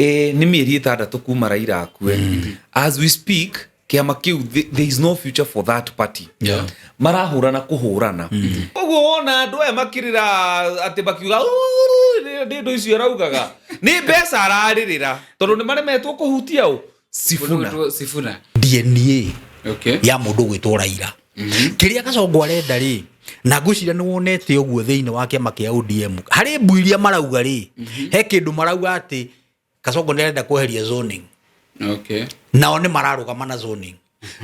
Nĩ mĩeri 6 kuma Raila akue. As we speak, kĩama kĩu, there is no future for that party. Marahũrana kũhũrana ũguo, wona andũ aya makĩrĩra atĩ makiuga "Ũũ, nĩ ndũ icio araugaga nĩ mbeca ararĩrĩra, tondũ nĩ maremetwo kũhutia ũ Sifuna. Ũndũ Sifuna. DNA ya mũndũ gwĩtwo Raila, kĩrĩa Kasongo arenda rĩ, na ngwĩciria nĩ wonete ũguo thĩinĩ wa kĩama kĩa ODM harĩ mbu iria marauga rĩ, he kĩndũ marauga atĩ Kasongo nĩ arenda kweheria zoning. Nao nĩ mararũgama na zoning.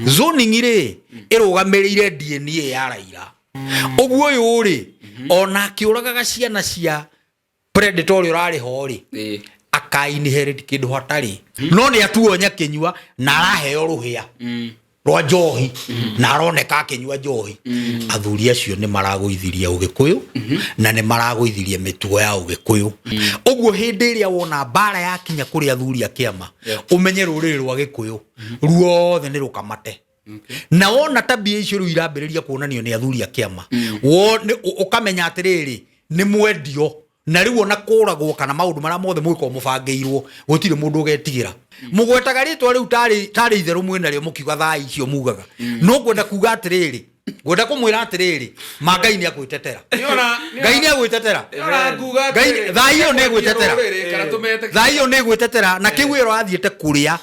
Zoning rĩ, ĩrũgamĩrĩire DNA ya Raila. Ũguo ũyũ rĩ, ona akĩũragaga ciana cia predator ũrĩa ũrarĩ ho rĩ, aka inherit kĩndũ hatarĩ, no nĩ atuo nyakĩnyua na araheo rũhĩa rwa njohi na aroneka akĩnyua njohi. Athuri acio nĩ maragũithirie ũgĩkũyũ na nĩ maragũithirie mĩtugo ya ũgĩkũyũ. Ũguo hĩndĩ ĩrĩa wona mbara yakinya kũrĩ athuri a kĩama, ũmenye rũrĩrĩ rwa gĩkũyũ ruothe nĩ rũkamate. Na wona tabia icio rĩu irambĩrĩria kuonanio nĩ athuri a kĩama, ũkamenya atĩrĩrĩ, nĩ mwendio, na rĩu ona kũragwo kana maũndũ marĩa mothe mũgĩkorwo mũbangĩirwo, gũtirĩ mũndũ ũgetigĩra. Mũgwetaga rĩtwa rĩu tarĩ itherũ mwĩnarĩo, mũkiuga thaa icio mugaga no ngwenda kuga atĩrĩrĩ, ngwenda kũmwĩra atĩrĩrĩ, ma Ngai nĩ agwĩtetera. Ngai nĩ agwĩtetera. Ngai thaa iyo nĩ ĩgwĩtetera. Kana tũmete Thaa iyo nĩ ĩgwĩtetera na kĩu ũrathiĩte kũrĩa,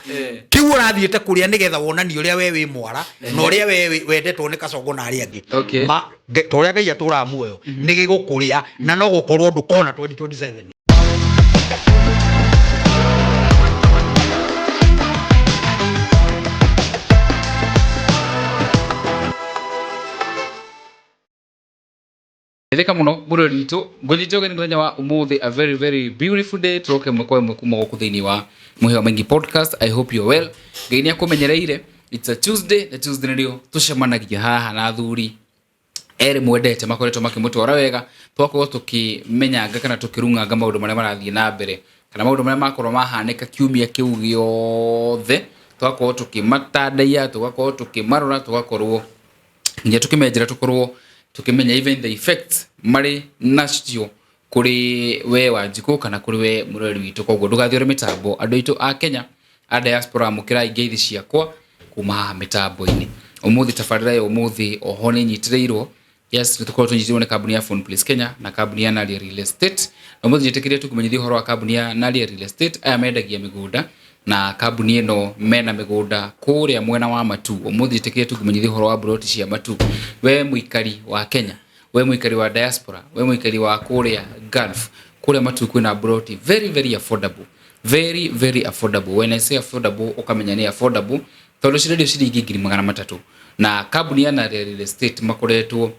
kĩu ũrathiĩte kũrĩa nĩgetha wonanie ũrĩa we wĩ mwara na ũrĩa we wendetwo nĩ Kasongo na arĩa angĩ. Ma ta ũrĩa Ngai atũraga muoyo, nĩ gĩgũkũrĩa na no gũkorwo ndũkona 2027. Geithĩka mũno mũrori witũ, ngũnyite ũgeni mũthenya wa ũmũthĩ, a very very beautiful day. Tũroke ĩmwe kwa ĩmwe kuma gũkũ thĩinĩ wa Mũhĩa wa Maingi Podcast. I hope you're well. Ngai nĩ akũmenyereire. It's a Tuesday, na Tuesday nĩrĩo tũcemanagia haha na athuri erĩ mwendete makoretwo makĩmũtwara wega, twakorwo tũkĩmenyanga kana tũkĩrung'anga maũndũ marĩa marathiĩ na mbere kana maũndũ marĩa makorwo mahanĩka kiumia kĩu gĩothe, tũgakorwo tũkĩmatandaiya, tũgakorwo tũkĩmarora, tũgakorwo nginya tũkĩmenjera, tũkorwo tũkĩmenya even the effects marĩ nacio kũrĩ we Wanjikũ kana kũrĩ we mũrori witũ. Koguo ndũgathiore mĩtambo. Andũ aitũ a Kenya a diaspora, amũkĩrai ngeithi ciakwa kuma haha mĩtambo-inĩ ũmũthĩ. Tabarĩra ya ũmũthĩ oho nĩ nyitĩrĩirwo, yes, nĩ tũkorwo tũnyitĩrĩirwo nĩ kambuni ya Phone Place Kenya na kambuni ya Naria Real Estate. Na ũmũthĩ njĩtĩkĩrie tũkũmenyithia ũhoro wa kambuni ya Naria Real Estate. Aya mendagia mĩgũnda, na kambuni ĩno mena mĩgũnda kũrĩa mwena wa Matu. Ũmũthĩ njĩtĩkĩrie tũkũmenyithia ũhoro wa mburoti cia Matu. We mũikari wa Kenya, we mũikari wa diaspora, we mũikari wa kũrĩa Gulf, kũrĩa Matu kwĩna mburoti very very affordable, very very affordable. When I say affordable, ũkamenya nĩ affordable tondũ cirendio ciringi 300,000. Na kambuni ya Naria Real Estate makoretwo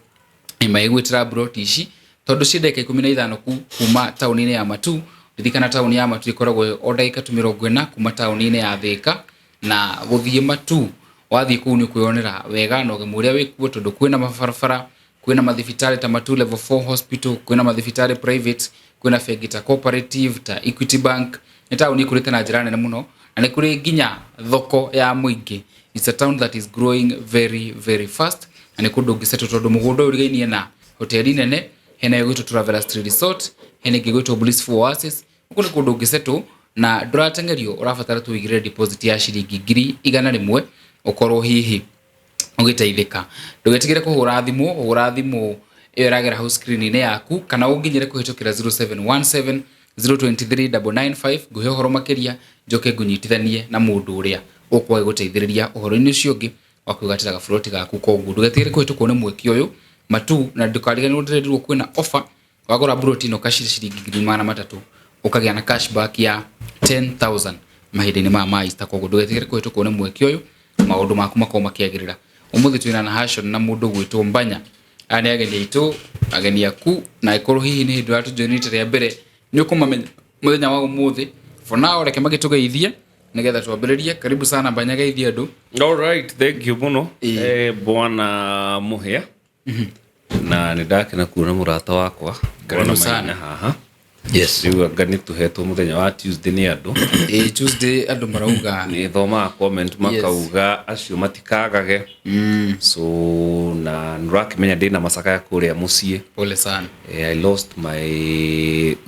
magĩgwĩtĩra mburoti ici tondũ ciĩ ndagĩka 15 kuma taũni-inĩ ya Matu. Ririkana taũni ya Matu ĩkoragwo o ndagĩka tu 40 kuma taũni-inĩ ya Thĩka na gũthiĩ Matu. Wathiĩ kũu nĩ ũkwĩyonera wega na ũgemu ũrĩa wĩkuo, tondũ kwĩna mabarabara, kwĩna mathibitarĩ ta Matu Level 4 Hospital, kwĩna mathibitarĩ private, kwĩna bengi ta Cooperative, ta Equity Bank. Nĩ taũni ĩkũrĩte na njĩra nene mũno na nĩ kũrĩ nginya thoko ya mũingĩ. It's a town that is growing very very fast, na nĩ kũndũ ũngĩsettle tondũ mũgũnda ũyũ ũrigainie na hoteli nene, hena ĩgwĩtwo Travelers Tree Resort, hena ĩngĩ ĩgwĩtwo Blissful Oasis. Gũkũ nĩ kũndũ ũngĩsettle na ndũrateng'erio, ũrabatara tu ũigĩrĩre deposit ya ciringi 100,000 ũkorwo hihi ũgĩteithĩka. Ndũgetigĩre kũhũra thimũ, hũra thimũ ĩyo ĩragera hau screen-inĩ yaku, kana ũnginyĩre kũhĩtũkĩra 0717 023 995. Ngũhe ũhoro makĩria, njoke ngũnyitithanie na mũndũ ũrĩa ũkwaga gũteithĩrĩria ũhoro-inĩ ũcio ũngĩ wa kwĩgatĩra gaburoti gaku. Koguo ndũgetigĩre kũhĩtũkwo nĩ mweke ũyũ Matu, na ndũkariganĩrwo ndĩrerirwo kwĩna offer. Wagũra mburoti ĩno kaciri ciringi 300,000, ũkagĩa na cashback ya 10,000 mahinda-inĩ maya ma Easter. Koguo ndũgetigĩre kũhĩtũkwo nĩ mweke ũyũ, maũndũ maku makorwo makĩagĩrĩra. Ũmũthĩ twĩna Nahashon na mũndũ gwĩtwo Mbanya. Aya nĩ ageni aitũ, ageni aku, na ĩkorwo hihi nĩ hĩndĩ ũratũjoinĩte rĩa mbere, nĩ ũkũmamenya mũthenya wa ũmũthĩ. For now, reke magĩtũgeithie nĩgetha twambĩrĩrie. Karibu sana Mbanya, geithie andũ. All right, thank you mũno. Bwana Mũhĩa, na nĩ ndakena kuona mũrata wakwa Karibu Bwana sana. Maina haha. Yes. Rĩu anga nĩ tũhetwo mũthenya wa Tuesday nĩ andũ. Ĩ Tuesday andũ marauga. Nĩ thomaga comment makauga acio matikagage. So na nĩũrakĩmenya ndĩna macakaya kũrĩa mũciĩ. Pole sana. I lost my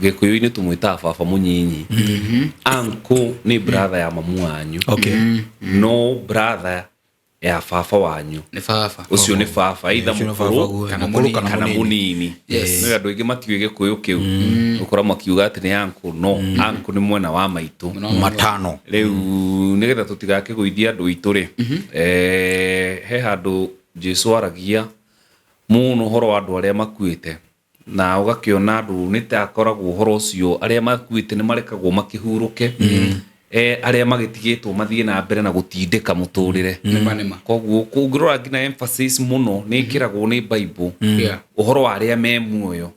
Gĩkũyũ-inĩ tũmwĩtaga baba mũnyinyi. Uncle nĩ brother ya mamu wanyu. No brother ya baba wanyu. Nĩ baba. Ũcio nĩ baba either Ũcio nĩ baba mũkũrũ guo, kana mũkũrũ kana kana mũnini. mũnini. Nĩ andũ aingĩ matiũĩ Gĩkũyũ kĩu. Ũkora makiuga atĩ nĩ uncle, no uncle nĩ mwena wa maitũ. Matano. Rĩu nĩgetha tũtigakĩgũithie andũ aitũ rĩ, he handũ Jesu aragia mũno ũhoro wa andũ arĩa makuĩte, na ũgakĩona andũ nĩ ta akoragwo ũhoro ũcio arĩa makuĩte nĩ marekagwo makĩhurũke, arĩa magĩtigĩtwo mathiĩ na mbere na gũtindĩka mũtũrĩre. Nĩma nĩma. Koguo ũngĩrora nginya emphasis mũno nĩ ĩkĩragwo nĩ Bible ũhoro wa arĩa me muoyo.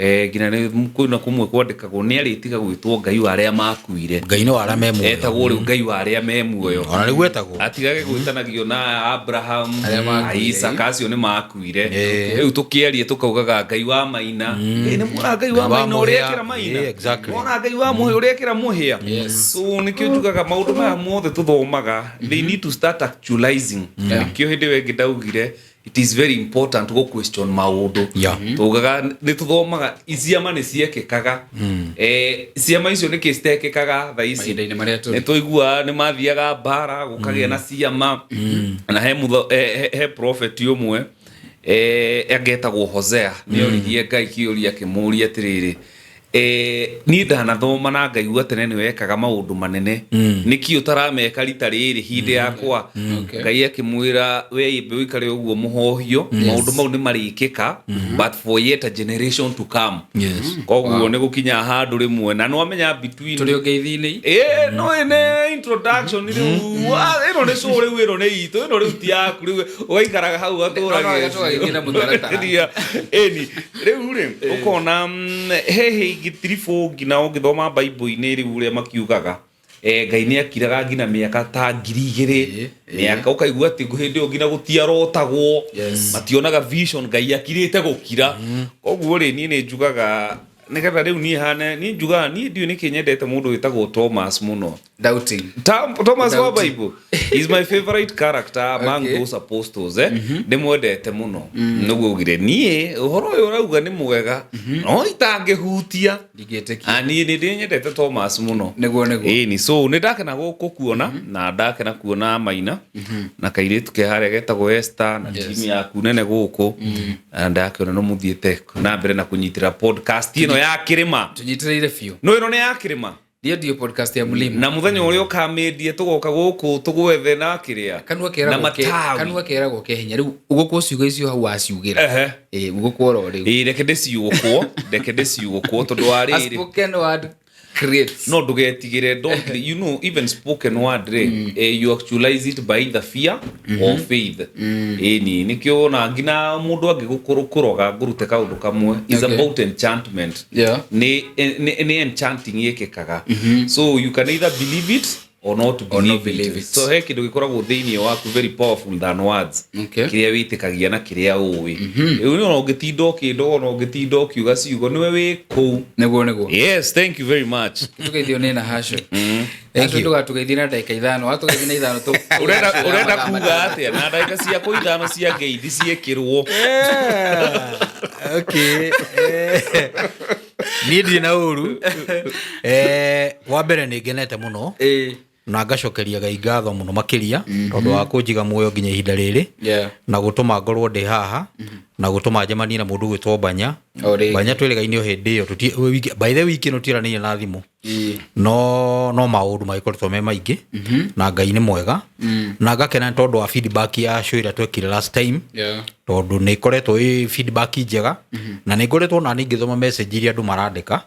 Nginya nĩ kwĩna kũmwe kwandĩkagwo nĩ arĩtiga gwĩtwo Ngai wa arĩa makuire. Ngai nĩ wa arĩa me muoyo. Etagwo rĩu Ngai wa arĩa me muoyo. Ona nĩguo etagwo. Atigage gwĩtanagio na Abraham, Arĩa makuire. Isaac, acio nĩ makuire. Rĩu tũkĩaria tũkaugaga Ngai wa Maina. Nĩ muona Ngai wa Ngai wa Maina ũrĩa Mũhĩa. ekĩra Maina. Exactly. Muona Ngai wa Mũhĩa ũrĩa ekĩra Mũhĩa. So nĩkĩo njugaga maũndũ maya mothe tũthomaga, they need to start actualizing. Nĩkĩo hĩndĩ ĩyo ĩngĩ ndaugire it is very important go question maũndũ. Tugaga nĩ tũthomaga ciama nĩ ciekĩkaga. Ciama icio nĩkĩ citekĩkaga thaa ici? Mahinda-inĩ marĩa tũrĩ. Nĩ tũiguaga nĩ mathiaga mbara gũkagĩa na ciama. Na he prophet ũmwe angetagwo Hosea nĩ oririe Ngai kĩũria akĩmũria atĩrĩrĩ, niĩ ndanathoma na ngaigua tene nĩ wekaga maũndũ manene, nĩkĩ ũtarameka rita rĩrĩ hĩndĩ yakwa? Ngai akĩmwĩra we imbe ũikare ũguo mũhohio, maũndũ mau nĩ marĩkĩka, but for yet a generation to come. Koguo nĩ gũkinya handũ rĩmwe na nĩwamenya between Tũrĩ ũgeithĩ-inĩ. No ĩne introduction rĩu, ĩno nĩ show rĩu, ĩno nĩ itũ, ĩno rĩu ti yaku, rĩu ũgaikaraga hau No, no, tũgagĩthiĩ na mũtaratara. Ĩni rĩu rĩ ũkona he hĩngĩ tiribũ nginya ũngĩthoma Bible-inĩ rĩu ũrĩa makiugaga, Ngai nĩ akiraga nginya mĩaka ta 2000, mĩaka ũkaigua atĩ hĩndĩ ĩyo nginya gũtiarotagwo, mationaga vision, Ngai akirĩte gũkira. Koguo rĩ niĩ nĩ njugaga nĩgetha rĩu niĩ hane niĩ njugaga niĩ ndiũĩ nĩkĩ nyendete mũndũ wĩtagwo Thomas mũno. Doubting. Thomas wa Doubting. Bible is my favorite character among those apostles. Ndĩmwendete mũno. Nĩguo ugire niĩ ũhoro ũyũ ũrauga nĩ mwega no itangĩhutia. Ndingĩtĩkia. Niĩ nĩ ndĩnyendete Thomas mũno. Nĩguo nĩguo. Ĩni so nĩ ndakena gũkuona na ndakena kuona Maina na kairĩtu ke harĩa getagwo Esther na timu yaku nene gũkũ, na ndakĩona no mũthiĩte na mbere na kũnyitĩra podcast ĩno ya kĩrĩma. Tũnyitĩrĩire biũ. No ĩno nĩ ya kĩrĩma. Ndio ndio podcast ya mlima. Na mũthenya ũrĩa ũkamĩndie tũgoka gũkũ tũgwethe na kĩrĩa. Kanua Na keragwo ke matawi. kanua keragwo ke hinya rĩu ũgũkwo ciugo icio hau waciugĩra. Ũgũkwo oro rĩu. Ĩĩ reke ndĩciugũkwo, reke ndĩciugũkwo tondũ wa A rĩrĩ. spoken word creates. No ndũgetigĩre, don't you know even spoken word rĩ, you actualize it by either fear or faith. Ĩni nĩkĩo wona nginya mũndũ angĩgũkũroga ngũrute kaũndũ kamwe is about enchantment. Nĩ enchanting ĩkĩkaga. So you can either believe it or not believe it. So he kĩndũ gĩkoragwo thĩinĩ waku very powerful than words. Kĩrĩa wĩtĩkagia na kĩrĩa ũĩ. Rĩu nĩ ona ũngĩtinda ũkĩndoga, ona ũngĩtinda ũkiuga ciugo nĩwe wĩ kũu. Nĩguo nĩguo. Yes, thank you very much. Tũgeithio nĩ na Hasho. Hasho ndũgatũgeithie na ndagĩka 5, watũgeithie na 5 Ũrenda kuga atĩa na ndagĩka ciakwa 5 cia ngeithi ciĩkĩrwo? Okay. Niĩ ndirĩ na ũru. Wa mbere nĩ ngenete mũno. Na ngacokeria Ngai ngatho mũno makĩria tondũ wa kũnjiga muoyo nginya ihinda rĩrĩ na gũtũma ngorwo ndĩ haha na gũtũma njemanie na mũndũ gwĩtwo Banya. Banya twĩrĩgaine o hĩndĩ ĩyo, by the week ĩno tieranĩire na thimũ. No maũndũ magĩkoretwo me maingĩ na Ngai nĩ mwega na ngakena tondũ wa feedback ya show ĩrĩa twekire last time, tondũ nĩ ĩkoretwo ĩ feedback njega na nĩ ngoretwo na ngĩthoma message iria andũ marandĩka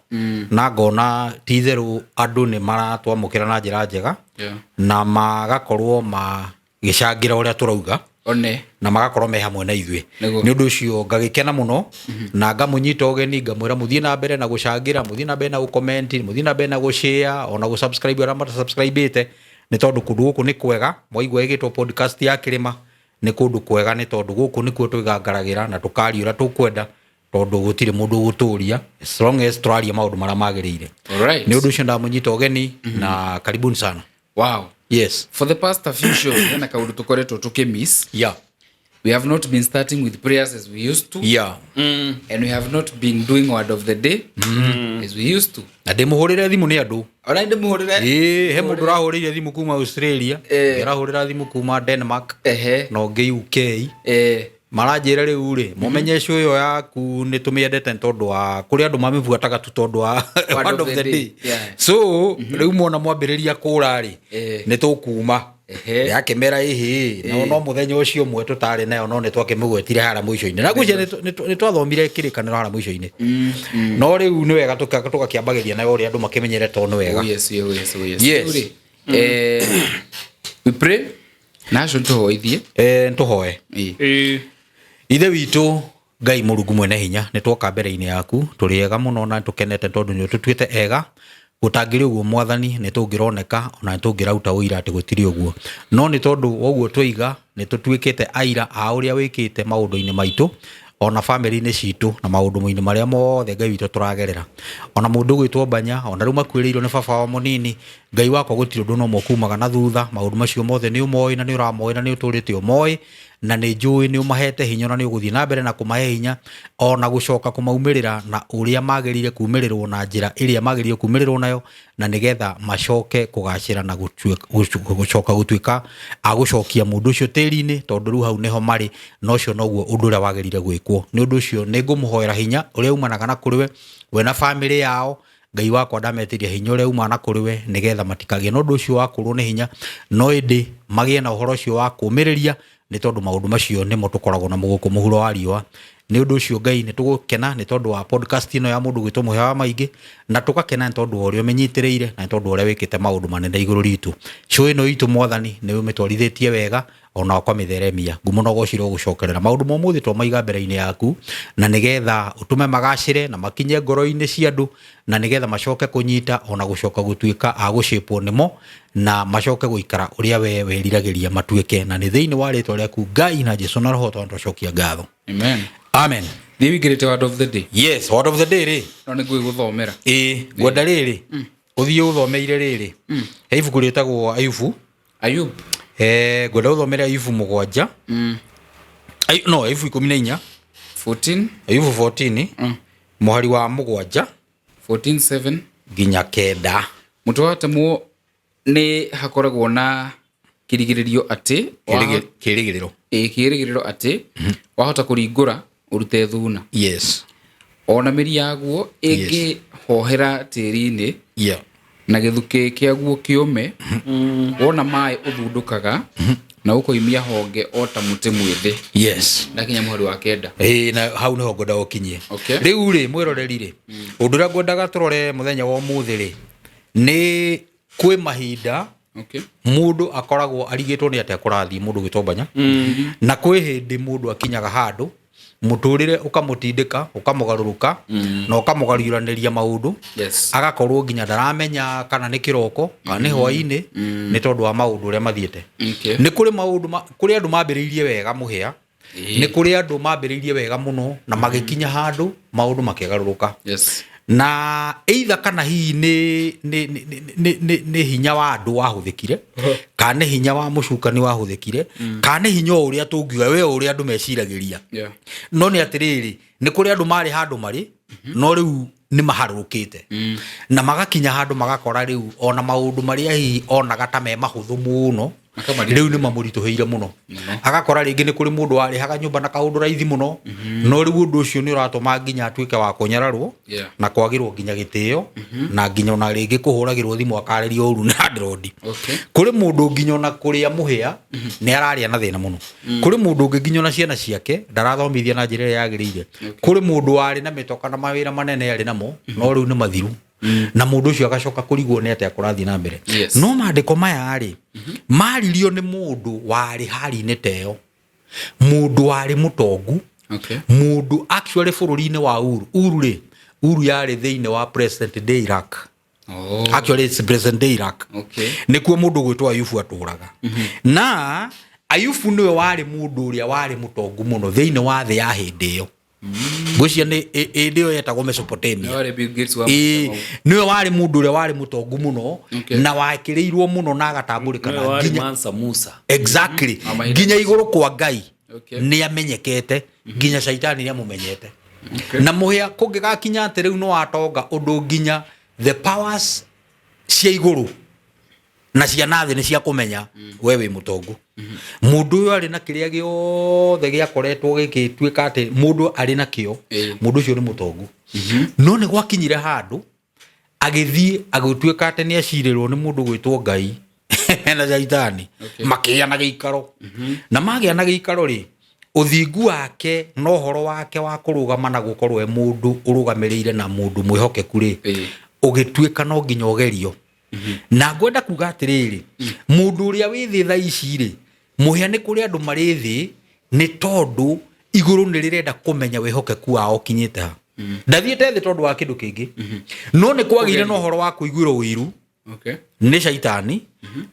na ngona ti itherũ andũ nĩ maratwamũkĩra na njĩra njega na magakorwo magĩcangĩra ũrĩa tũrauga na magakorwo me hamwe na ithuĩ. Nĩ ũndũ ũcio ngagĩkena mũno na ngamũnyita ũgeni ngamwĩra mũthiĩ na mbere na gũcangĩra, mũthiĩ na mbere na gũcomment, mũthiĩ na mbere na gũshare ona gũsubscribe arĩa matasubscribĩte, nĩ tondũ kũndũ gũkũ nĩ kwega. Mwaigua ĩgĩtwo podcast ya kĩrĩma nĩ kũndũ kwega, nĩ tondũ gũkũ nĩkuo twĩgangaragĩra na tũkaria ũrĩa tũkwenda Tondũ gũtirĩ mũndũ ũgũtũria as long as tũraria maũndũ marĩa magĩrĩire. Alright. Nĩ ũndũ ũcio ndamũnyita ũgeni na karibuni sana. Wow. Yes. For the past a few shows, hena kaũndũ tũkoretwo tũkĩmiss. We have not been starting with prayers as we used to. And we have not been doing word of the day as we used to. Na ndĩmũhũrĩre thimũ nĩ andũ. Ona ndĩmũhũrĩre. Ĩĩ, he mũndũ ũrahũrĩire thimũ kuma Australia, Eh. ũrahũrĩra thimũ kuma Denmark, na ũngĩ UK. Maranjĩra rĩu rĩ, mũmenye show ĩyo yaku nĩ tũmĩendete nĩ tondũ wa kũrĩ andũ mamĩbuataga tu tondũ wa word of the day. So rĩu mwona mwambĩrĩria kũra rĩ, nĩ tũkuma. Yakĩmera ĩhĩ, no mũthenya ũcio ũmwe tũtarĩ nayo, no nĩ twakĩmĩgwetire harĩa mũico-inĩ, na ngwĩciria nĩ twathomire kĩrĩkanĩro harĩa mũico-inĩ, no rĩu nĩ wega tũgakĩambagĩria nayo ũrĩa andũ makĩmenyere, tondũ nĩ wega. Oh yes, oh yes, oh yes. Yes. Rĩu rĩ, we pray na acio nĩtũhoithie. Nĩtũhoe. Ithe witũ Ngai Mũrungu mwene hinya, nĩ twoka mbere-inĩ yaku tũrĩ ega mũno na tũkenete tondũ nĩ ũtũtuĩte ega. Gũtangĩrĩ ũguo, Mwathani, nĩ tũngĩroneka ona nĩ tũngĩrauta ũira atĩ gũtirĩ ũguo, no nĩ tondũ wa ũguo twaiga nĩ tũtuĩkĩte aira a ũrĩa wĩkĩte maũndũ-inĩ maitũ ona bamĩrĩ-inĩ citũ na maũndũ-inĩ marĩa mothe, Ngai witũ, tũragerera. Ona mũndũ ũgwĩtwo Mbanya, ona rĩu makuĩrĩirwo nĩ baba wao mũnini, Ngai wakwa, gũtirĩ ũndũ no kumaga na thutha. Maũndũ macio mothe nĩ ũmoĩ na nĩ ũramoĩ na nĩ ũtũrĩte ũmoĩ, na nĩ njũĩ nĩ ũmahete hinya na nĩ ũgũthiĩ na mbere na kũmahe hinya ona gũcoka kũmaumĩrĩra na ũrĩa magĩrĩire kumĩrĩrwo na njĩra ĩrĩa magĩrĩire kumĩrĩrwo nayo, na nĩgetha macoke kũgacĩra na gũcoka gũtuĩka a gũcokia mũndũ ũcio tĩri-inĩ, tondũ rĩu hau nĩho marĩ, na ũcio noguo ũndũ ũrĩa wagĩrĩire gwĩkwo. Nĩ ũndũ ũcio nĩ ngũmũhoera hinya ũrĩa umanaga na kũrĩ we, we na bamĩrĩ yao. Ngai wakwa, ndametĩria hinya ũrĩa umana kũrĩ we, nĩgetha matikagĩe na ũndũ ũcio wa kũrwo nĩ hinya, no ĩndĩ magĩe na ũhoro ũcio wa kũũmĩrĩria, nĩ tondũ maũndũ macio nĩmo tũkoragwo namo gũkũ mũhuro wa riũa. Nĩ ũndũ ũcio, Ngai, nĩ tũgũkena nĩ tondũ wa podcast ĩno ya mũndũ gwĩtwo Mũhĩa wa Maingĩ, na tũgakena nĩ tondũ wa ũrĩa ũmĩnyitĩrĩire na nĩ tondũ wa ũrĩa wĩkĩte maũndũ manene igũrũ ritũ. Show ĩno itũ, Mwathani, nĩ ũmĩtwarithĩtie wega ona ũkamĩtheremia. Ngumo na ũgocirwo gũcokerera. Maũndũ ma ũmũthĩ twamaiga mbere-inĩ yaku, na nĩgetha ũtũme magacĩre na makinye ngoro-inĩ cia andũ, na nĩgetha macoke kũnyita ona gũcoka gũtuĩka a gũcĩpwo nĩmo na macoke gũikara ũrĩa we weriragĩria matuĩke, na nĩ thĩinĩ wa rĩtwa rĩaku, Ngai na Jesu na Roho, tondũ twacokia ngatho. Amen. Amen. Thiĩ wĩingĩrĩte word of the day. Yes, word of the day rĩ. No nĩ ngũgĩgũthomera. Ĩĩ, ngwenda rĩrĩ ũthiĩ ũthomeire rĩrĩ, he ibuku rĩtagwo Ayubu. Ayub. Ngwenda ũthomere Ayubu 7. No Ayubu 14. 14. Ayubu 14, mũhari wa 7 14 7 nginya 9. Mũtwe watemwo nĩ hakoragwo na kĩrigĩrĩrio atĩ Kĩrĩgĩrĩro. Ĩ, kĩrĩgĩrĩro atĩ wahota kũringũra ũrute thuna. Ona mĩri yaguo ĩngĩhohera tĩri-inĩ na gĩthukĩ kĩaguo kĩũme, wona maĩ ũthundũkaga na ũkoimia honge o ta mũtĩ mwĩthĩ. Ndakinya mũhari wa 9. Ĩĩ, na hau nĩho ngwenda ũkinyie. Okay. Rĩu rĩ, mwĩroreri rĩ, ũndũ ũrĩa ngwendaga tũrore mũthenya wa ũmũthĩ rĩ, nĩ kwĩ mahinda mũndũ akoragwo arigĩtwo nĩ atĩa kũrathiĩ, mũndũ gwĩtwo na kwĩ hĩndĩ mũndũ akinyaga handũ mũtũrĩre ũkamũtindĩka, ũkamũgarũrũka na ũkamũgariũranĩria maũndũ, agakorwo nginya ndaramenya kana nĩ kĩroko kana nĩ hwaĩ-inĩ, nĩ tondũ wa maũndũ ũrĩa mathiĩte. Nĩ kũrĩ maũndũ kũrĩ andũ mambĩrĩirie wega, mũhĩa. Nĩ kũrĩ andũ mambĩrĩirie wega mũno na magĩkinya handũ maũndũ makĩgarũrũka. Na either kana hihi nĩ hinya wa andũ wahũthĩkire, kana nĩ hinya wa mũcukani wahũthĩkire, kana nĩ hinya o ũrĩa tũngiuga we ũrĩa andũ meciragĩria. No nĩ atĩrĩrĩ, nĩ kũrĩ andũ marĩ handũ marĩ, no rĩu nĩ maharũrũkĩte na magakinya handũ magakora rĩu ona maũndũ marĩa hihi onaga ta me mahũthũ mũno Makamarituhĩra. rĩu nĩ mamũritũhĩire mũno. Mũno. Agakora rĩngĩ nĩ kũrĩ mũndũ warĩhaga nyũmba na kaũndũ raithi mũno, no rĩu ũndũ ũcio nĩ ũratũma nginya atuĩke wa kũnyararwo na kwagĩrwo nginya gĩtĩo, na nginya ona rĩngĩ kũhũragĩrwo thimũ akarĩrio ũru nĩ landlord. Kũrĩ mũndũ nginya ona kũrĩa mũhĩa nĩ ararĩa na thĩna mũno. Kũrĩ mũndũ ũngĩ nginya ona ciana ciake ndarathomithia na njĩra ĩrĩa yagĩrĩire. Kũrĩ mũndũ warĩ na mĩtoka na mawĩra manene arĩ namo, no rĩu nĩ mathiru, na mũndũ ũcio agacoka kũrigwo nĩ atĩa kũrathiĩ na mbere. No maandĩko maya rĩ, maririo nĩ mũndũ warĩ hari-inĩ ta ĩyo, mũndũ warĩ mũtongu, mũndũ actually bũrũri-inĩ wa Uru. Uru rĩ, Uru yarĩ thĩinĩ wa present day Iraq. Actually, it's present day Iraq. Nĩkuo mũndũ gwĩtwo Ayubu atũraga, na Ayubu nĩwe warĩ mũndũ ũrĩa warĩ mũtongu mũno thĩinĩ wa thĩ ya hĩndĩ ĩyo. Ngwĩciria nĩ ĩndĩ ĩyo yetagwo Mesopotamia. Nĩwe warĩ Bill Gates wa Ĩĩ, mahinda mau. nĩwe warĩ mũndũ ũrĩa warĩ mũtongu mũno Okay. na wakĩrĩirwo mũno na agatambũrĩkana Nĩwe warĩ nginya Mansa Musa. exactly Wa mahinda nginya igũrũ kwa Ngai. Okay. Nĩ amenyekete nginya caitani nĩ amũmenyete. Okay. Na mũhĩa kũngĩgakinya atĩ rĩu nĩ watonga ũndũ nginya the powers cia igũrũ na cia nathĩ nĩ cia kũmenya we wĩ mũtongu. Mũndũ ũyũ arĩ na kĩrĩa gĩothe gĩakoretwo gĩgĩtuĩka atĩ mũndũ arĩ nakĩo, Ĩĩ. mũndũ ũcio nĩ mũtongu. No nĩ gwakinyire handũ agĩthiĩ agĩtuĩka atĩ nĩ acirĩrwo nĩ mũndũ gwĩtwo Ngai na caitani. Okay. Makĩgĩa na gĩikaro. Na magĩa na gĩikaro rĩ, ũthingu wake na ũhoro wake wa kũrũgama na gũkorwo e mũndũ ũrũgamĩrĩire na mũndũ mwĩhokeku rĩ, Ĩĩ. ũgĩtuĩka no nginya ũgerio. Na ngwenda kuga atĩrĩrĩ, mũndũ ũrĩa wĩ thĩ thaa ici rĩ, mũhĩa nĩ kũrĩ andũ marĩ thĩ nĩ tondũ igũrũ nĩ rĩrenda kũmenya wĩhokeku wao ũkinyĩte ha. Ndathiĩte thĩ tondũ wa kĩndũ kĩngĩ, no nĩ kwagĩire na ũhoro wa kũiguĩrwo ũiru Okay. nĩ caitani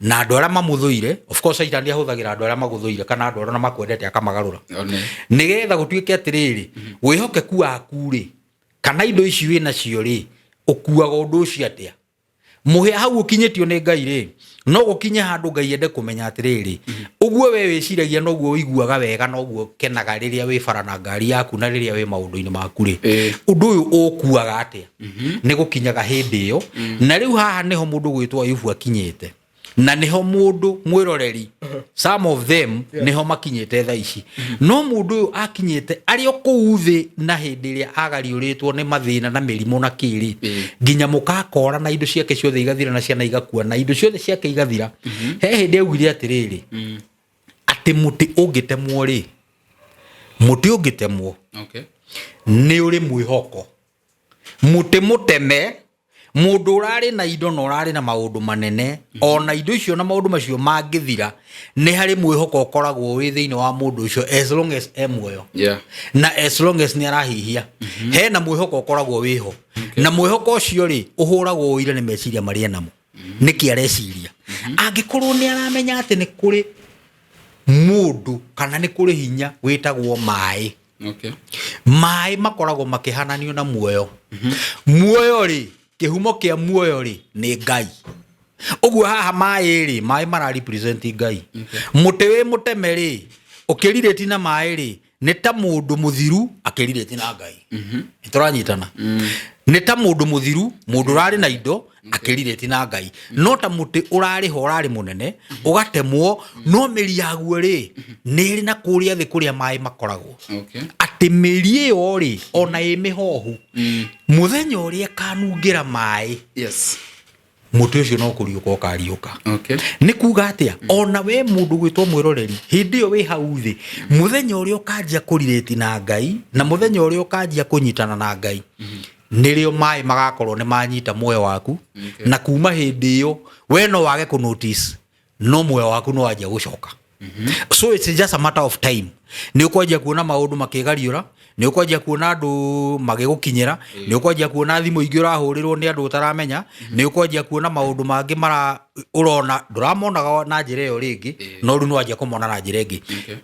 na andũ arĩa mamũthũire. Of course caitani ahũthagĩra andũ arĩa magũthũire kana andũ arĩa makwendete akamagarũra. One. Nĩgetha gũtuĩke atĩrĩrĩ, wĩhokeku waku rĩ, kana indo ici wĩ nacio rĩ, ũkuaga ũndũ ũcio atĩa? Mũhĩa hau ũkinyĩtio nĩ Ngai rĩ, no gũkinye handũ Ngai ende kũmenya atĩrĩrĩ, ũguo we wĩciragia noguo ũiguaga wega, noguo ũkenaga rĩrĩa wĩ bara na ngari yaku na rĩrĩa wĩ maũndũ-inĩ maku rĩ, Ĩĩ. ũndũ ũyũ ũkuaga atĩa? Nĩ gũkinyaga hĩndĩ ĩyo. Na rĩu haha nĩho mũndũ gwĩtwo Ayubu akinyĩte, na nĩho mũndũ mwĩroreri, some of them nĩho makinyĩte thaa ici. No mũndũ ũyũ akinyĩte arĩ o kũu thĩ, na hĩndĩ ĩrĩa agariũrĩtwo nĩ mathĩna na mĩrimũ na kĩrĩ, Ĩĩ. nginya mũkakora na indo ciake ciothe igathira na ciana igakua na indo ciothe ciake igathira. He hĩndĩ augire atĩrĩrĩ, atĩ mũtĩ ũngĩtemwo rĩ, mũtĩ ũngĩtemwo Okay. nĩ ũrĩ mwĩhoko. Mũtĩ mũteme, mũndũ ũrarĩ na indo na ũrarĩ na maũndũ manene, ona indo icio na maũndũ macio mangĩthira, nĩ harĩ mwĩhoko ũkoragwo wĩ thĩinĩ wa mũndũ ũcio as long as e muoyo. Yeah. Na as long as nĩ arahihia, hena mwĩhoko ũkoragwo wĩho. Na mwĩhoko ũcio rĩ, ũhũragwo ũira nĩ meciria marĩa enamo. Nĩkĩ areciria? Angĩkorwo nĩ aramenya atĩ nĩ kũrĩ mũndũ kana nĩ kũrĩ hinya wĩtagwo maĩ. Okay. Maĩ makoragwo makĩhananio na muoyo. Muoyo rĩ, kĩhumo kĩa muoyo rĩ, nĩ Ngai. Ũguo haha maĩ rĩ, maĩ mara represent Ngai. Mũtĩ wĩ mũteme rĩ, ũkĩrirĩti na maĩ rĩ, nĩ ta mũndũ mũthiru akĩrirĩti na Ngai. Nĩ tũranyitana? Nĩ ta mũndũ mũthiru, mũndũ ũrarĩ na indo akĩrirĩti na Ngai. No ta mũtĩ ũrarĩ ho ũrarĩ mũnene, ũgatemwo, no mĩri yaguo rĩ, nĩ ĩrĩ na kũrĩa thĩ kũrĩa maĩ makoragwo. Okay. Atĩ mĩri ĩyo rĩ, ona ĩ mĩhohu, mũthenya ũrĩa ĩkanungĩra maĩ, Yes. mũtĩ ũcio no kũriũka ũkariũka. Okay. Nĩ kuga atĩa? Ona we mũndũ gwĩtwo mwĩroreri, hĩndĩ ĩyo wĩ hau thĩ, mũthenya ũrĩa ũkanjia kũrirĩti na Ngai, na mũthenya ũrĩa ũkanjia kũnyitana na Ngai, nĩrĩo maĩ magakorwo nĩ manyita muoyo waku. Okay. Na kuma hĩndĩ ĩyo, we no wage kũ notice, no muoyo waku no wanjia gũcoka. So it's just a matter of time. Nĩ ũkwanjia kuona maũndũ makĩgariũra, nĩ ũkwanjia kuona andũ magĩgũkinyĩra, nĩ ũkwanjia kuona thimũ ingĩ ũrahũrĩrwo nĩ andũ ũtaramenya, nĩ ũkwanjia kuona maũndũ mangĩ mara ũrona ndũramonaga na njĩra ĩyo rĩngĩ, no rĩu nĩ wanjia kũmona na njĩra ĩngĩ. Okay.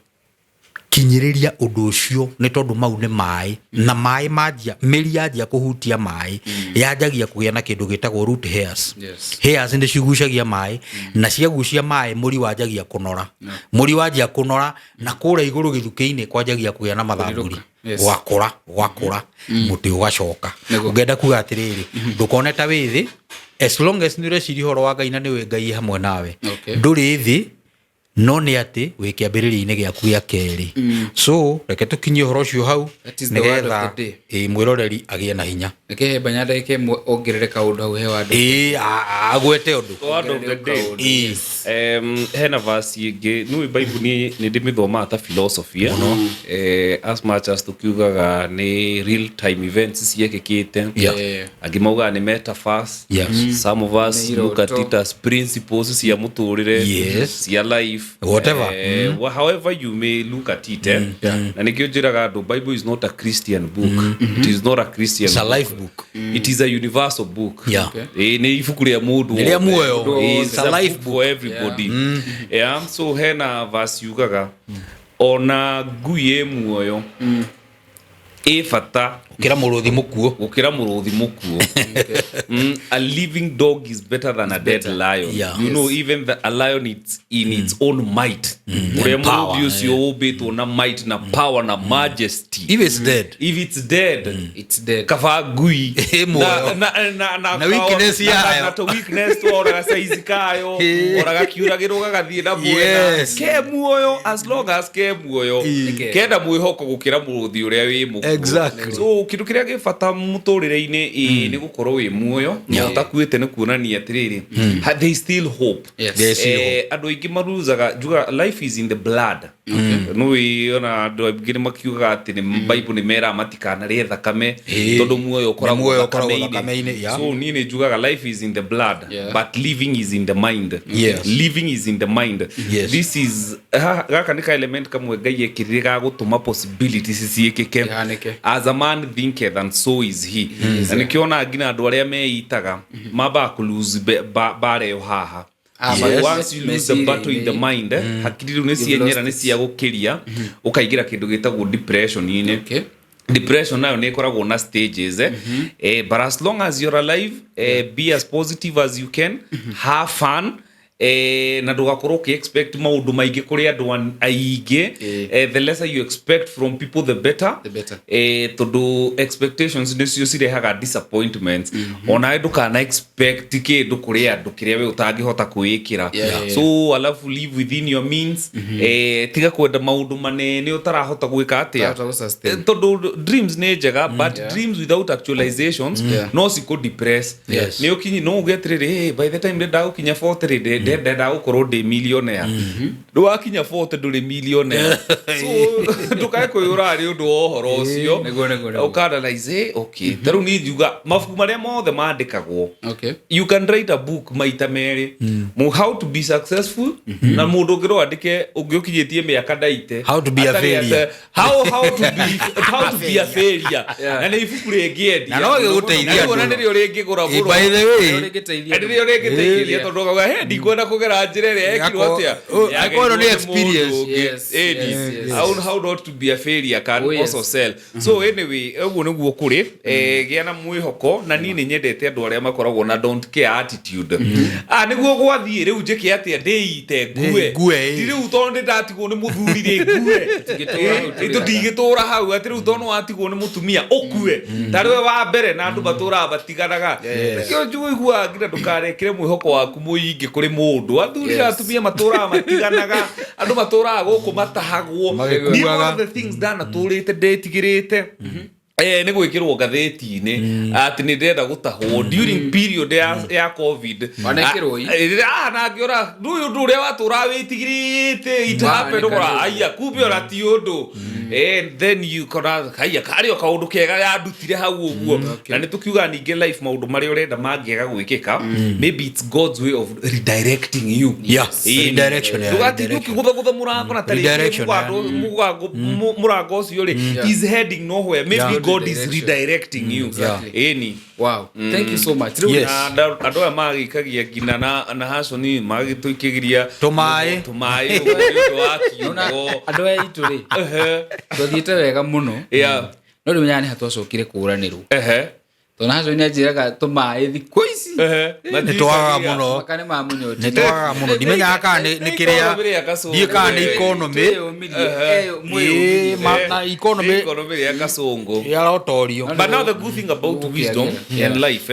Kinyĩrĩria ũndũ ũcio nĩ tondũ mau nĩ maĩ, na maĩ manjia, mĩri yanjia kũhutia maĩ, yanjagia kũgĩa na kĩndũ gĩtagwo root hairs. Yes. Hairs nĩ cigucagia maĩ, na ciagucia maĩ mũri wanjagia kũnora. Mũri wanjia kũnora, na kũrĩa igũrũ gĩthukĩ-inĩ kwanjagia kũgĩa na mathanguri. Yes. Gwakũra, gwakũra, mũtĩ ũgacoka. Nĩguo. Ũngĩenda kuga atĩrĩrĩ, ndũkone ta wĩ thĩ, as long as nĩ ũreciria ũhoro wa Ngai na nĩũĩ Ngai hamwe nawe. Okay. Ndũrĩ thĩ, no nĩ atĩ wĩ kĩambĩrĩria-inĩ gĩaku gĩa kerĩ. So reke tũkinyie ũhoro ũcio hau, That is the word of nĩgetha the day. mwĩroreri agĩe na hinya. Reke he banya ndagĩka ĩmwe ongerere kaũndũ hau he wandũ. Ĩĩ, agwete ũndũ. Word of the day. Ĩĩ. Hena verse ĩngĩ nĩũĩ Bible nĩ ndĩmĩthomaga ta philosophy, as much as tũkiugaga nĩ real time events ciekĩkĩte. Yeah. Angĩ maugaga nĩ metaphors. Yes. Some of us Nĩ look at iroto. it as principles cia mũtũrĩre, Yes. cia life. Whatever. However you may look at it, Na nĩkĩo njĩraga andũ, Bible is not a Christian book. It is not a Christian It's a book. life book. It is a universal book. Yeah. Okay. Nĩ ibuku rĩa mũndũ Nĩ rĩa wothe. muoyo. It's It's a a life book for everybody. Yeah. So hena verse yugaga ona ngui ĩ muoyo. Ĩ bata Gũkĩra mũrũthi mũkuũ. Gũkĩra mũrũthi mũkuũ. A living dog is better than a dead lion. You know, even a lion, it's in its own might, ũrĩa And power, mũrũthi ũcio ũmbĩtwo na might na power na majesty. If it's dead, if it's dead, It's dead. Kaba ngui Ĩ muoyo. na Na weakness yayo. Na to weakness tworaga size kayo, oraga kiuragĩrwo gagathiĩ na mwena. Ke muoyo, as long as ke muoyo, kenda mwĩhoko gũkĩra mũrũthi ũrĩa wĩ mũkuũ. So kĩndũ kĩrĩa gĩ bata mũtũrĩre-inĩ ĩ nĩ gũkorwo wĩ muoyo na ũtakuĩte, nĩ kuonania atĩrĩrĩ, there is still hope. Yes. There is still. Andũ aingĩ maruzaga, njuga life is in the blood. Nĩũĩ ona andũ aingĩ nĩ makiugaga atĩ nĩ Bible nĩ meraga matikanarĩe thakame, tondũ muoyo Nĩ muoyo ũkoragwo ũkoragwo thakame-inĩ, yeah. So niĩ nĩ njugaga life is in the blood, but living is in the mind. Living is in the mind. This is gaka nĩ ka element kamwe Ngai ekĩrire ga gũtũma possibilities ciĩkĩke. Ihanĩke. As a man thinketh, and so is he. Na nĩkĩona nginya andũ arĩa meitaga mambaga kũ lose mbara ĩyo haha. So once you lose the battle in the mind, hakiri rĩu nĩ cienyera, nĩ cia gũkĩria, ũkaingĩra kĩndũ gĩtagwo depression-inĩ. Depression nayo nĩ ĩkoragwo na stages, eh? But as long as you're alive, be as positive as you can, have fun, na ndũgakorwo ũkĩ expect maũndũ maingĩ kũrĩ andũ aingĩ. The lesser you expect from people, the better. The better. Tondũ expectations nĩcio cirehaga disappointments. Onawe ndũkana expect kĩndũ kũrĩ andũ kĩrĩa we ũtangĩhota kwĩĩkĩra. So alafu live within your means. Tiga kwenda maũndũ manene ũtarahota gwĩka atĩa. Ũtarahota gũsustain. Tondũ dreams nĩ njega, but dreams without actualizations no cikũ depress. Nĩ ũkinyi no uge atĩrĩrĩ, "Hey, by the time ndenda gũkinya 40 rĩ, ndenda gũkorwo ndĩ millionaire." Ndwakinya 40 ndũrĩ millionaire, so ndũkae kwĩyũra nĩ ũndũ wa ũhoro ũcio. Nĩguo, nĩguo, nĩguo. Ũka-analyse, okay, ta rĩu niĩ njuga mabuku marĩa mothe mandĩkagwo, you can write a book maita merĩ, how to be successful, na mũndũ ũngĩ no andĩke ũngĩ ũkinyĩtie mĩaka 90. How to be a Atarĩ failure. How to be a failure. Na nĩ ibuku rĩngĩendia. Na no gĩgũteithia Na rĩu ona andũ. nĩrĩo rĩngĩgũra mũno. By the way, Rĩngĩteithia. Na nĩrĩo rĩngĩteithia, tondũ ũkauga, "He, ndikwenda kũgera njĩra ĩrĩa yekirwo atĩa." Oh, Yagerirwo akorwo nĩ nĩ experience. mũndũ ũngĩ. Ĩni. How not to be a failure can also sell. So anyway, ũguo nĩguo kũrĩ. Gĩa na mwĩhoko, na niĩ nĩ nyendete andũ arĩa makoragwo na don't care attitude. Ah, nĩguo gwathiĩ rĩu, njĩke atĩa? Ndĩite ngue? Ngue, ĩ. Ti rĩu tondũ nĩ ndatigwo nĩ mũthuri rĩ, ngue? Tũtingĩtũũra hau tũrĩ. Tũtingĩtũra hau atĩ rĩu tondũ watigwo nĩ mũtumia ũkue tarĩ we wa mbere, na andũ matũraga matiganaga. Nĩkĩo njiguaga nginya ndũkarekĩre mwĩhoko waku mũingĩ kũrĩ mũndũ. Athuri na atumia matũraga matiganaga, andũ matũraga gũkũ matahagwo. Magĩkuaga. Niĩ one of the things ndanatũrĩte ndetigĩrĩte nĩ gwĩkĩrwo ngathĩti-inĩ atĩ nĩ ndĩrenda gũtahwo during period ya COVID. Wanekĩrwo ĩ? Na ngĩona ndũyũ ũndũ ũrĩa watũraga wĩtigĩrĩte it happened, Wanĩka ũkora nĩ ũndũ. aya kumbe ona ti ũndũ. Then you kora haiya karĩ o kaũndũ kega yandutire hau ũguo. Na nĩ tũkiuga ningĩ life, maũndũ marĩa ũrenda mangĩaga gwĩkĩka, maybe it's God's way of redirecting you. Redirection, yeah, Ndũgatinde redirection. ũkĩgũthagũtha mũrango na tarĩngĩ Redirection, yeah. mũrango ũcio rĩ is heading nowhere. Maybe God is Redirection. redirecting you. Ĩni. Wow, thank you so much. Rĩu Yes. Na andũ aya magĩikagia nginya na haconi magĩtũikĩgiria Tũmaĩ. Tũmaĩ ũguo nĩ ũndũ wa Nona kiugo. Andũ aya aitũ rĩ, twathiĩte wega mũno, no rĩu menyaga nĩ hatwacokire kũranĩrwo, tondũ haconi anjĩraga tũmaĩ thikũ ici. Nĩ twagaga mũno. Maka nĩ mamũnyoti. Nĩ twagaga mũno, ndimenyaga kana nĩ kĩrĩa Economy ya Kasongo. ndiũĩ kana nĩ economy. Ĩĩ, na economy Economy ya Kasongo. yarotorio. But now the good thing about wisdom and life,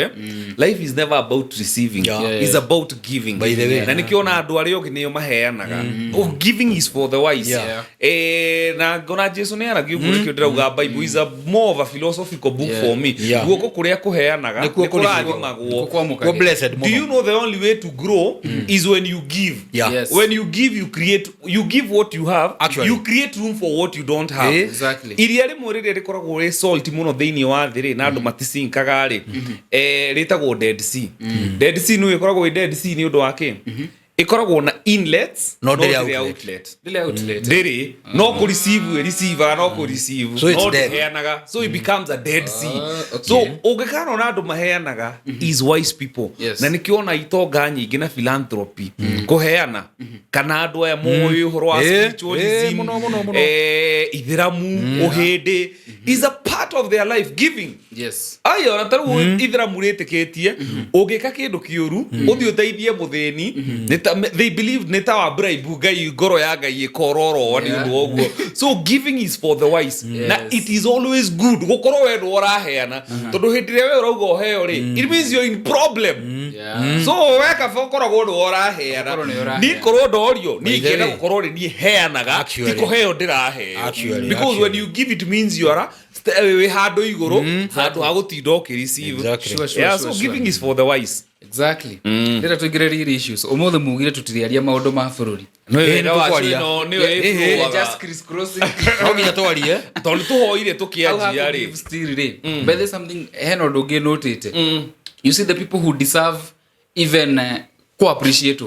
life is never about receiving. It's about giving. By the way. Na nikiona andũ arĩa ũngĩ nĩo maheanaga. Oh, giving is for the wise. Na ngona Jesu nĩ aragia ũguo, nĩkĩo ndĩrauga Bible is a more of a philosophical book for me. Guoko kũrĩa kũheanaga Nĩkuo nĩ kũrathimagwo. Kuo blessed Do you mũno. know the only way to grow is when you give? Yeah. When you give, you create, you give what you have. Actually. You create room for what you don't have. Iria rĩmwe rĩrĩa rĩkoragwo rĩ salt mũno thĩinĩ wa thĩ rĩ, na andũ maticinkaga rĩ, rĩtagwo Dead Sea. Dead Sea nĩ ĩkoragwo ĩ Dead Sea nĩ ũndũ wa kĩ? Ĩkoragwo na inlets. No ndĩrĩ ndĩrĩ outlet. Outlet. Ndĩrĩ outlet. Ndĩrĩ, no kũ receive ĩreceivaga, no kũ receive. So it's no dead. ndĩheanaga, so it becomes a dead sea. Okay. So ũngĩkanona andũ maheanaga is wise people. Na nĩkĩo ona itonga nyingĩ na philanthropy, kũheana, kana andũ aya moĩ ũhoro wa spiritualism, mũno, mũno, mũno. Ithĩramu, ũhĩndĩ is a part of their life, giving. Aya, ona tarĩu ithĩramu rĩtĩkĩtie ũngĩka kĩndũ kĩũru, ũthiĩ ũteithie mũthĩni, they believe nĩ ta wa bribe Ngai, ngoro ya Ngai ĩkororoa nĩ ũndũ wa ũguo. So giving is for the wise, na it is always good gũkorwo we nĩwe ũraheana, tondũ hĩndĩ ĩrĩa we ũrauga ũheo rĩ, it means you're in problem. So we kaba ũkoragwo nĩwe ũraheana. Ũkorwo nĩwe ũraheana. Niĩ korwo ndorio, niĩ By the ingĩenda way. gũkorwo nĩ niĩ heanaga, ti kũheo ndĩraheo, because when you give, it means you are wĩ handũ igũrũ, handũ ha gũtinda ũkĩreceive. Yeah, so giving is for the wise. Exactly. Rĩrĩa tũingĩrĩrie issues ũmũthĩ, mugire tũtiriaria maũndũ ma bũrũri. Nĩ Ĩĩ, wĩra wacio. nĩtũkwaria. Ĩno nĩyo Ĩĩ, ĩflowaga. Just crisscrossing. No nginya twarie. Tondũ tũhoire Hau tũkĩanjia haku rĩ. give still rĩ, but there's something, hena ũndũ ũngĩ notĩte. You see, the people who deserve even ku appreciate,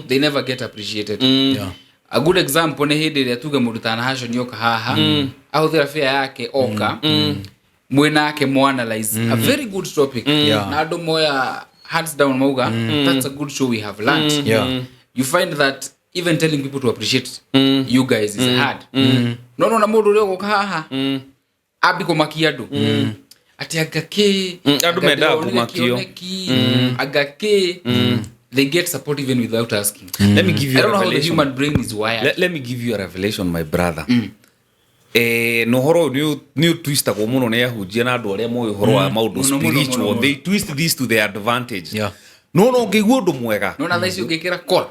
they never get appreciated. A good example nĩ hĩndĩ ĩrĩa tuge mũndũ ta Nahashon oka haha, ahũthĩra fare yake oka, mwĩnake mo analyze a very good topic, na andũ moya hands down, mauga, "That's a good show, we have learned." You find that even telling people to appreciate you guys is hard. No nona mũndũ ũrĩa ũgũka haha ambi kũmakia andũ atĩ anga kĩ Andũ anga mendaga ndĩronire kũmakio. kĩoneki, anga kĩ, they get support even without asking. Let me give you I a don't know how the revelation. human brain is wired. Let me give you a revelation, my brother. Na ũhoro ũyũ nĩ ũtwistagwo mũno nĩ ahunjia na andũ arĩa moĩ ũhoro wa maũndũ Mũno, mũno, spiritual. mũno, mũno. They twist this to their advantage. No ũngĩigua ũndũ mwega, Nona thaa ici ũngĩkĩra call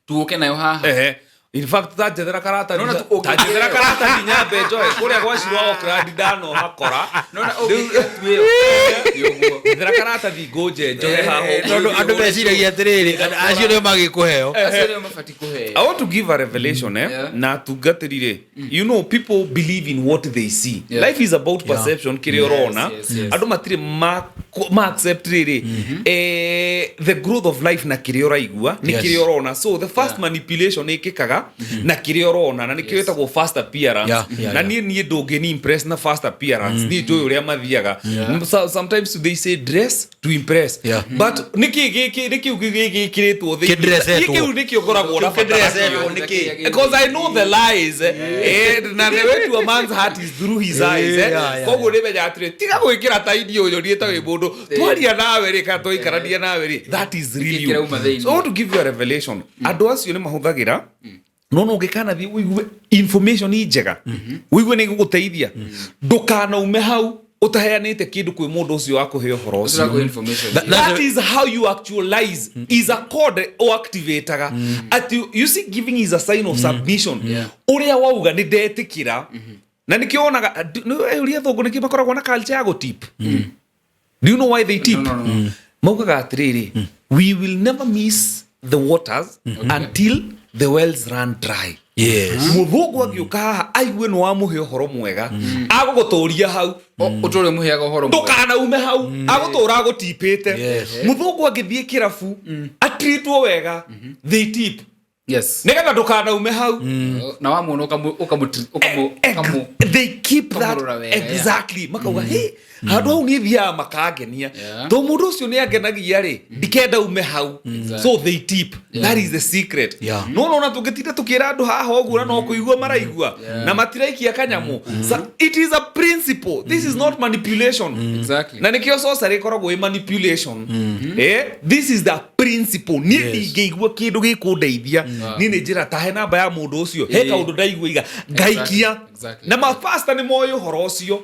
tuũke nayo haha. Ehe, in fact, ta njethera karatathi. Nona tu Ta njethera karatathi nyambe njoe kũrĩa gwacirwo Auckland ndanohakora. Nona ũngĩkĩra tu ĩyo nĩ ũguo. Njethera karatathi ngũnje njohe haha ũguo. Tondũ andũ meciragia atĩrĩrĩ, acio nĩo magĩkũheo. Acio nĩo mabatiĩ kũheo. I want to give a revelation, eh? Yeah. Na atungatĩri rĩ, people believe in what they see. Life is about perception, kĩrĩa ũrona. Andũ matirĩ ma accept rĩrĩ, the growth of life na kĩrĩa ũraigua nĩ kĩrĩa ũrona. So the first manipulation ĩkĩkaga na kĩrĩa ũrona, na nĩkĩo ĩtagwo first appearance. Na niĩ ndũngĩni impress na first appearance. Niĩ njũĩ ũrĩa mathiaga. Sometimes they say dress to impress, but nĩkĩ gĩkĩ nĩkĩu gĩkĩrĩtwo thĩinĩ? Kĩndressetwo. Kĩu nĩkĩo ngoragwo na bata Kĩndressetwo nakĩo. nĩkĩ? Because I know the lies, na the way to a man's heart is through his eyes. Koguo nĩ menya atĩrĩ, tiga gwĩkĩra taini ũyũ niĩ ta wĩ mũndũ twaria nawe rĩ, kana twaikarania nawe rĩ, that is real Nĩkĩ you. kĩrauma thĩinĩ? So I want to give you a revelation. Andũ acio nĩ mahũthagĩra, no ũngĩkanathiĩ ũigue information i njega, ũigue nĩ ĩgũgũteithia, ndũkanaume hau ũtaheanĩte kĩndũ kwĩ mũndũ ũcio wa kũhe ũhoro Ũcio ũcio. wa information. That is how you actualize, is a code ũactivateaga atĩ, you see, giving is a sign of submission. Ũrĩa wauga nĩ ndetĩkĩra, na nĩkĩo wonaga ũrĩa thũngũ nĩkĩo makoragwo na culture ya gũtip. Do you know why they tip? No, no, no. Maugaga atĩrĩrĩ, we will never miss the waters until the wells run dry. Mũthũngũ agĩũka haha aigue nĩ wamũhe ũhoro mwega, agũgũtũria hau. Ũtũre mũheaga ũhoro mwega. Ndũkanaume hau, agũtũra agũtipĩte. Mũthũngũ angĩthiĩ kĩrabu atritwo wega, they tip nĩgetha ndũkanaume hau. Na wamuona ũkamũ They keep that. Ũkamũrora wega, yeah. Exactly. Makauga, hey, handũ hau niĩ thiaga makangenia, to mũndũ ũcio nĩ angenagia rĩ, ndikenda ume hau. So they tip. That is the secret. No nona tũngĩtinda tũkĩra andũ haha ũguo na no kũigua maraigua na matiraikia kanyamũ. So it is a principle. This is not manipulation. Na nĩkĩo sorcery ĩkoragwo ĩ manipulation. This is the principle. Niĩ ndingĩigua kĩndũ gĩkũndeithia, niĩ nĩ njĩra tahe namba ya mũndũ ũcio, he kaũndũ ndaigua iga ngaikia. Na mapasta nĩ moĩ ũhoro ũcio.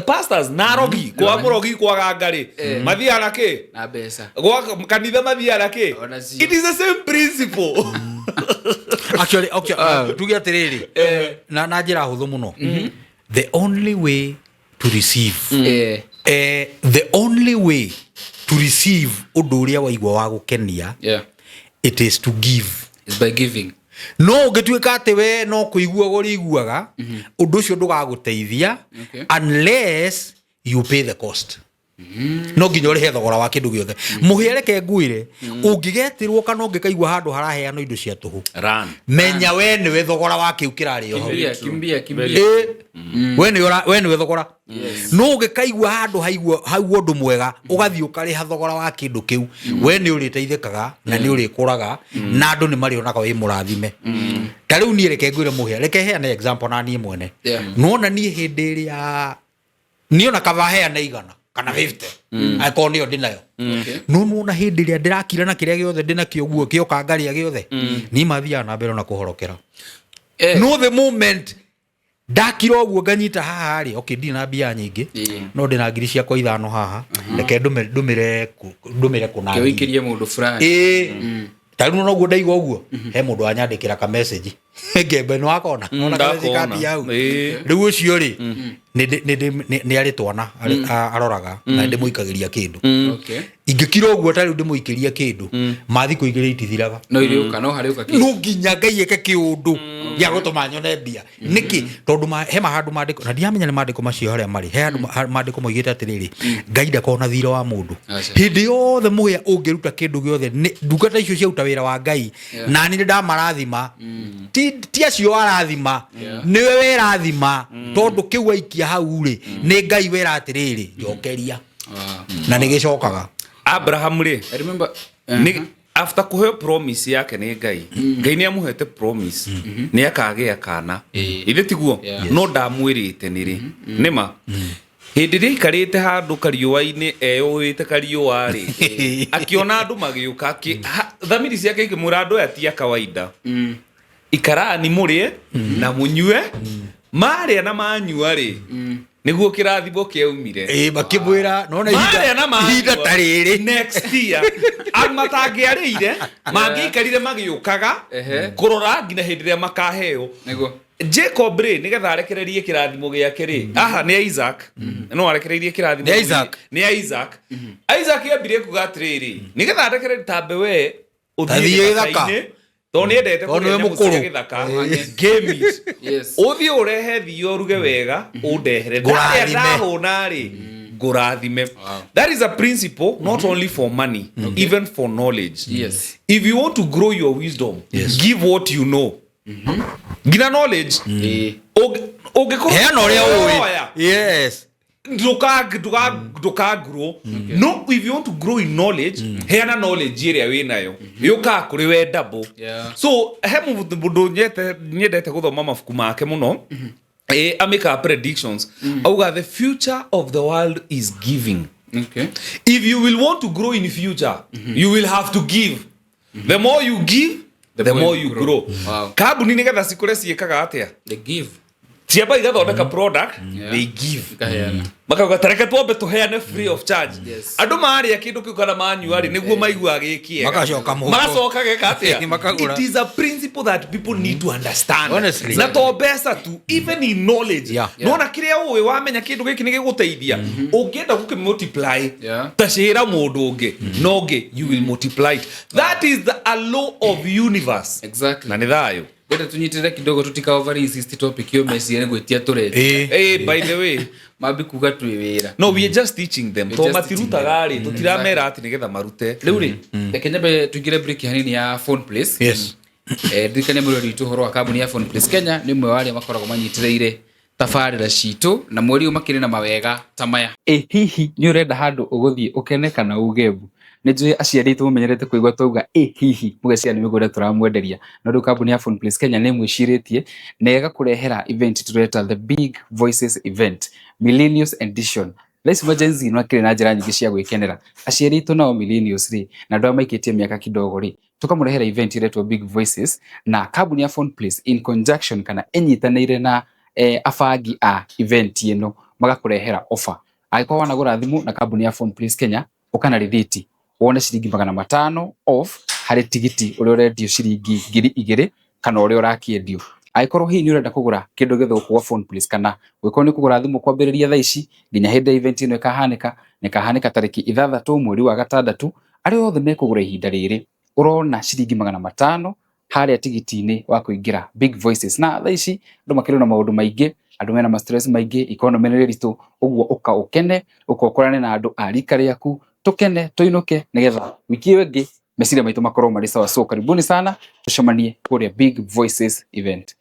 Pastors na arogi, kwa mũrogi kwaga ngarĩ mathiaga na kĩ? Na mbeca. Gwa kanitha mathiaga na kĩ? Ona cio. It is the same principle. Actually, okay, tuge atĩrĩrĩ, na njĩra hũthũ mũno, the only way to receive, the only way to receive ũndũ ũrĩa waigua wa gũkenia, it is to give. It's by giving. No ũngĩtuĩka atĩ we no kũiguaga ũrĩiguaga, ũndũ ũcio ndũgagũteithia unless you pay the cost. No nginya ũrĩhe thogora wa kĩndũ gĩothe. Mũhĩa, reke ngwĩre, ũngĩgetirwo kana ũngĩkaigua handũ haraheanwo indo cia tũhũ, Run. menya we nĩwe thogora wa kĩu kĩrarĩo hau. Kimbia, kimbia, kimbia. Ĩ, we nĩwe we nĩwe thogora. No ũngĩkaigua handũ haigua hau ũndũ mwega, ũgathiĩ ũkarĩha thogora wa kĩndũ kĩu, we nĩ ũrĩteithĩkaga na nĩ ũrĩkũraga na andũ nĩ marĩonaga wĩ mũrathime. Ta rĩu niĩ, reke ngwĩre mũhĩa, reke heane example na niĩ mwene. Nona niĩ hĩndĩ ĩrĩa niĩ ona kaba heane 100 kana 50 angĩkorwo nĩyo ndĩnayo, no nona hĩndĩ ĩrĩa ndĩrakira na kĩrĩa gĩothe ndĩnakĩo guo kĩoka ngarĩa gĩothe, niĩ mathiaga na mbere ona kũhorokera. No the moment ndakira ũguo nganyita haha rĩ, okay, ndirĩ na mbia nyingĩ, no ndĩna 5,000 haha, reke ndũmĩre kũna ngiri. Kĩwĩikĩrie mũndũ fulani. Ĩĩ, ta rĩu noguo ndaigua ũguo, he mũndũ wanyandĩkĩra ka message ngembe nĩ wakona. Nona ka message ka Ndakona. mbia hau. Ĩĩ. Rĩu ũcio rĩ, nĩ arĩ twana aroraga na ndĩmũikagĩria kĩndũ. Ingĩkira ũguo, ta rĩu ndĩmũikĩrie kĩndũ, mathikũ 2 itithiraga. No irĩũka, no harĩũka kĩndũ. No nginya Ngai eke kĩũndũ gĩa gũtũma nyone mbia. Nĩkĩ? Tondũ he mahandũ maandĩko, na ndiramenya nĩ maandĩko macio harĩa marĩ, he handũ maandĩko moigĩte atĩrĩrĩ, Ngai ndakoragwo na thirĩ wa mũndũ. Aca. Hĩndĩ yothe mũhĩa ũngĩruta kĩndũ gĩothe, ndungata icio ciaruta wĩra wa Ngai na niĩ nĩ ndamarathima, ti acio arathima, nĩwe werathima, tondũ kĩu aikia hau rĩ, nĩ Ngai wera atĩrĩrĩ, njokeria, na nĩ gĩcokaga. Abraham rĩ, I remember nĩ after kũheo promise yake nĩ Ngai, Ngai nĩ amũhete promise nĩ akagĩa kana. Ithe tiguo? Yeah. No ndamwĩrĩte nĩ rĩ, nĩma hĩndĩ ĩrĩa aikarĩte handũ kariũa-inĩ eyũĩte kariũa rĩ, akĩona andũ magĩũka, thamiri ciake ikĩmwĩra andũ aya ti a kawaida, ikarani mũrĩe na mũnyue. Marĩa na manyua rĩ, nĩguo kĩrathimo kĩaumire. Ĩĩ, makĩmwĩra nona Marĩa na manyua, ihinda ta rĩrĩ. Next year andũ matangĩarĩire mangĩaikarire magĩũkaga kũrora nginya hĩndĩ ĩrĩa makaheo. Jacob rĩ, nĩgetha arekererie kĩrathimo gĩake rĩ, aha nĩ Isaac, no arekereirie kĩrathimo. Nĩ Isaac. Nĩ Isaac. Isaac ambire kuga atĩrĩrĩ, nĩgetha arekererie, tambe we ũthiĩ Tathiĩ gĩthaka. gĩthaka-inĩ, tondũ nĩ endete Tondũ kũrĩa nĩwe nyamũ cia mũkũrũ. gĩthaka, game meat. Ũthiĩ ũrehe thiĩ ũruge wega ũndehere, ndarĩa Ngũrathime. ndahũna rĩ, ngũrathime. That is a principle not only for money, even for knowledge. If you want to grow your wisdom, give what you know, nginya knowledge. Ũngĩkorwo Heana ũrĩa ũĩ. ũroya, ndũkangurwo. No if you want to grow in knowledge, heana knowledge ĩrĩa wĩ nayo, yũkaga kũrĩ we double. So he mũndũ nyendete gũthoma mabuku make mũno, amĩkaga predictions, auga the future of the world is giving. If you will want to grow in future, you will have to give. The more you give, the more you grow. Kambuni nĩgetha cikũre ciĩkaga atĩa? They give. Ciamba igathondeka product, they give. Ikaheana. Makauga tareke twambe tũheane free of charge. Andũ marĩa kĩndũ kĩu kana manyua rĩ, nĩguo maiguaga gĩ kĩega. Magacoka mũhuko. Magacoka geka atĩa? Makagũra. It is a principle that people need to understand. Honestly. Na to mbeca tu, even in knowledge. Nona kĩrĩa ũĩ, wamenya kĩndũ gĩkĩ nĩ gĩgũteithia, ũngĩenda gũkĩ multiply, ta cĩra mũndũ ũngĩ no ũngĩ, you will multiply it. That is the a law of universe. Na nĩ thayũ. Ngwenda tunyitĩrĩre kidogo, tutika over insist topic yo, meciria nĩ gwĩtia tũretia. Eh, by the way, Mambi kuga twĩ wĩra. No, we are just teaching them. We're To just matirutaga rĩ, tũtiramera atĩ nĩgetha marute. Rĩu rĩ, reke nyambe tũingĩre break hanini ya Phone Place. Ndirikanie mũrori witũ ũhoro wa kambuni ya Phone Place Kenya, nĩ ũmwe wa arĩa makoragwo manyitĩrĩire tabarĩra citũ, na mweri ũyũ makĩrĩ na mawega ta maya. Ĩ hihi nĩ ũrenda handũ ũgũthiĩ ũkene kana uge mbu? Nĩ njũĩ aciari aitũ mũmenyerete kũigua twauga ĩ hihi mũgeciria nĩ mĩgũnda tũramwenderia, no rĩu kambuni ya Phone Place Kenya nĩ ĩmwĩcirĩtie na ĩgakũrehera event tũreta The Big Voices Event Millennials Edition. Thaa ici ma Gen Z makĩrĩ na njĩra nyingĩ cia gwĩkenera. Aciari aitũ nao millennials rĩ, na andũ arĩa maikĩtie mĩaka kidogo rĩ, tũkamũrehera event ĩretwo Big Voices, na kambuni ya Phone Place in conjunction kana ĩnyitanĩire na abangi a event ĩno magakũrehera offer. Angĩkorwo wanagũra thimũ na kambuni ya Phone Place Kenya, ũka na rĩthiti wone ciringi 500 off harĩ tigiti ũrĩa ũrendio ciringi 2,000 kana ũrĩa ũrakĩendio. Angĩkorwo hihi nĩ ũrenda kũgũra kĩndũ gĩothe gũkũ gwa Phone Place, kana ũngĩkorwo nĩ kũgũra thimũ kwambĩrĩria thaa ici nginya hĩndĩ ya event ĩno ĩkahanĩka, na ĩkahanĩka tarĩki 6 mweri wa gatandatũ, arĩa othe mekũgũra ihinda rĩrĩ ũrona ciringi 500 harĩa tigiti-inĩ wa kũingĩra Big Voices. Na thaa ici andũ makĩrĩ na maũndũ maingĩ. Andũ mena ma stress maingĩ, economy nĩ ritũ, ũguo ũka ũkene, ũka ũkorane na andũ a rika rĩaku, tũkene, tũinũke nĩgetha wiki ĩyo ĩngĩ meciria maitũ makorwo marĩ sawa. So karibuni sana, tũcemanie kũrĩa Big Voices event.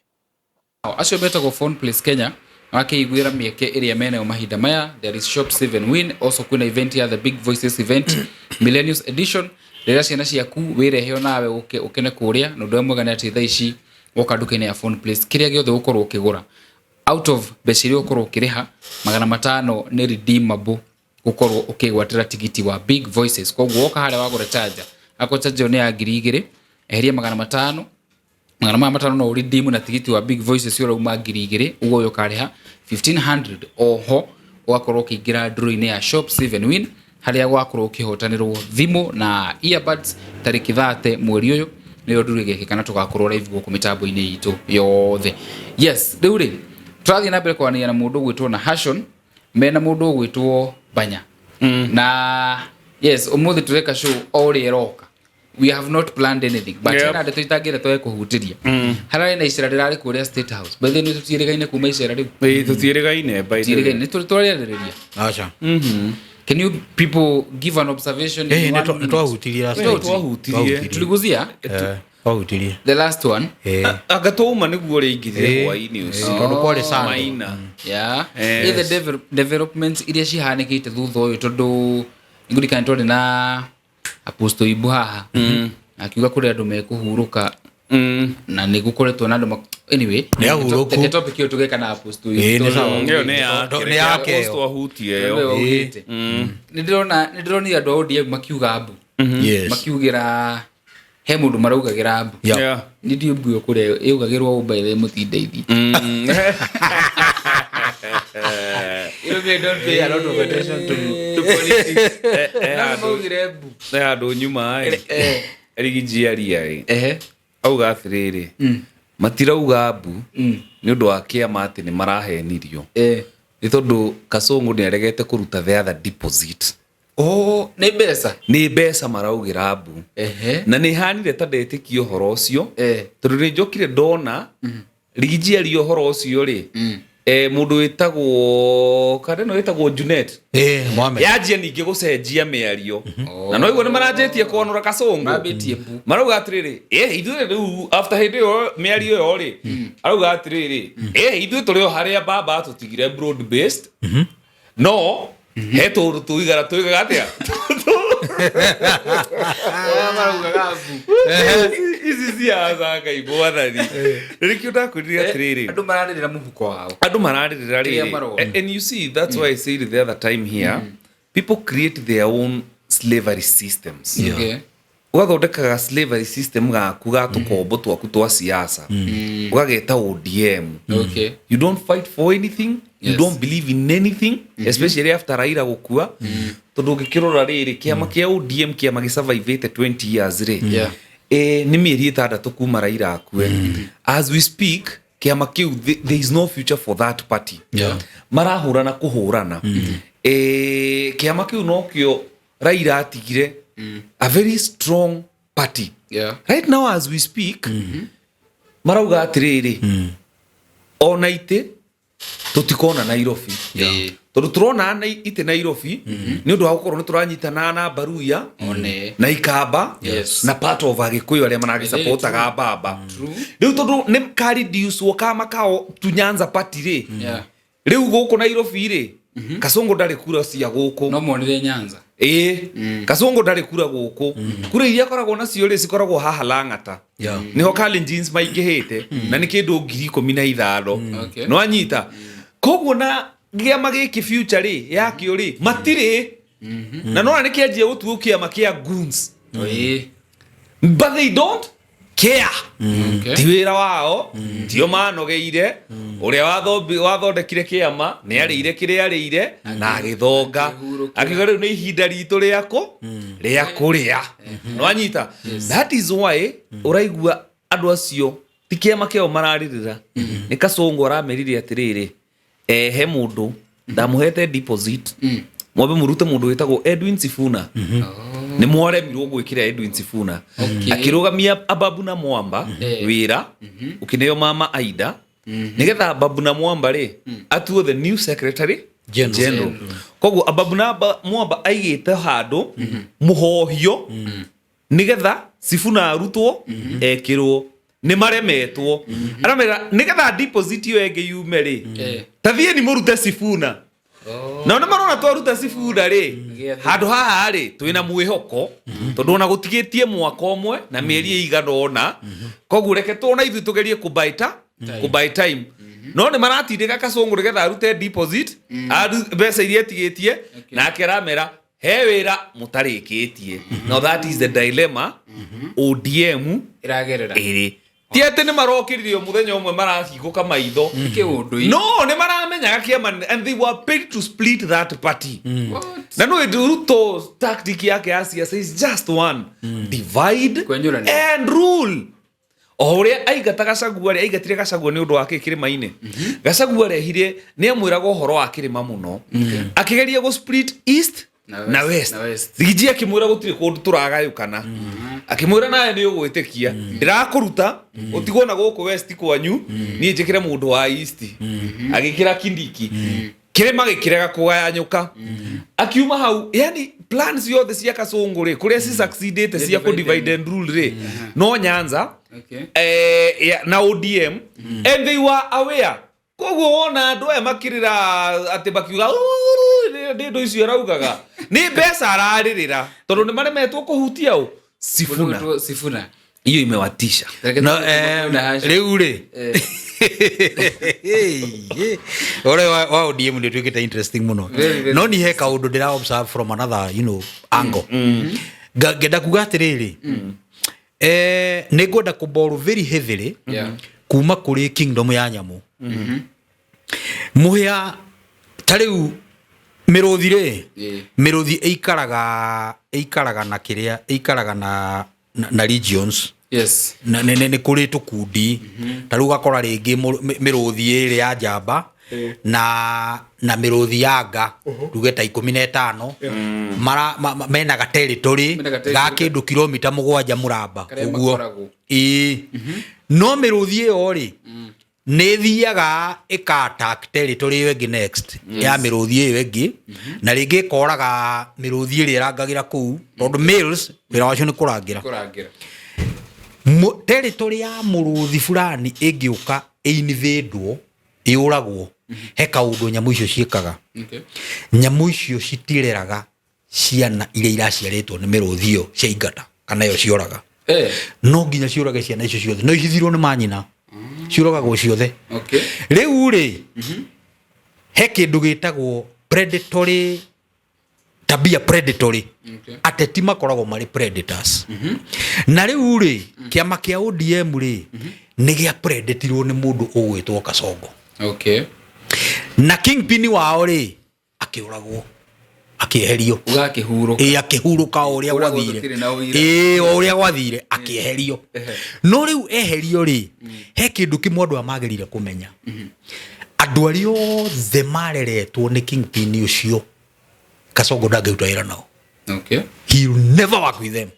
Acio metagwo Phone Place Kenya wakĩiguĩra mĩeke ĩrĩa menayo mahinda maya. There is Shop Save and Win, also kwĩna event ya the Big Voices event Millennials edition, rĩrĩa ciana ciaku wĩrehe nawe ũke ũkene kũrĩa. Na ũndũ ũrĩa mwega nĩ atĩ thaa ici woka nduka-inĩ ya Phone Place, kĩrĩa gĩothe ũgũkorwo ũkĩgũra, out of mbeca iria ũgũkorwo ũkĩrĩha, 500 nĩ redeemable gũkorwo ũkĩgwatĩra tigiti wa Big Voices. Koguo woka harĩa wagũra charger, akorwo charger ĩyo nĩ ya 2000, eheria 500, magana maya matano no ũredeem na tigiti wa Big Voices ũrauma 2000, ũguo ũyũ ũkarĩha 1500. Oho ũgakorwo ũkĩingĩra draw-inĩ ya Shop Save and Win, harĩa gwakorwo ũkĩhotanĩrwo thimũ na earbuds tarĩki 30 mweri ũyũ, nĩyo nduru ĩgekĩka na tũgakorwo live gũkũ mĩtambo-inĩ itũ yothe. Yes, rĩu rĩ tũrathiĩ na mbere kwaranĩria na mũndũ ũgwĩtwo na Hashon mena mũndũ ũgwĩtwo Banya. Na yes, ũmũthĩ tũreka show o ũrĩa ĩroka. We have not planned anything, but hena ndeto itangĩenda twage kũhutĩria. Hararĩ na icera rĩrarĩ kũrĩa State House. By the way, tũtiĩrĩgaine kuma icera rĩu. Ĩĩ, tũtiĩrĩgaine by the way. Tũtiĩrĩgaine, nĩ tũrarĩarĩrĩria. Aca. Can you people give an observation in Eh, one minute? twahutirie last Nĩ time. twahutirie. Tuliguzia Eh, twahutirie. The last one. Eh, Anga twauma nĩguo rĩingĩrire Eh, hwainĩ ũcio. tondũ kwarĩ Sunday. Maina. Yeah. Yes. Yes. The developments iria cihanĩkĩte thutha ũyũ, tondũ ngũrikana twarĩ na Apostle Ibu haha, akiuga kũrĩ andũ mekũhurũka na nĩ gũkoretwo na andũ anyway. Nĩ ahurũku. Reke topic ĩyo tũgeka na Apostle Ibu. Ĩĩ, nĩ sawa. Ĩyo nĩ yake. Nĩ yake ĩyo. Apostle ahutie ĩyo. Nĩwe waugĩte. Nĩ ndĩronire andũ a ODM makiuga mbu, makiugĩra he mũndũ maraugagĩra mbu. Yeah. Nĩ ndiũ mbu ĩyo kũrĩa ĩugagĩrwo ũmba ĩrĩa mũtindeithie. You know, I don't pay a lot of attention to politics. No maugire mbu. Nĩ handũ nyuma ĩ rigijiaria ĩ auga atĩrĩrĩ, matirauga mbu nĩ ũndũ wa kĩama atĩ nĩ marahenirio, nĩ tondũ Kasongo nĩ aregete kũruta the other deposit. Oh, nĩ mbeca. Nĩ mbeca maraugĩra mbu. Na nĩ hanire ta ndetĩkia ũhoro ũcio, tondũ nĩ njokire ndona rigijiaria ũhoro ũcio rĩ, mũndũ wĩtagwo kana ĩno wĩtagwo Junet Eh, Mohamed. yanjia ningĩ gũcenjia mĩario, na no igua nĩ maranjĩtie kwanũra Kasongo. Mambĩtie mbu. Marauga atĩrĩrĩ, ithuĩ rĩu after hĩndĩ ĩyo mĩario ĩyo rĩ, arauga atĩrĩrĩ, ithuĩ tũrĩ o harĩa baba atũtigire, broad based, no he tũndũ tũigara tũigaga atĩa. Aya maraugaga mbu. Ici ciaca Ngai mwathani, nĩkĩo ndakwĩrire atĩrĩrĩ, Andũ mararĩrĩra mũhuko wao. Andũ mararĩrĩra Kĩrĩa rĩrĩ. marona. And you see, that's why I said the other time here, people create their own slavery systems. Ũgathondekaga slavery system gaku ga tũkombo twaku twa siasa, ũgageta ODM. You don't fight for anything, you don't believe in anything, especially after Raila gũkua, tondũ ũngĩkĩrora rĩrĩ, kĩama kĩa ODM, kĩama gĩsurvivĩte 20 years rĩ, nĩ mĩeri 6 kuma Raila akue. As we speak, kĩama kĩu, there is no future for that party. Marahũrana kũhũrana. Kĩama kĩu nokĩo Raila atigire, a very strong party. Right now, as we speak, marauga atĩrĩrĩ, ona itĩ tũtikona Nairobi, tondũ tũrona na itĩ Nairobi nĩ ũndũ wa gũkorwo nĩ tũranyitana na Baruya One. na Ikamba na part of Agĩkũyũ arĩa maragĩcapotaga baba. Rĩu tondũ nĩ kareducwo kama kao tu Nyanza party rĩ, rĩu gũkũ Nairobi rĩ, Kasongo ndarĩ kura cia gũkũ. No monire Nyanza. Ĩĩ, Kasongo ndarĩ kura gũkũ. Kura iria akoragwo nacio rĩ, cikoragwo haha Lang'ata. Nĩho Kalenjins maingĩhĩte, na nĩ kĩndũ 15,000. Nĩwanyita? Koguo na kĩama gĩkĩ, future rĩ yakĩo rĩ matirĩ, na nona nĩ kĩanjia gũtuo kĩama kĩa goons, but they don't care. Ti wĩra wao, tio manogeire. Ũrĩa wathondekire kĩama nĩ arĩire kĩrĩa arĩire na agĩthonga. Akĩhurũkĩra. Akiuga rĩu nĩ ihinda ritũ rĩakũ rĩa kũrĩa. Nĩwanyita? That is why ũraigua andũ acio ti kĩama kĩao mararĩrĩra, nĩ Kasongo aramerire atĩrĩrĩ, he mũndũ ndamũhete deposit, mwambe mũrute mũndũ wĩtagwo Edwin Sifuna. Nĩ mwaremirwo gwĩkĩra Edwin Sifuna. Akĩrũgamia Ababu na Mwamba wĩra, ũkĩneo Mama Aida. Nĩgetha Babu na Mwamba rĩ atuo the new secretary General. General. Koguo Babu na Mwamba aigĩte handũ mũhohio nĩgetha Sifuna arutwo ekĩrwo nĩ maremetwo aramera nĩgetha deposit ĩyo ĩngĩ yume rĩ, ta thiĩni mũrute Sifuna. Nao nĩ marona twaruta Sifuna rĩ, Gĩathĩ. handũ haha rĩ twĩna mwĩhoko tondũ ona gũtigĩtie mwaka ũmwe na mĩeri ĩigana ũna, koguo reke tuona ithuĩ tũgerie kũbuy time. No nĩ maratindĩka Kasongo nĩgetha arute deposit, mbeca iria etigĩtie, nake aramera he wĩra mũtarĩkĩtie. Now that is the dilemma ODM Ĩragerera. ĩrĩ. Ti atĩ nĩ marokĩrire o mũthenya ũmwe marahingũka maitho. Kĩũndũ. No nĩ maramenyaga kĩama and they were paid to split that party. What? Na no Ruto tactic yake ya siasa is just one: divide Kwenyũrania. and rule. O ũrĩa aingata Gachagua rĩ, aingatire Gachagua nĩ ũndũ wa kĩ? Kĩrĩma-inĩ. Gachagua arehire nĩ amwĩraga ũhoro wa kĩrĩma mũno, akĩgeria gũ split east na na west, west. Na west. Rigiji akĩmwĩra gũtirĩ kũndũ tũragayũkana, akĩmwĩra nawe nĩ ũgwĩtĩkia ndĩrakũruta ũtigwo na gũkũ west kwanyu, niĩ njĩkĩre mũndũ wa east. Agĩkĩra Kindiki, kĩrĩma gĩkĩrega kũgayanyũka, akiuma hau. Yani plans ciothe cia Kasongo rĩ, kũrĩa ci succeedĩte cia kũ divide and rule rĩ, no Nyanza na ODM, and they were aware. Koguo wona andũ aya makĩrĩra atĩ makiuga ndĩ icio araugaga nĩ mbeca ararĩrĩra tondũ nĩ maremetwo kũhutia ũ Sifuna. Ũndũ Sifuna. Hiyo imewatisha. Reke No, na hash. Rĩu rĩ, ũrĩa wa ODM nĩ ũtuĩkĩte interesting mũno. Very, very. No ni he kaũndũ ndĩra observe from another angle. Ngenda kuga atĩrĩrĩ, nĩ ngwenda kũborrow very heavily kuma kũrĩ kingdom ya nyamũ. Mũhĩa ta rĩu mĩrũthi rĩ, mĩrũthi ĩikaraga na kĩrĩa ĩikaraga na regions. Na nĩ kũrĩ tũkundi, ta rĩu ũgakora rĩngĩ mĩrũthi ĩrĩ ya njamba na mĩrũthi ya nga, tuge ta 15, mara mena ga territory Mena ga territory. Ga kĩndũ kilomita 7 mũramba Karĩa ũguo. makoragwo. Ĩĩ, no mĩrũthi ĩyo rĩ, nĩ ĩthiaga ĩka attack territory ĩyo ĩngĩ next ya mĩrũthi ĩyo ĩngĩ, na rĩngĩ ĩkoraga mĩrũthi ĩrĩa ĩrangagĩra kũu, tondũ males wĩra wacio nĩ kũrangĩra. Kũrangĩra. Territory ya mũrũthi fulani ĩngĩũka ĩinvadwo, yũragwo, he kaũndũ nyamũ icio ciĩkaga. Nyamũ icio citireraga ciana iria iraciarĩtwo nĩ mĩrũthi ĩyo ciaingata kana ĩyo cioraga. No nginya ciũrage ciana icio ciothe, no icithirwo nĩ manyina, ciũragagwo ciothe. Rĩu rĩ, he kĩndũ gĩtagwo predatory tabia, predatory. Ateti makoragwo marĩ predators. Na rĩu rĩ, kĩama kĩa ODM rĩ, nĩ gĩa predatirwo nĩ mũndũ ũgwĩtwo Kasongo. Na kingpin wao rĩ, akĩũragwo, akĩeherio. Ũgakĩhurũka. Ĩ, akĩhurũka o ũrĩa Kũragwo gwathire. tũtirĩ na ũira. Ĩ, o ũrĩa gwathire akĩeherio. No rĩu eherio rĩ, he kĩndũ kĩmwe andũ aya magĩrĩire kũmenya: andũ arĩa othe mareretwo nĩ kingpin ũcio, Kasongo ndangĩruta wĩra nao. He will never work with them.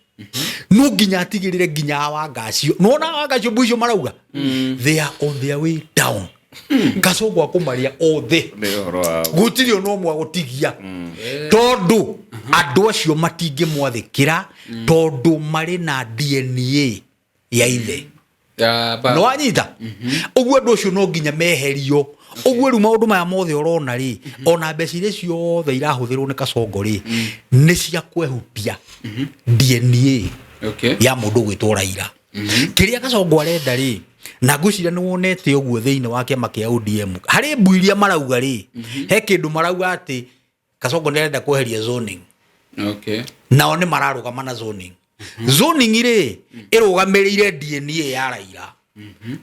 No nginya atigĩrĩre nginya awanga acio, nona awanga acio mbu icio marauga, they are on their way down. Kasongo akũmaria othe. Nĩ ũhoro wa Gũtirĩ ona ũmwe agũtigia, tondũ andũ acio matingĩmwathĩkĩra, tondũ marĩ na DNA ya ithe. Ya ba. No wanyita ũguo, andũ acio no nginya meherio ũguo. Rĩu maũndũ maya mothe ũrona rĩ, ona mbeca iria ciothe irahũthĩrwo nĩ Kasongo rĩ, nĩ cia kwehutia DNA ya mũndũ ũgwĩtwo Raila. Kĩrĩa Kasongo arenda rĩ, na ngwĩciria nĩ wonete ũguo thĩinĩ wa kĩama kĩa ODM, harĩ mbu iria marauga rĩ, he kĩndũ marauga atĩ Kasongo nĩ arenda kweheria zoning. Nao nĩ mararũgama na zoning. Zoning rĩ, ĩrũgamĩrĩire DNA ya Raila,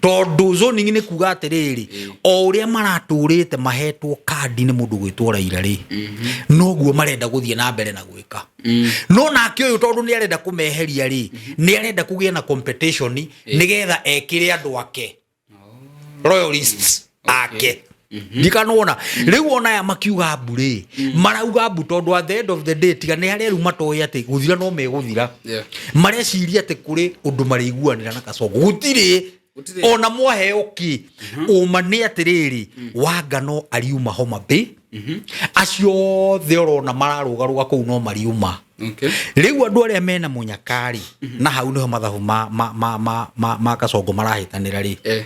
tondũ zoning nĩ kuga atĩrĩrĩ, o ũrĩa maratũrĩte mahetwo kandi nĩ mũndũ gwĩtwo Raila rĩ, noguo marenda gũthiĩ na mbere na gwĩka. No nake ũyũ, tondũ nĩ arenda kũmeheria rĩ, nĩ arenda kũgĩe na competition nĩgetha ekĩre andũ ake, loyalists ake. Ndikanona rĩu ona aya makiuga mbu rĩ, marauga mbu tondũ at the end of the day, tiga nĩ harĩa rĩu matoĩ atĩ gũthira no megũthira. Mareciria atĩ kũrĩ ũndũ marĩiguanĩra na Kasongo, gũtirĩ. Gũtirĩ. Ona mwaheo kĩ, ũma nĩ atĩrĩrĩ, Wanga no ariuma Homa Bay, acio othe ũrona mararũgarũga kũu no mariuma. Rĩu andũ arĩa mena mũnyakarĩ, na hau nĩho mathabu ma Kasongo marahĩtanĩra rĩ,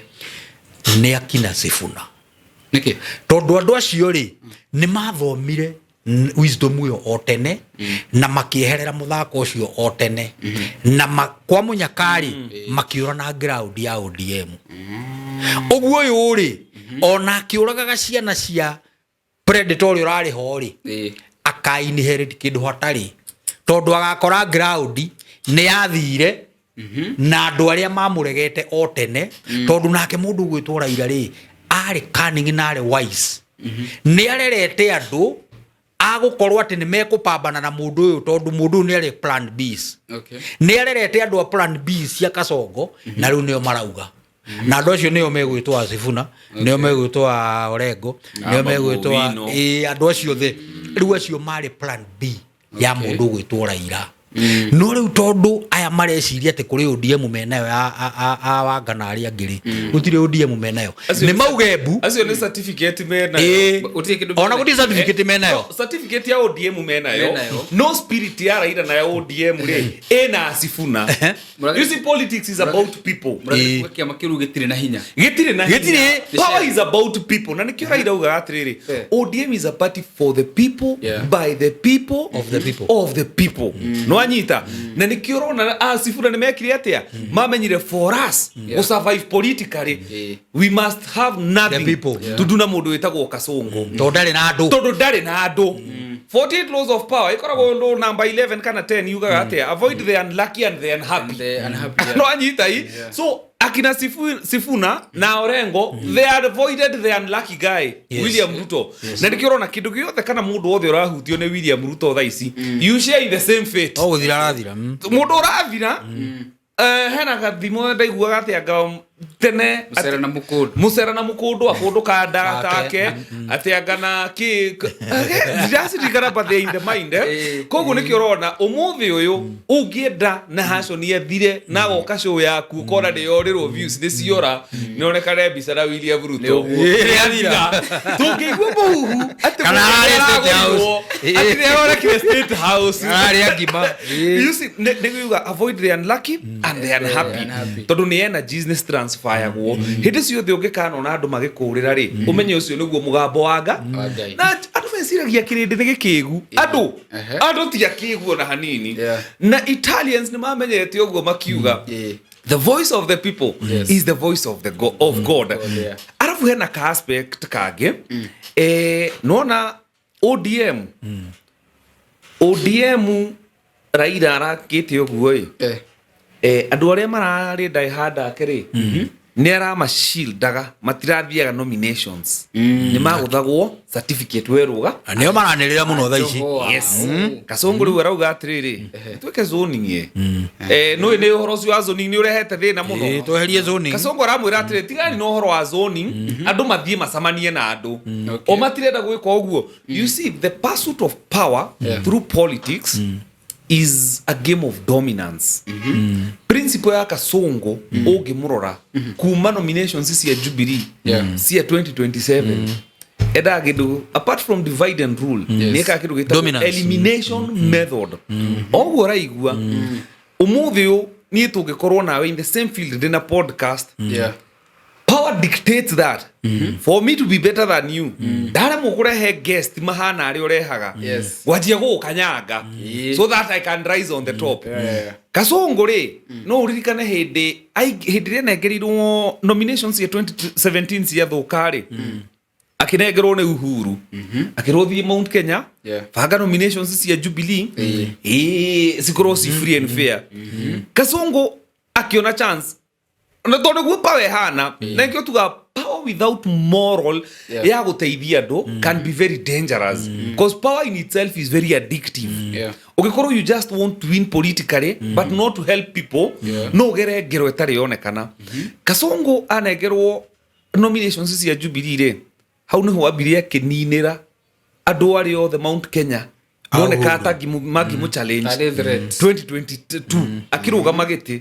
nĩ akina Sifuna. Nĩkĩ? Tondũ andũ acio rĩ, nĩ mathomire wisdom ĩyo o tene na makĩeherera mũthako ũcio o tene na kwa mũnyakarĩ makĩũra na ground ya ODM. Ũguo ũyũ rĩ, ona akĩũragaga ciana cia predator ũrĩa ũrarĩ ho rĩ, aka inherit kĩndũ hatarĩ, tondũ agakora ground nĩ yathire na andũ arĩa mamũregete o tene. Tondũ nake mũndũ ũgwĩtwo Raila rĩ, arĩ cunning na arĩ wise, nĩ arerete andũ agũkorwo atĩ nĩ mekũpambana na mũndũ ũyũ, tondũ mũndũ ũyũ nĩ arĩ plan Bs. Nĩ arerete andũ a plan B cia Kasongo, na rĩu nĩo marauga, na andũ acio nĩo megwĩtwo a Sifuna, nĩo megwĩtwo a Orengo, nĩo Babu megwĩtwo a Owino. Ĩĩ, andũ acio othe rĩu acio marĩ plan B ya mũndũ ũgwĩtwo Raila. No rĩu tondũ aya mareciria atĩ kũrĩ ODM menayo ya a Wanga na arĩa angĩ rĩ, gũtirĩ ODM menayo. Acio nĩ mauge mbu. Acio nĩ certificate menayo. Ĩĩ. Gũtirĩ kĩndũ ona menayo. gũtirĩ certificate menayo. No, certificate ya ODM menayo. Menayo. No spirit ya Raila na ya ODM rĩ, ĩna Sifuna. You see, politics is about people. Mũrathi kuga kĩama kĩu gĩtirĩ na hinya. Gĩtirĩ na Gĩtirĩ. hinya. Power is about people, na nĩkĩo Raila augaga atĩrĩrĩ, ODM is a party for the people, by the people, of the people. Of the people. No anyita na nĩkĩo ũrona a Sifuna nĩ mekire atĩa, mamenyire for us yeah. survive politically, we must have nothing The people. To do na mũndũ wĩtagwo Kasongo, tondũ ndarĩ na andũ. Tondũ ndarĩ na andũ. 48 laws of power ĩkoragwo ũndũ number 11 kana 10 yugaga atĩa? Avoid the unlucky and the unhappy. And the unhappy, yeah. No anyita i so akina Sifuna na Orengo, they had avoided the unlucky guy, William Ruto. Na nĩkĩo ũrona kĩndũ gĩothe kana mũndũ wothe ũrahutio nĩ William Ruto thaa ici, you share in the same fate. No gũthira arathira. Mũndũ ũrathira, hena gathimo ndaiguaga atĩ anga tene Mũcere na mũkũndũ. Mũcere na mũkũndũ akũndũ kanda Take. take atĩ anga na kĩ ndiraciririkana, but they in the mind, eh? Koguo nĩkĩo ũrona ũmũthĩ ũyũ ũngĩenda na haconi athire na agoka show yaku ũkona nĩ yorĩrwo, views nĩ ciora, nĩonekane mbica na William Ruto nĩ athira. Tũngĩigua mũhuhu atĩ Kana mũndũ ararĩ State aragũrirwo, House. atĩ nĩ aronekire State House. Ararĩa ngima. You see, nĩ kuga avoid the unlucky and the unhappy, Unhappy. tondũ nĩ energies nĩ transferagwo hĩndĩ ciothe. Ũngĩkanona andũ magĩkũrĩra rĩ, ũmenye ũcio nĩguo mũgambo wa nga. Wa Ngai. Na andũ meciragia kĩrĩndĩ nĩ gĩkĩgu. Andũ andũ ti akĩgu ona hanini. Na Italians nĩ mamenyete ũguo makiuga, "The voice of the people is the voice of God." God, yeah. Arabu hena ka aspect kangĩ, nona ODM, ODM Raila arakĩte ũguo ĩ, andũ arĩa mararĩ die-hard ake rĩ, nĩ aramacildaga matirathiaga nominations, nĩ magũthagwo certificate werũga. Na nĩo maranĩrĩra mũno thaa ici. Johoa. Yes. Kasongo rĩu arauga atĩrĩrĩ, twĩke zoning ĩ. Nũĩ nĩ ũhoro ũcio wa zoning nĩ ũrehete thĩna mũno. Ĩĩ, tweherie zoning. Kasongo aramwĩra atĩrĩ, tigani na ũhoro wa zoning, andũ mathiĩ macamanie na andũ. O matirenda gwĩka ũguo. You see, the pursuit of power through politics is a game of dominance. Principle ya Kasongo, ũngĩmũrora kuma nominations cia Jubilee cia 2027, endaga kĩndũ apart from divide and rule, nĩ ekaga kĩndũ gĩtagwo Dominance. elimination method. Oguo ũraigua ũmũthĩ ũyũ, niĩ tũngĩkorwo nawe in the same field, ndĩ na podcast, power dictates that for me to be better than you, ndaremwo kũrehe guest mahana arĩa ũrehaga, ngwanjia gũgũkanyanga so that I can rise on the top. Kasongo rĩ, no ũririkane hĩndĩ ĩrĩa nengerirwo nominations cia 2017 ciathũka rĩ, akĩnengerwo nĩ Uhuru, akĩrwo thiĩ Mount Kenya, banga nominations cia Jubilee ĩĩ cikorwo ci free and fair. Kasongo akiona chance, na tondũ guo power ĩhana, na nĩkĩo tuga power without moral ya gũteithia andũ can be very dangerous, because power in itself is very addictive. Ũngĩkorwo you just want to win politically but not to help people, no ũgere ngero ĩtarĩ yonekana. Kasongo anengerwo nominations cia Jubilee rĩ, hau nĩho ambirie akĩninĩra andũ arĩa othe Mount Kenya. Moneka ta mangĩmũ challenge. Tarĩ threat. 2022 akĩrũgama gĩtĩ,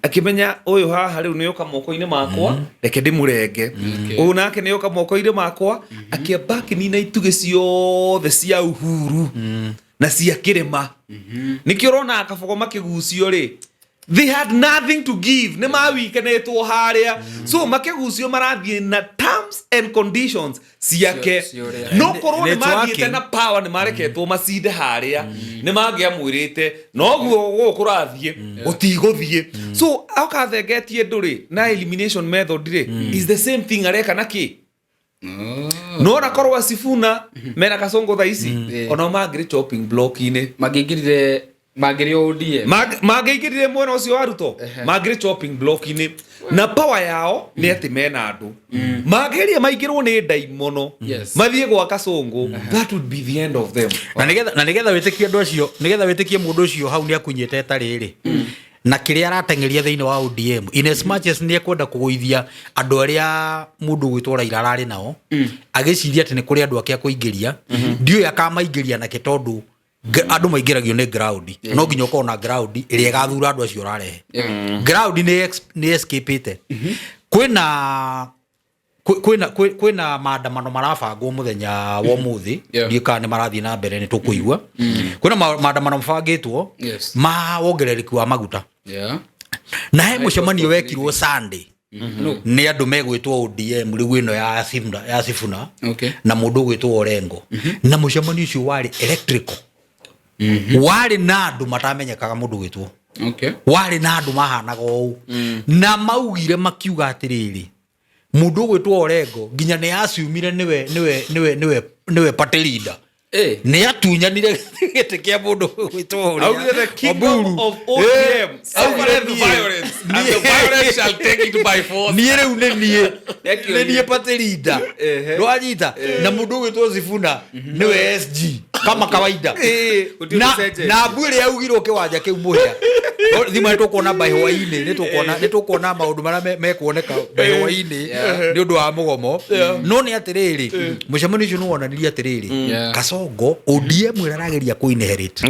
akĩmenya ũyũ haha rĩu nĩoka moko-inĩ makwa, reke ndĩmũrenge. Ũyũ nake nĩoka moko-inĩ makwa. Akĩamba akĩnina itugĩ ciothe cia Uhuru na cia kĩrĩma. Nĩkĩo ũrona Kabogo makĩgucio rĩ, they had nothing to give, nĩ mawikenetwo harĩa. So makĩgucio marathiĩ na terms and conditions ciake. Cio ũrĩa. No korwo nĩ It's mathiĩte working. na power, nĩ mareketwo macinde harĩa, nĩ mangĩamwĩrĩte noguo gũkũ kũrathiĩ gũtigũthiĩ. So akathengetie ndũrĩ na elimination method rĩ, is the same thing areka na kĩ. No na korwo Sifuna mena Kasongo thaa ici, onao mangĩrĩ chopping block-inĩ. Mangĩingĩrire, mangĩrĩ ODM. Mangĩingĩrire mwena ũcio wa Ruto, mangĩrĩ chopping block-inĩ, na power yao nĩ atĩ mena andũ mangĩgeria maingĩrwo nĩ ndaimono, mathiĩ gwa Kasongo, that would be the end of them. Na nĩgetha wĩtĩkie andũ acio, nĩgetha wĩtĩkie mũndũ ũcio hau nĩ akunyĩte tarĩrĩ na kĩrĩa arateng'eria thĩinĩ wa ODM, in as much as nĩ ekwenda kũgũithia andũ arĩa mũndũ ũgwĩtwo Raila ararĩ nao, agĩciria atĩ nĩ kũrĩ andũ ake akũingĩria, ndiũĩ akamaingĩria nake, tondũ andũ maingĩragio nĩ ground. No nginya ũkorwo na ground ĩrĩa ĩgathura andũ acio ũrarehe. Ground nĩ escapĩte. Kwĩna maandamano marabangwo mũthenya wa ũmũthĩ. Ndiũĩ kana nĩ marathiĩ na mbere, nĩ tũkũigua kwĩna maandamano mabangĩtwo ma wongerereki wa maguta. Na he mũcemanio wekirwo Sunday No. nĩ andũ megwĩtwo ODM rĩu ĩno ya Sifuna na mũndũ ũgwĩtwo Orengo, na mũcemanio ũcio warĩ electrical, warĩ na andũ matamenyekaga, mũndũ ũgwĩtwo warĩ na andũ mahanaga ũũ, na maugire makiuga atĩrĩrĩ, mũndũ ũgwĩtwo Orengo nginya nĩ aciumire nĩwe party leader. Nĩ atunyanire gĩtĩ kĩa mũndũ ũgwĩtwo Augire the kingdom of ODM suffereth violence, and the violence shall take it by force. Niĩ rĩu nĩ niĩ Nĩakĩoire. nĩ niĩ party leader. Ndwanyita na mũndũ ũgwĩtwo Sifuna nĩwe SG kama kawaida. Gũtirĩ Na gũcenjetie. na mbu ĩrĩa yaugirwo kĩwanja kĩu mũhĩa. No, thima nĩ tũkuona by hwainĩ, nĩ tũkuona maũndũ marĩa mekuoneka by hwainĩ nĩ ũndũ wa mũgomo. No nĩ atĩrĩrĩ, mũcemanio ũcio nĩ wonanirie atĩrĩrĩ, Kasongo ODM ĩrĩa arageria kũ inherit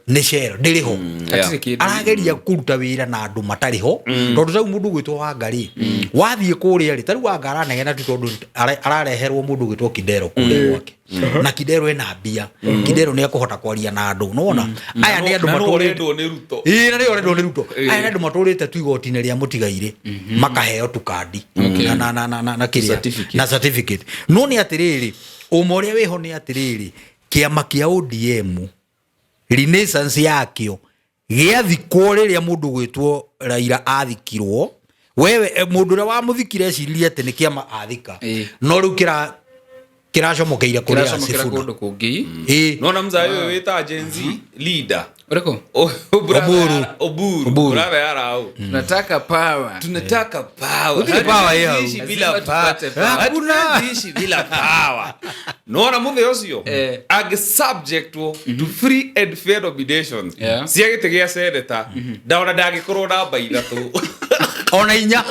nĩ shell, ndĩrĩ ho. Hatirĩ kĩndũ. Arageria kũruta wĩra na andũ matarĩ ho, tondũ tarĩu mũndũ ũgwĩtwo Wanga rĩ, wathiĩ kũrĩa rĩ, tarĩu Wanga aranegena tu tondũ arareherwo mũndũ ũgwĩtwo Kidero kũrĩa gwake, na Kidero ena mbia, Kidero nĩ ekũhota kwaria na andũ. Nĩwona aya nĩ andũ Na nũ matũrĩte ũrendwo nĩ Ruto. Ĩĩ, na nĩo ũrendwo nĩ Ruto. Aya nĩ andũ matũrĩte tu igoti-inĩ rĩa mũtigairĩ, makaheo tu kandi na kĩrĩa Certificate. na certificate. No nĩ atĩrĩrĩ, ũma ũrĩa wĩho nĩ atĩrĩrĩ, kĩama kĩa ODM renaissance yakĩo gĩathikwo rĩrĩa mũndũ gwĩtwo Raila athikirwo. Wewe mũndũ ũrĩa wamũthikire eciririe atĩ nĩ kĩama athika, no rĩu kĩracomokeire kũrĩa Kĩracomokera Sifuna. kũndũ kũngĩ. Nona mzae ũyũ wĩta Gen Z leader. Ũrĩkũ? Oburu. Oburu. Oburu. Brother ya Rao. Tunataka power. Tunataka power. Gũtirĩ power ĩ hau. Hatuwezi ishi bila Lazima power. tupate power. Hakuna. Hatuwezi ishi bila power. Nona muthe ũcio angĩ subjectwo to free and fair nominations cia gĩtĩ gĩa seneta, ndona ndangĩkorwo namba 3. Ona 4.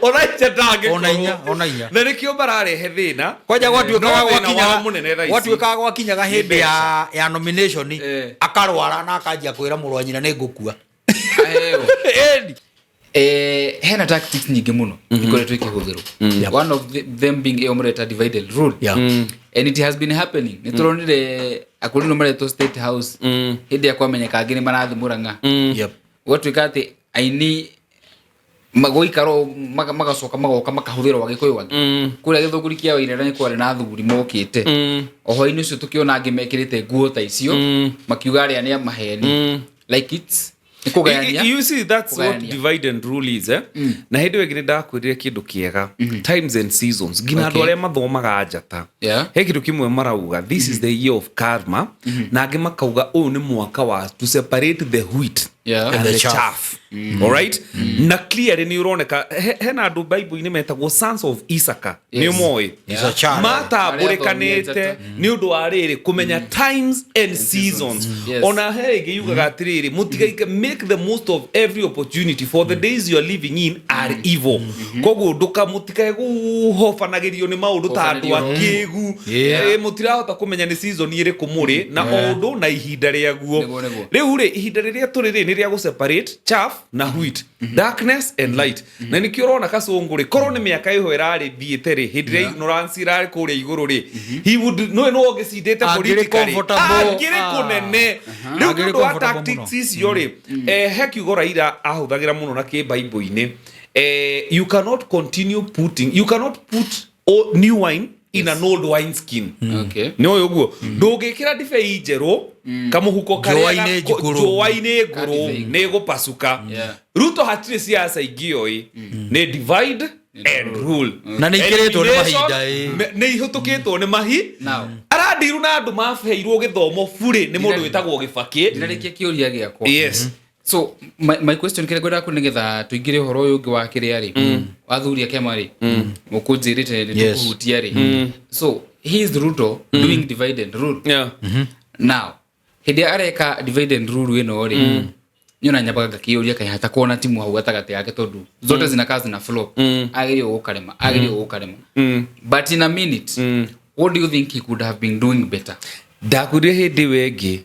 Ona inya ndangĩkorwo. Ona inya, ona inya. Na nĩkĩo mararehe thĩna. Kwanja No gwatuĩkaga thĩna wao gwakinyaga mũnene thaa ici gwatuĩkaga gwakinyaga nĩ hĩndĩ ya nomination, akarwara na akanjia kwĩra mũrũ wa nyina nĩ ngũkua. Aheo. Ĩni. Hena tactics nyingĩ mũno ikoretwo ikĩhũthĩrwo, one of them being ĩyo mũreta divide and rule. And it has been happening. Nĩ tũronire akũrinũ maretwo State House hĩndĩ ya kwamenyeka angĩ nĩ marathiĩ Mũrang'a. Gwatuĩka atĩ aini gũikara magacoka magoka makahũthĩrwo Agĩkũyũ angĩ kũrĩa gĩthũngũri kĩa Wairera nĩ kwarĩ na athuri mokĩte o hwainĩ ũcio, tũkĩona angĩ mekĩrĩte nguo ta icio makiuga arĩa nĩ a maheni, like it's nĩ kũgayania. You see, that's what Kũgayania. divide and rule is, eh? Na hĩndĩ ĩyo ĩngĩ nĩ ndakwĩrire kĩndũ kĩega, times and seasons, nginya andũ arĩa mathomaga njata, he kĩndũ kĩmwe marauga, this is the year of karma, na angĩ makauga ũyũ nĩ mwaka wa to separate the wheat and And the the chaff. Alright, na clearly nĩ ũroneka hena andũ Bible-inĩ metagwo sons of Issachar, nĩ ũmoĩ? Issachar. Matambũrĩkanĩte nĩ ũndũ wa rĩrĩ kũmenya times and seasons. Ona he ĩngĩ yugaga atĩrĩrĩ, mũtigaike, make the most of every opportunity, for the days you are living in are evil. Koguo ndũka mũtikae kũhobanagĩrio nĩ maũndũ ta andũ Kũhobanĩrio. akĩgu. Mũtirahota kũmenya nĩ season ĩrĩkũ mũrĩ na o ũndũ na ihinda rĩaguo. Nĩguo, nĩguo. Rĩu rĩ, ihinda rĩrĩa tũrĩ rĩ, nĩ rĩa gũ separate chaff na wheat, darkness and light. Na nĩkĩo ũrona Kasũngũ rĩ, korwo nĩ mĩaka ĩho ĩrarĩ thiĩte rĩ, hĩndĩ ĩrĩa ignorance ĩrarĩ kũrĩa igũrũ rĩ, he would no no ũngĩcindĩte Angĩrĩ politically comfortable. angĩrĩ kũnene. Rĩu nĩ Angĩrĩ ũndũ wa comfortable tactics mũno. icio rĩ, he kiugo Raila ahũthagĩra mũno na kĩbaimbũ-inĩ, you cannot continue putting, you cannot put new wine in an old wine skin. Nĩ ũyũ ũguo, ndũngĩkĩra ndibei njerũ kamũhuko karĩa Njũa-inĩ njikũrũ. njũa-inĩ ngũrũ, Ndibei. nĩ ĩgũpasuka. Ruto hatirĩ siasa ingĩoĩ, nĩ divide and rule. Na nĩ ikĩrĩtwo nĩ Elimination, mahinda, ĩ. nĩ ihũtũkĩtwo nĩ mahi. Now. Arandiru na andũ maheirwo gĩthomo burĩ nĩ mũndũ wĩtagwo Gĩbakĩ. Ndinarĩkia kĩũria gĩakwa. Yes. So my question kĩrĩa ngwendaga kũ nĩgetha tũingĩre ũhoro ũyũ ũngĩ wa kĩrĩa rĩ, wathuri a kĩama rĩ, mũkũnjĩrĩte nĩ tũkũhutia rĩ. So he is Ruto doing divide and rule. Now hĩndĩ ĩrĩa areka divide and rule ĩno rĩ, niona nyambaga ngakĩũria kaĩ hatakorwo na timu hau gatagatĩ yake, tondũ zote zinakaa zina flop, agĩrĩirwo gũkarema, agĩrĩirwo gũkarema. But in a minute, what do you think he could have been doing better? Ndakwĩrire hĩndĩ ĩyo ĩngĩ,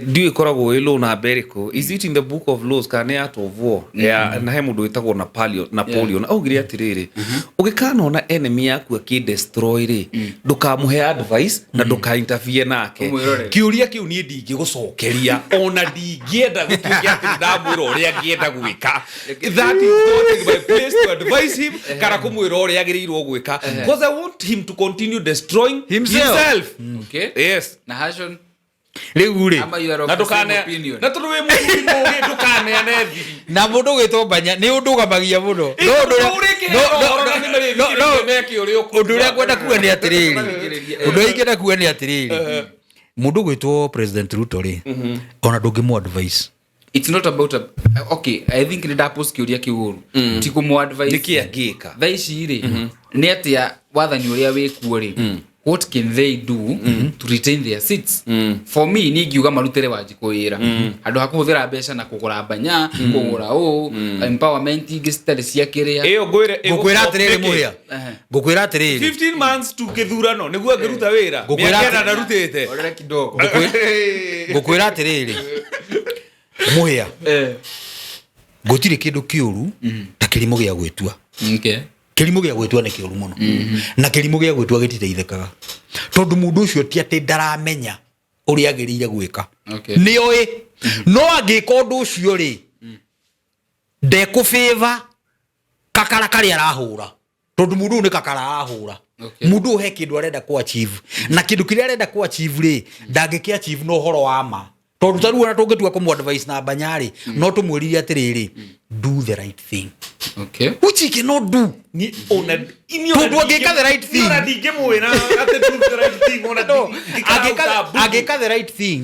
ndiũĩ ĩkoragwo ĩ law namba ĩrĩkũ, is it in the book of laws kana nĩ art of war ya, na he mũndũ wĩtagwo Napoleon augire atĩrĩrĩ, ũgĩkanona enemy yaku akĩdestroy rĩ, ndũkamũhe advice na ndũka interfere nake. Ũmwĩrorere. Kĩũria kĩu niĩ ndingĩgũcokeria, ona ndingĩenda gũtuĩke atĩ ndamwĩra ũrĩa angĩenda gwĩka. That is not in my place to advise him kana kũmwĩra ũrĩa agĩrĩirwo gwĩka, because I want him to continue destroying Himself. himself. Yes. Na Hashon, Rĩu rĩ, ama you are of Na the same ndũkane opinion? Na tondũ wĩ mũthuri mũũgĩ, ndũkaneane thiri. Na mũndũ gwĩtwo Mbanya nĩ ũndũgamagia mũno. No ũndũ ũrĩa- ũndũ ũrĩa ngwenda kuga nĩ atĩrĩrĩ, ũndũ ũrĩa ingĩenda kuga nĩ atĩrĩrĩ, mũndũ gwĩtwo President Ruto rĩ, ona ndũngĩmũ advice. It's not about a, okay, I think nĩ ndapost kĩũria kĩu ũru, ti kũmũ advice. Nĩkĩ angĩka? Thaa ici rĩ, nĩ atĩa wathani ũrĩa wĩkuo rĩ, what can they do to retain their seats? For me, niĩ ngiuga marutĩre Wanjikũ wĩra handũ ha kũhũthĩra mbeca na kũgũra mbanya, kũgũra ũũ, empowerment ingĩ citarĩ cia kĩrĩa. Ĩyo ngwĩre. Ngũkwĩra atĩrĩrĩ mũhĩa, ngũkwĩra atĩrĩrĩ. 15 months to kĩthurano nĩguo angĩruta wĩra. Ngũkwĩra mĩaka atĩ- ĩna ndarutĩte. Orere kidogo. Ngũkwĩra atĩrĩrĩ mũhĩa, gũtirĩ kĩndũ kĩũru ta kĩrimũ gĩa gwĩtua. Kĩrimũ gĩa gwĩtua nĩ kĩũru mũno, na kĩrimũ gĩa gwĩtua gĩtiteithĩkaga, tondũ mũndũ ũcio ti atĩ ndaramenya ũrĩa agĩrĩire gwĩka. Nĩ oĩ, no angĩka ũndũ ũcio rĩ, ndekũbĩva kakara karĩa arahũra, tondũ mũndũ ũyũ nĩ kakara arahũra. Mũndũ ũyũ he kĩndũ arenda kũ achieve, na kĩndũ kĩrĩa arenda kũ achieve rĩ, ndangĩkĩ achieve na ũhoro wa ma, tondũ ta rĩu ona tũngĩtua kũmũ advice na Mbanya rĩ, no tũmwĩrire atĩrĩrĩ, do the right thing, which he cannot do. Ni ona ini ona. Tondũ angĩka the right thing- Ona ndingĩmwĩra atĩ do the right thing, ona No, ndikararuta mbugu. angĩka the right thing,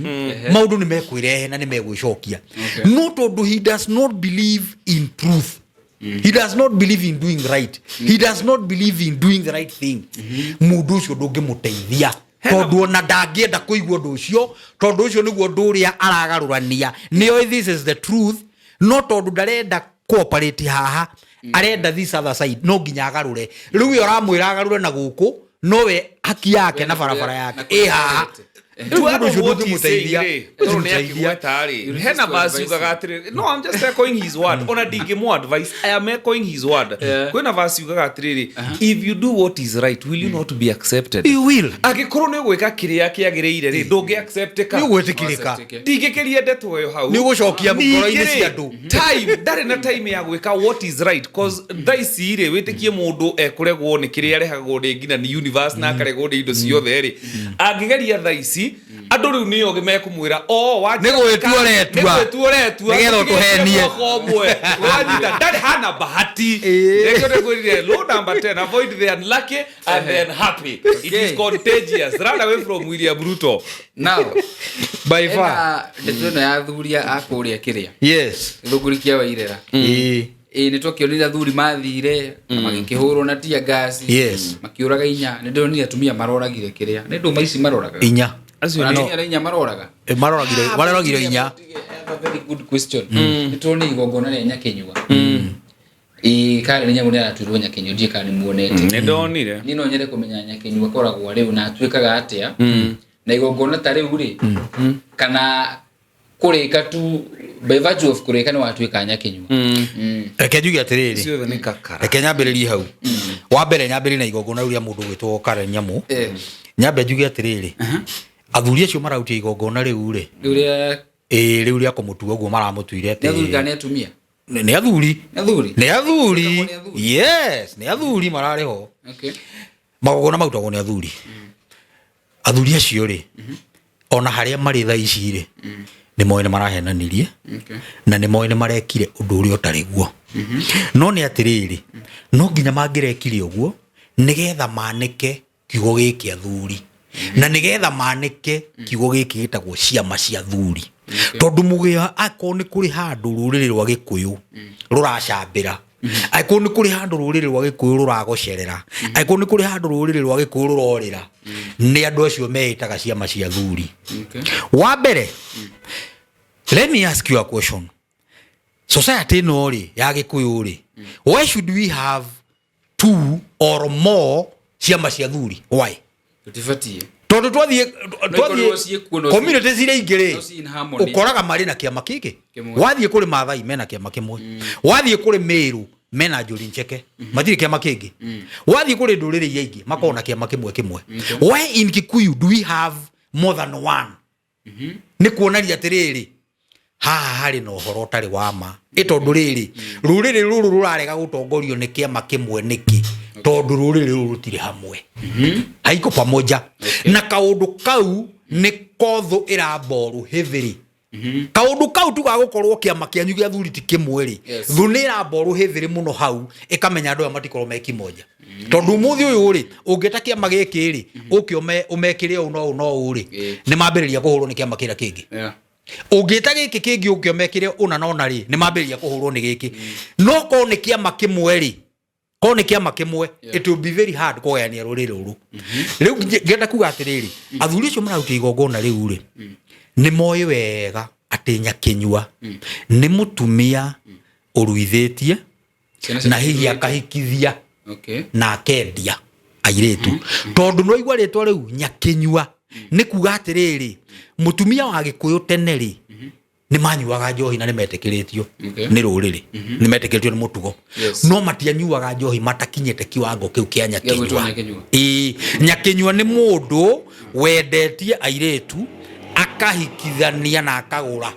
maũndũ nĩ mekwĩrehe na nĩ megwĩcokia. No tondũ he does not believe in truth, he does not believe in doing right, he does not believe in doing the right thing, mũndũ ũcio ndũngĩmũteithia, tondũ ona ndangĩenda kũigua ũndũ ũcio, tondũ ũcio nĩguo ũndũ ũrĩa aragarũrania. Nĩoĩ this is the truth, no tondũ ndarenda cooperate haha, arenda this other side, no nginya agarũre. Rĩu we ũramwĩra agarũre na gũkũ, nowe haki yake na barabara yake na kũrĩa ĩ haha. arorete. Rĩu mũndũ ũcio ndũngĩmũteithia. Tondũ nĩ Ndũngĩmũteithia. akĩgweta rĩ, You hena refuse to verse advise yugaga atĩrĩrĩ, no, I'm just echoing his word, ona ndingĩmũ advice, I am echoing his word. Kwĩna verse yugaga atĩrĩrĩ, if you do what is right, will you not be accepted? You will. Angĩkorwo nĩ ũgwĩka kĩrĩa kĩagĩrĩire rĩ, ndũngĩ acceptĩka. Nĩ ũgwĩtĩkĩrĩka. Ndingĩkĩria ndeto ĩyo hau. Nĩ ũgũcokia ngoro-inĩ Ningĩ rĩ, cia andũ. Time ndarĩ na time ya gwĩka what is right, cause thaa ici rĩ, wĩtĩkie mũndũ ekũregwo nĩ kĩrĩa arehagwo nĩ nginya nĩ universe na akaregwo nĩ indo ciothe rĩ, angĩgeria thaa ici. ici andũ rĩu nĩ ogĩ mekũmwĩra o Nĩ gwĩtua ũretua. nĩ gwĩtua ũretua Nĩgetha ũtũhenie. Tũtigĩtie mwaka ũmwe wanyita ndarĩ hana bahati Ĩĩ. nĩkĩo ndĩkwĩrire law number 10 avoid the unlucky and the unhappy it is contagious run away from William Ruto Now, by far ena ndeto ĩno ya athuri a kũrĩa kĩrĩa yes gĩthũngũri kĩa wairera Ĩĩ. ĩ nĩ twakĩonire athuri mathire na magĩkĩhũrwo na tia gasi Yes. makĩũraga inya nĩ ndĩronire atumia maroragire kĩrĩa nĩ ndũma ici maroraga Inya. Acio Ona nĩ- atumia nĩ inya maroraga Eh, maroragire maroragire inya I have a very good question nĩ tuonire igongona rĩa nyakenyua ĩ kare nĩ nyamũ nĩ aratuirwo nyakenyua ndiĩ kana nĩ muonete nĩ ndonire niĩ no nyende kũmenya nyakenyua akoragwo rĩu na atuĩkaga atĩa na igongona ta rĩu rĩ kana kũrĩka tu by virtue of kũrĩka nĩ watuĩka nyakenyua Mm. Reke njuge atĩrĩrĩ. Ciothe nĩ kakara. Reke nyambĩrĩrie hau. Wa mbere nyambĩrĩrie na igongona rĩu rĩa mũndũ ũgwĩtwo Karen Nyamu. Eh. Nyambe njuge atĩrĩrĩ. Athuri acio mararutia igongona rĩu rĩ. Rĩu rĩa Ĩĩ rĩu rĩa kũmũtua ũguo maramũtuire nĩ athuri kana atĩ nĩ atumia nĩ nĩ athuri. nĩ athuri Nĩ athuri. Nĩ athuri. Yes, nĩ athuri mararĩ ho. Okay. Magongona marutagwo nĩ athuri. Athuri acio rĩ, ona harĩa marĩ thaa ici rĩ, nĩ moĩ nĩ marahenanirie. Okay. Na nĩ moĩ nĩ marekire ũndũ ũrĩa ũtarĩ guo. No nĩ atĩrĩrĩ, no nginya mangĩrekire ũguo nĩgetha manĩke kiugo gĩkĩ athuri, na nĩgetha manĩke kiugo gĩkĩ gĩtagwo ciama cia athuri. Tondũ mũgĩa akorwo nĩ kũrĩ handũ rũrĩrĩ rwa Gĩkũyũ rũracambĩra, angĩkorwo nĩ kũrĩ handũ rũrĩrĩ rwa Gĩkũyũ rũragocerera, angĩkorwo nĩ kũrĩ handũ rũrĩrĩ rwa Gĩkũyũ rũrorĩra, nĩ andũ acio meĩtaga ciama cia athuri. Okay. Wa mbere, let me ask you a question. Society ĩno rĩ ya Gĩkũyũ rĩ, why should we have two or more ciama cia athuri? Why? Tũtibatiĩ. Tondũ twathiĩ ikorwo ciĩkuo, no communities iria ingĩ rĩ, no ci in harmony. ũkoraga marĩ na kĩama kĩngĩ. Kĩmwe. Wathiĩ kũrĩ Maathai mena kĩama kĩmwe, wathiĩ kũrĩ Mĩrũ mena Njũri Ncheke, matirĩ kĩama kĩngĩ. Wathiĩ kũrĩ ndũrĩrĩ iria ingĩ makoragwo na kĩama kĩmwe kĩmwe. Why in Kikuyu do we have more than one? Nĩ kuonania atĩrĩrĩ, haha harĩ na ũhoro ũtarĩ wa ma. Ĩ tondũ rĩrĩ, rũrĩrĩ rũrũ rũrarega gũtongorio nĩ kĩama kĩmwe nĩkĩ? Tondũ rũrĩrĩ rũrũ rũtirĩ hamwe, haiko pamoja. Na kaũndũ kau nĩ kothũ ĩramba ũrũhĩthĩrĩ. Kaũndũ kau tu ga gũkorwo kĩama kĩanyu gĩa athuri ti kĩmwe rĩ, Yes. thũ nĩ ĩramba ũrũhĩthĩrĩ mũno hau, ĩkamenya andũ aya matikorwo me kimoja. Tondũ ũmũthĩ ũyũ rĩ, ũngĩta kĩama gĩkĩ rĩ, ũke ũmekĩre ũũ na ũũ na ũũ rĩ, Ĩĩ. nĩ mambĩrĩria kũhũrwo nĩ kĩama kĩrĩa kĩngĩ. Yeah. Ũngĩta gĩkĩ kĩngĩ ũke ũmekĩre ũna na ũna rĩ, nĩ mambĩrĩria kũhũrwo nĩ gĩkĩ. No korwo nĩ kĩama kĩmwe rĩ, korwo nĩ kĩama kĩmwe, Yeah. it will be very hard kũgayania rũrĩrĩ rũrũ. Rĩu ngĩenda kuga atĩrĩrĩ, athuri acio mararuta igongona rĩu rĩ, nĩ moĩ wega atĩ Nyakinyua nĩ mũtumia ũruithĩtie Ciana ciake na hihi iruithĩtie. akahikithia Okay. na akendia airĩtu. Tondũ no igua rĩtwa rĩu Nyakinyua, nĩ kuga atĩrĩrĩ, mũtumia wa Gĩkũyũ tene rĩ, nĩ manyuaga njohi na nĩ metĩkĩrĩtio Okay. nĩ rũrĩrĩ, nĩ metĩkĩrĩtio nĩ mũtugo. Yes. No matianyuaga njohi matakinyĩte kiwango kĩu kĩa Gĩa gwĩtwo Nyakinyua. Nyakinyua. Ĩĩ, Nyakinyua nĩ mũndũ wendetie airĩtu akahikithania na akagũra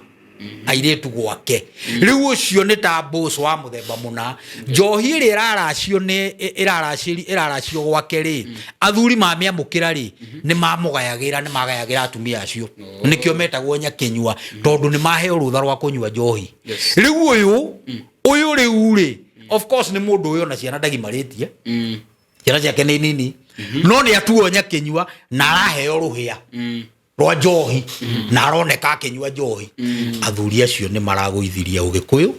airĩtu gwake. Rĩu ũcio nĩ ta boss wa mũthemba mũna. Njohi ĩrĩa ĩraracio nĩ ĩraracio ĩraracio gwake rĩ, athuri mamĩamũkĩra rĩ, nĩ mamũgayagĩra, nĩ magayagĩra atumia acio. Nĩkĩo metagwo Nyakinyua, tondũ nĩ maheo rũtha rwa kũnyua njohi. Yes. Rĩu ũyũ ũyũ rĩu rĩ, of course nĩ mũndũ ũyũ ona ciana ndagimarĩtie. Ciana ciake nĩ nini. No nĩ atuo Nyakinyua na araheo rũhĩa rwa njohi na aroneka akĩnyua njohi. Athuri acio nĩ maragũithirie ũgĩkũyũ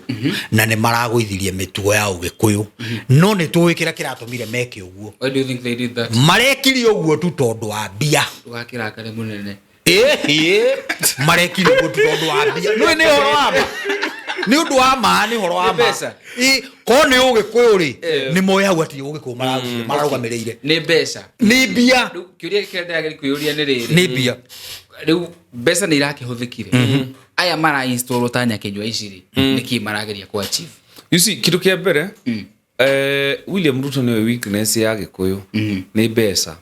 na nĩ maragũithirie mĩtugo ya ũgĩkũyũ. No nĩ tũĩ kĩrĩa kĩratũmire meke ũguo. Why do you think they did that? Marekire ũguo tu tondũ wa mbia. Ndũgakĩrakare mũnene. Ĩĩ, marekire ũguo tu tondũ wa mbia. Nĩ nĩ ũhoro wa ma. Nĩ ũndũ wa ma, nĩ ũhoro wa Nĩ ma. mbeca. Ĩ, korwo nĩ ũgĩkũyũ rĩ, nĩ moĩ hau atĩ ũgĩkũyũ mararũgamĩrĩire. Nĩ mbeca. Nĩ mbia. Rĩu kĩũria kĩrĩa ndĩrageria kwĩyũria nĩ rĩrĩ. Nĩ mbia. Rĩu mbeca nĩ irakĩhũthĩkire. Aya mara install ta Nyakinyua ici rĩ, nĩkĩ marageria ku achieve? You see, kĩndũ kĩa mbere, William Ruto nĩwe weakness ya Gĩkũyũ nĩ mbeca.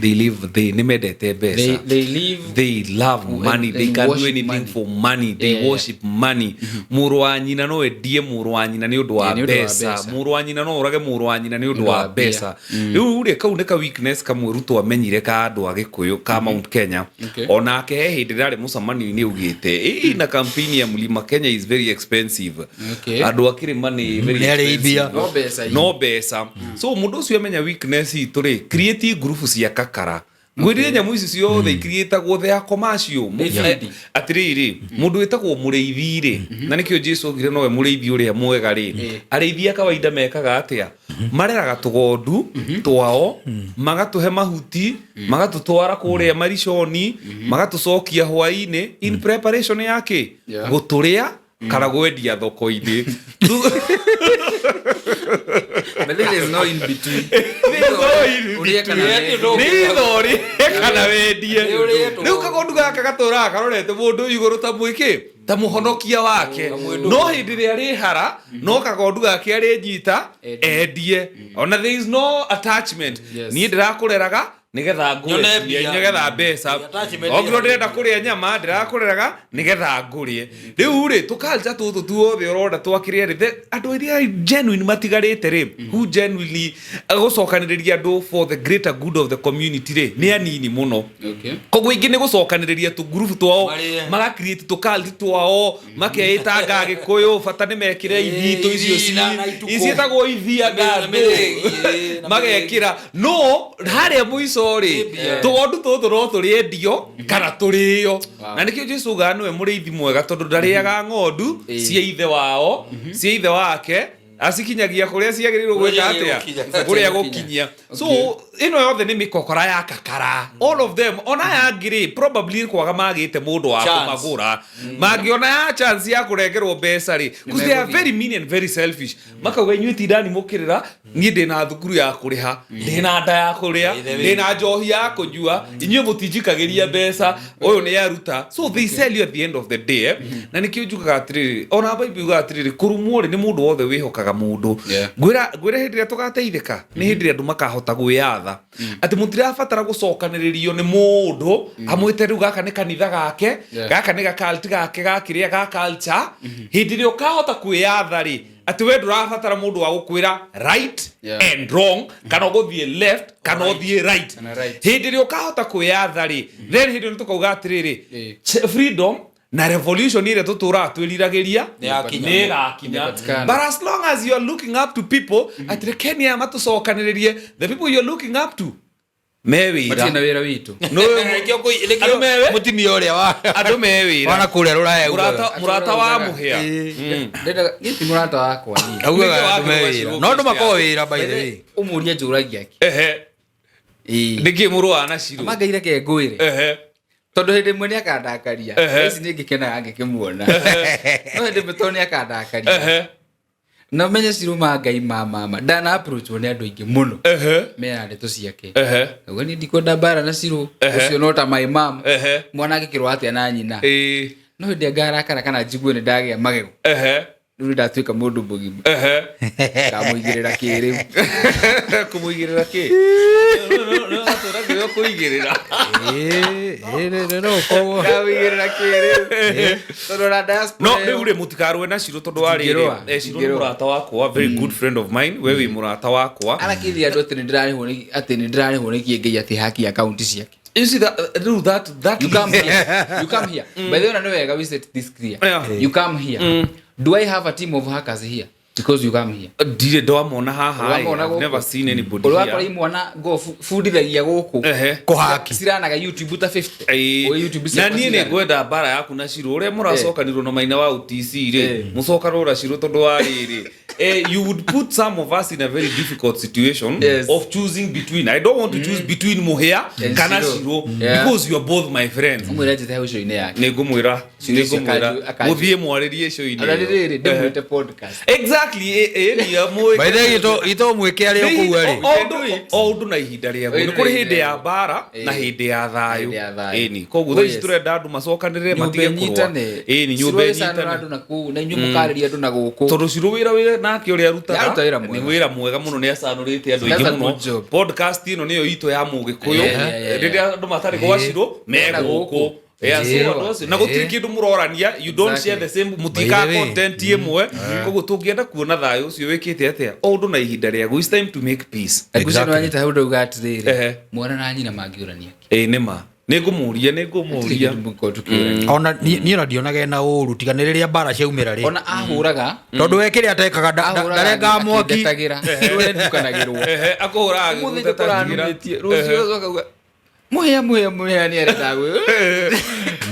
They live, they nĩ mendete mbeca. They live They love money. They and can do worship anything money. for money. They worship money. Mũrũ wa nyina no endie mũrũ wa nyina nĩ ũndũ wa Yeah, nĩ ũndũ wa mbeca. mbeca. Mũrũ wa nyina no ũrage mũrũ wa nyina nĩ ũndũ Nĩ ũndũ wa wa mbia. mbeca. Rĩu rĩ, kau nĩ ka weakness kamwe Ruto amenyire ka andũ a Gĩkũyũ ka Mount Kenya. Onake he hĩndĩ ndarĩ mũcemanio-inĩ augĩte ĩ na campaign ya Mlima Kenya is very expensive. Andũ a kĩrĩma nĩ very Nĩ arĩ mbia. expensive. No mbeca No mbeca. So mũndũ ũcio amenya weakness itũ rĩ, create group cia kakara. Ngwĩrire nyamũ ici ciothe ikiriĩtagwo they are commercial. Nĩ Atĩrĩrĩ, mũndũ wĩtagwo mũrĩithi rĩ, na nĩkĩo Jesu augire nowe mũrĩithi ũrĩa mwega rĩ, arĩithi a kawaida mekaga atĩa? Mareraga tũgondu twao, magatũhe mahuti, magatũtwara kũrĩa mariconi, magatũcokia hwaĩ-inĩ in preparation ya kĩ? Gũtũrĩa kana gwendia thoko-inĩ. But there is no in between. Ũrĩe kana wendie. Nĩ ithori kana wendie. Nĩ ũrĩe Rĩu kagondu gaka gatũraga karorete mũndũ igũrũ ta mwĩkĩ, ta mũhonokia wake. No hĩndĩ ĩrĩa arĩhara, no kagondu gake arĩnyita endie. Ona there is no attachment. Niĩ ndĩrakũreraga nĩgetha Nyone ngũrĩe, mbia. nĩgetha mbeca. Attachment Okorwo ndĩrenda kũrĩa nyama, ndĩrakũreraga nĩgetha ngũrĩe. Rĩu rĩ, tũkalcha tũtũ tuothe ũrona twakĩrĩa rĩ, andũ arĩa genuine matigarĩte rĩ, who genuinely gũcokanĩrĩria andũ for the greater good of the community rĩ, nĩ anini mũno. Koguo ingĩ nĩ gũcokanĩrĩria tũgurubu twao, Marĩe. maga create tũkalti twao, makeĩtanga Gĩkũyũ, bata nĩ mekĩre ithitũ icio na itukũ. ciĩtagwo ithia Na mĩrĩgi, na magekĩra. No harĩa mũico rĩ, tũgondu tũtũ no tũrĩendio kana tũrĩo. Na nĩkĩo Jesu augaga nĩwe mũrĩithi mwega, tondũ ndarĩaga ng'ondu cia ithe wao, cia ithe wake, acikinyagia kũrĩa ciagĩrĩirwo gwĩka atĩa, kũrĩa gũkinyia. So ĩno yothe nĩ mĩkokora ya kakara, all of them. Ona aya angĩ rĩ, probably kwaga magĩte mũndũ wa kũmagũra, mangĩona ya chance ya kũrengerwo mbeca rĩ, because they are very mean and very selfish. Makauga inyuĩ tindani mũkĩrĩra, niĩ ndĩna thukuru ya kũrĩha, ndĩna nda ya kũrĩa, ndĩna njohi ya kũnyua, inyuĩ mũtinjikagĩria mbeca, ũyũ nĩ aruta. So they sell you at the end of the day. Na nĩkĩo njugaga atĩrĩrĩ, ona Bible yugaga atĩrĩrĩ, kũrumwo rĩ nĩ mũndũ wothe wĩhokaga mũndũ. Ngwĩra hĩndĩ ĩrĩa tũgateithĩka nĩ hĩndĩ ĩrĩa andũ makahota gwĩyatha, atĩ mũtirabatara gũcokanĩrĩrio nĩ mũndũ amwĩte rĩu gaka nĩ kanitha gake, gaka nĩ gakalti gake gakĩrĩa ga culture. Hĩndĩ ĩrĩa ũkahota kwĩyatha rĩ, atĩ we ndũrabatara mũndũ wa gũkwĩra right and wrong, kana ũgũthiĩ left kana ũthiĩ right. Hĩndĩ ĩrĩa ũkahota kwĩyatha rĩ, then hĩndĩ ĩyo tũkauga atĩrĩrĩ, freedom na revolution ĩrĩa tũtũraga twĩriragĩria nĩ ĩgakinya. But as long as you are looking up to people, atĩrĩ Kenya matũcokanĩrĩrie, the people you are looking up to me wĩra. Matirĩ na wĩra witũ. Andũ mewe? Mũtumia ũrĩa wa Andũ me wĩra. Wana kũrĩa rũraya augaga. Mũrata wa mũhĩa. Ndĩrendaga niĩ ti mũrata wakwa niĩ. Augaga andũ me wĩra. No andũ makoragwo wĩra by the way. Ũmũrie njũragia kĩ. Nĩkĩ mũrũ wa Nacirũ? Mangaire ke ngwĩre. Tondũ hĩndĩ ĩmwe nĩakandakaria. Ici nĩ ngĩkenaga ngĩkĩmuona. No hĩndĩ ĩmwe tondũ nĩakandakaria. Na menye Cirũ ma Ngai ma mama. Ndana approachwo nĩ andũ aingĩ mũno. Mena ndeto ciake. Auga niĩ ndikwenda mbara na Cirũ. Ũcio no ta my mom. Mwana angĩkĩrwo atĩa na nyina. No hĩndĩ ngarakara kana njigue nĩ ndagĩa magego. Rĩu nĩ ndatuĩka mũndũ mũgima. Ndamũigĩrĩra kĩrĩu. Kũmũigĩrĩra kĩ? Kũigĩrĩra. Ndamũigĩrĩra kĩrĩu. Tondũ ona diaspora No rĩu rĩ, mũtikarũe na Cirũ tondũ wa rĩrĩ, Cirũ nĩ mũrata wakwa, very good friend of mine, we wĩ mũrata wakwa. Arakĩria andũ atĩ nĩ ndĩrarĩhwo nĩ kĩengei atĩ haki akaunti ciake. You see that, rĩu that You come here. You come here. By the way, na nĩ wega we set this clear. You come here. Do I have a team of hackers here? Because you come here. Ndirĩ ndamona haha. I've never seen anybody here. Ũrĩa wakora imwana ngo bundithagia gũkũ. Kũhaki. Ciranaga YouTube ta 50. YouTube Na niĩ nĩ ngwenda mbara yaku na Cirũ ũrĩa mũracokanirwo na maina wa UTC rĩ, mũcokanwo na Cirũ tondũ wa rĩrĩ. You would put some of us in a very difficult situation of choosing between. I don't want to choose between Muhia kana Cirũ because you are both my friends. Ũmwĩre njĩte hau show-inĩ yake. Nĩngũmwĩra. Mũthiĩ mwarĩrie show-inĩ. Ona rĩrĩ ndĩmwĩte podcast. Exactly. By the way, gĩto mwĩke arĩ o kũu arĩ. O ũndũ na ihinda rĩaguo. Nĩ kũrĩ hĩndĩ ya mbara na hĩndĩ ya thayũ. Ĩni. Koguo thaa ici tũrenda andũ macokanĩrĩre matige kũrũa. Ĩni, nyũmba ĩnyitane. Andũ na kũu na inyuĩ mũkarĩria andũ na gũkũ. Tondũ Cirũ wĩra wĩra Nake ũrĩa arutaga Aruta wĩra nĩ mwega. wĩra mwega mũno, nĩ acanũrĩte andũ That's aingĩ a mũno. good job. Podcast ĩno nĩyo itũ ya Mũgĩkũyũ. Yeah. Rĩrĩa andũ matarĩ gwacirwo Mena megũkũ. gũkũ. Yeah, so Njĩrwa. andũ acio na gũtirĩ kĩndũ mũrorania, you don't share the same, mũtikaga By the way. content ĩmwe. Koguo tũngĩenda kuona thayũ ũcio wĩkĩte atĩa, o ũndũ na ihinda rĩaguo. It's time to make peace. Ngucio Exactly. nĩwanyita hau ndauga atĩrĩrĩ, Ehe. mwana na nyina mangĩũrania. Ĩĩ nĩma, nĩngũmũria nĩngũmũria. Ona niĩ ona ndionaga ena ũru tiga nĩ rĩrĩa mbara ciaumĩra rĩ. Ona ahũraga. Tondũ we kĩrĩa atekaga ndarengaga mwaki. Akĩndetagĩra rũrĩa ndukanagĩrwo. Ehe, akũhũraga Ũmũthĩ agĩgũtetagira. nĩkũranumĩtie, rũciũ ũgacoka uga, mũhĩa mũhĩa mũhĩa nĩ arenda gwĩ.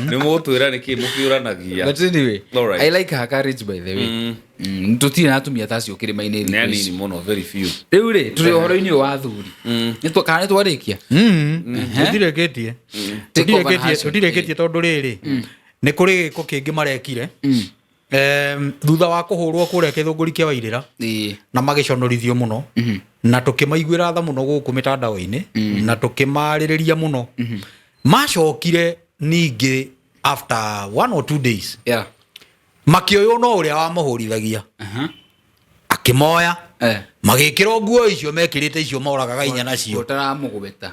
Nĩ mũgũtwĩra nĩkĩ mũkĩũranagia. But anyway, Alright. I like her courage, by the way. Tũtirĩ na atumia ta acio kĩrĩma-inĩ Nĩ thikũ anini ici. mũno, very few. Rĩu rĩ, tũrĩ ũhoro-inĩ ũyũ wa athuri. Kana nĩ twarĩkia? Tũtirĩkĩtie. Take over Tũtirĩkĩtie. Hudson. Tũtirĩkĩtie tondũ rĩrĩ nĩ kũrĩ gĩko kĩngĩ marekire. Thutha wa kũhũrwo kũrĩa Gĩthũngũri kĩa Wairĩra na magĩconorithio mũno na tũkĩmaiguĩra tha mũno gũkũ mĩtandao-inĩ na tũkĩmarĩrĩria mũno, macokire ningĩ after 1 or 2 days makĩoywo no ũrĩa wamũhũrithagia akĩmoya, magĩkĩrwo nguo icio mekĩrĩte icio moragaga inya nacio. Ũtaramũgweta.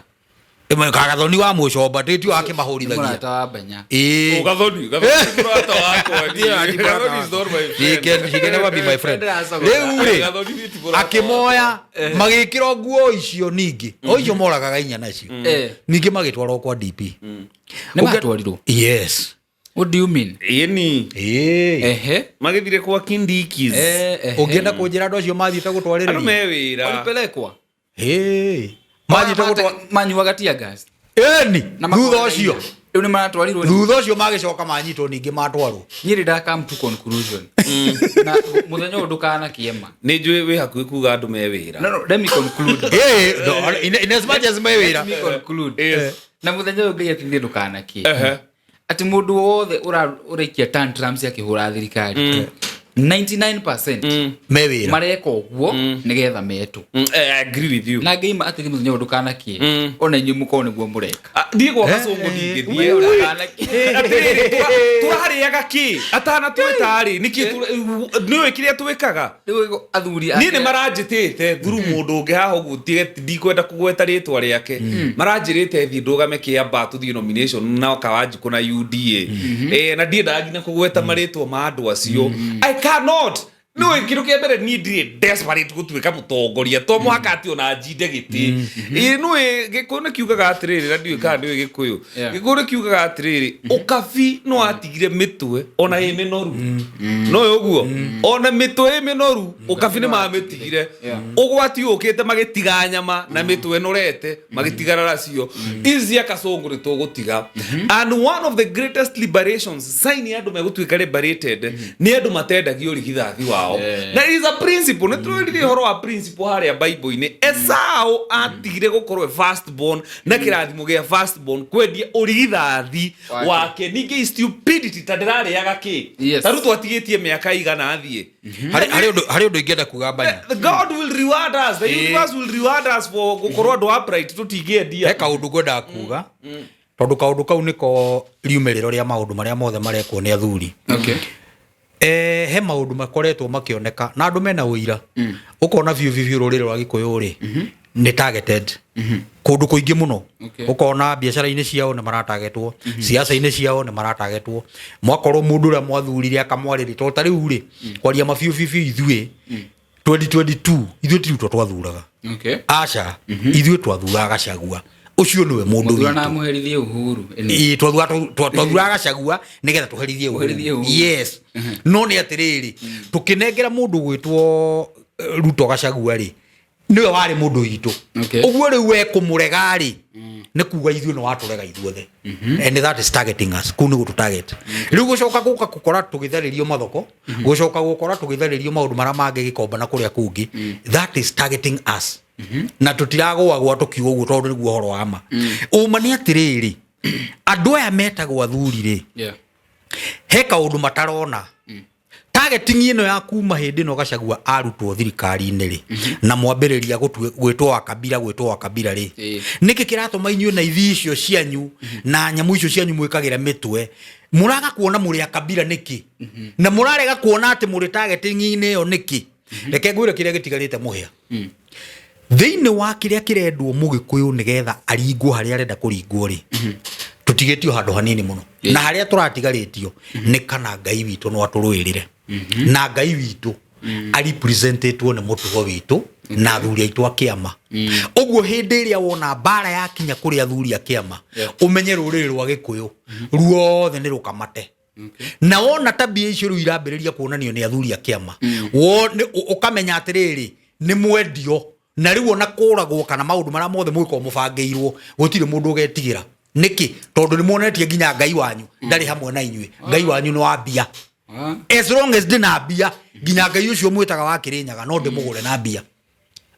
Ĩmwe kagathoni wa mũcomba tĩtio akĩmahũrithagia. Mũrata wa Banya. Ĩĩ. Oh, Gathoni, Gathoni ti mũrata wakwa niĩ. Gathoni is not my He friend. can never be my friend. Ndĩracogoka. Rĩu rĩ Gathoni ti mũrata akĩmoya magĩkĩrwo nguo icio ningĩ o icio moragaga inya nacio, ningĩ magĩtwarwo kwa DP. Nĩ matwarirwo? Yes. What do you mean? Ĩni. Ĩĩ. Ehe. Magĩthire kwa Kindikis. Ehe. Ũngĩenda kũnjĩra andũ acio mathiĩte Andũ gũtwarĩrĩria me wĩra. Walipelekwa. Ĩĩ. Mathiĩte gũtwa Manyuaga tear gas. Ĩni. Na Thutha makoraga ũcio inya. Rĩu nĩ maratwarirwo. Thutha ũcio magĩcoka manyitwo ningĩ matwarwo. Niĩ rĩ nda come to conclusion. Na mũthenya ũyũ ndũkanakĩema. Nĩ njũĩ wĩ hakuhĩ kuga andũ me wĩra. No, let me conclude. Ĩĩ, no, in as much as me wĩra. Let me conclude. Yes. Na mũthenya ũyũ Ngai ateithie ndũkanakie. Ehe. Atĩ mũndũ wothe ũraikia tantrums akĩhũra thirikari, 99% Me wĩra. mareka ũguo nĩgetha metwo. I agree with you. Na Ngai ma atĩrĩ, mũthenya ũyũ ndũkanakie, ona inyuĩ mũkorwo nĩguo mũreka. Ah, thiĩ gwa Gacũngũ ndingĩthiĩ. We ndũkanakie. Atĩrĩrĩ, tũrarĩaga kĩ atana twĩtarĩ nĩkĩ nĩũĩ kĩrĩa twĩkaga? Rĩu athuri Niĩ nĩ maranjĩtĩte thuru mũndũ ũngĩ haha ũguo, ndikwenda kũgweta rĩtwa rĩake, maranjĩrĩte thiĩ ndũgame Kĩamba tũthiĩ nomination na Kawanjikũ na UDA. Eh, na ndiendaga nginya kũgweta marĩtwa ma andũ acio. I cannot. Nĩũĩ kĩndũ kĩa mbere, niĩ ndirĩ desperate gũtuĩka mũtongoria, to mũhaka atĩ ona njinde gĩtĩ. Ĩĩ, nĩũĩ Gĩkũyũ nĩ kiugaga atĩrĩrĩ, na ndiũĩ kana nĩũĩ Gĩkũyũ. Gĩkũyũ nĩ kiugaga atĩrĩrĩ, ũkabi no atigire mĩtwe ona ĩ mĩnoru, no ũguo ona mĩtwe ĩ mĩnoru ũkabi nĩ mamĩtigire. Ũgwati ũkĩte magĩtiga nyama na mĩtwe ĩnorete magĩtigana nacio. Ici cia Kasũngũ nĩ tũgũtiga. And one of the greatest liberations, sign ya andũ megũtuĩka liberated, nĩ andũ matendagio ũrigithathi wao. Na it is a principle. Nĩ tũrerire ũhoro wa principle harĩa Bible-inĩ. Esau atigire gũkorwo e first born na kĩrathimo gĩa first born kwendia ũrigithathi Wake. wake. Ningĩ stupidity ta ndĩrarĩaga kĩ. Ta rĩu twatigĩtie mĩaka igana athiĩ. Harĩ ũndũ ingĩenda kuga, Mbanya. The God will reward us. The universe will reward us for gũkorwo andũ upright, tũtingĩendia. He kaũndũ ngwendaga kuga tondũ kaũndũ kau nĩko riumĩrĩro rĩa maũndũ marĩa mothe marekwo nĩ athuri. He maũndũ makoretwo makĩoneka na andũ mena ũira, ũkona biũ biũ biũ rũrĩrĩ rwa Gĩkũyũ rĩ nĩ targeted kũndũ kũingĩ mũno. Ũkona biacara-inĩ ciao nĩ maratagetwo, ciaca-inĩ ciao nĩ maratagetwo, mwakorwo mũndũ ũrĩa mwathurire akamwarĩria. Tondũ ta rĩu rĩ, kwaria mabiũ biũ biũ, ithuĩ 2022 ithuĩ ti Ruto twathuraga. Aca, ithuĩ twathuraga Gachagua, ũcio nĩwe mũndũ Mũthura na witũ. mũherithie Uhuru. Ĩĩ, twathuraga Gachagua nĩgetha tũherithie Ũherithie Uhuru. Uhuru. Yes, no nĩ atĩrĩrĩ, tũkĩnengera mũndũ gwĩtwo Ruto Gachagua rĩ, nĩwe warĩ mũndũ witũ. Ũguo rĩu we kũmũrega rĩ, nĩ kuga ithuĩ nĩ watũrega ithuothe, and that is targeting us. Kũu nĩ gũtũ target. Rĩu gũcoka gũka gũkora tũgĩtharĩrio mathoko, gũcoka gũkora tũgĩtharĩrio maũndũ marĩa mangĩ gĩkomba na kũrĩa kũngĩ, that is targeting us. Na tũtiragũagũa tũkiuga ũguo tondũ nĩguo ũhoro wa ma. Ũma nĩ atĩrĩrĩ, andũ aya metagwo athuri rĩ, he kaũndũ matarona. Targeting ĩno ya kuma hĩndĩ ĩno Gachagua arutwo thirikari-inĩ rĩ, na mwambĩrĩria gwĩtwo wa kabira, gwĩtwo wa kabira rĩ, nĩkĩ kĩratũma inyuĩ na ithi icio cianyu na nyamũ icio cianyu mwĩkagĩra mĩtwe mũraga kuona mũrĩ a kabira nĩkĩ, na mũrarega kuona atĩ mũrĩ targeting-inĩ ĩyo nĩkĩ? Reke ngwĩre kĩrĩa gĩtigarĩte mũhĩa thĩinĩ wa kĩrĩa kĩrendwo mũgĩkũyũ nĩgetha aringwo harĩa arenda kũringwo rĩ, tũtigĩtio handũ hanini mũno, na harĩa tũratigarĩtio nĩ kana Ngai witũ no atũrũĩrĩre, na Ngai witũ arepresentetwo nĩ mũtugo witũ na athuri aitũ a kĩama. Ũguo hĩndĩ ĩrĩa wona mbara yakinya kũrĩ athuri a kĩama, ũmenye rũrĩrĩ rwa gĩkũyũ ruothe nĩ rũkamate. Na wona tabia icio rĩu irambĩrĩria kuonanio nĩ athuri a kĩama, ũkamenya atĩrĩrĩ, nĩ mwendio, na rĩu ona kũragwo kana maũndũ marĩa mothe mũgĩkorwo mũbangĩirwo, gũtirĩ mũndũ ũgetigĩra. Nĩkĩ? Tondũ nĩ muonetie nginya Ngai wanyu ndarĩ hamwe na inyuĩ. Ngai wanyu nĩ wa mbia. As long as ndĩ mbia, nginya Ngai ũcio mwĩtaga wa Kĩrĩnyaga no ndĩmũgũre na mbia.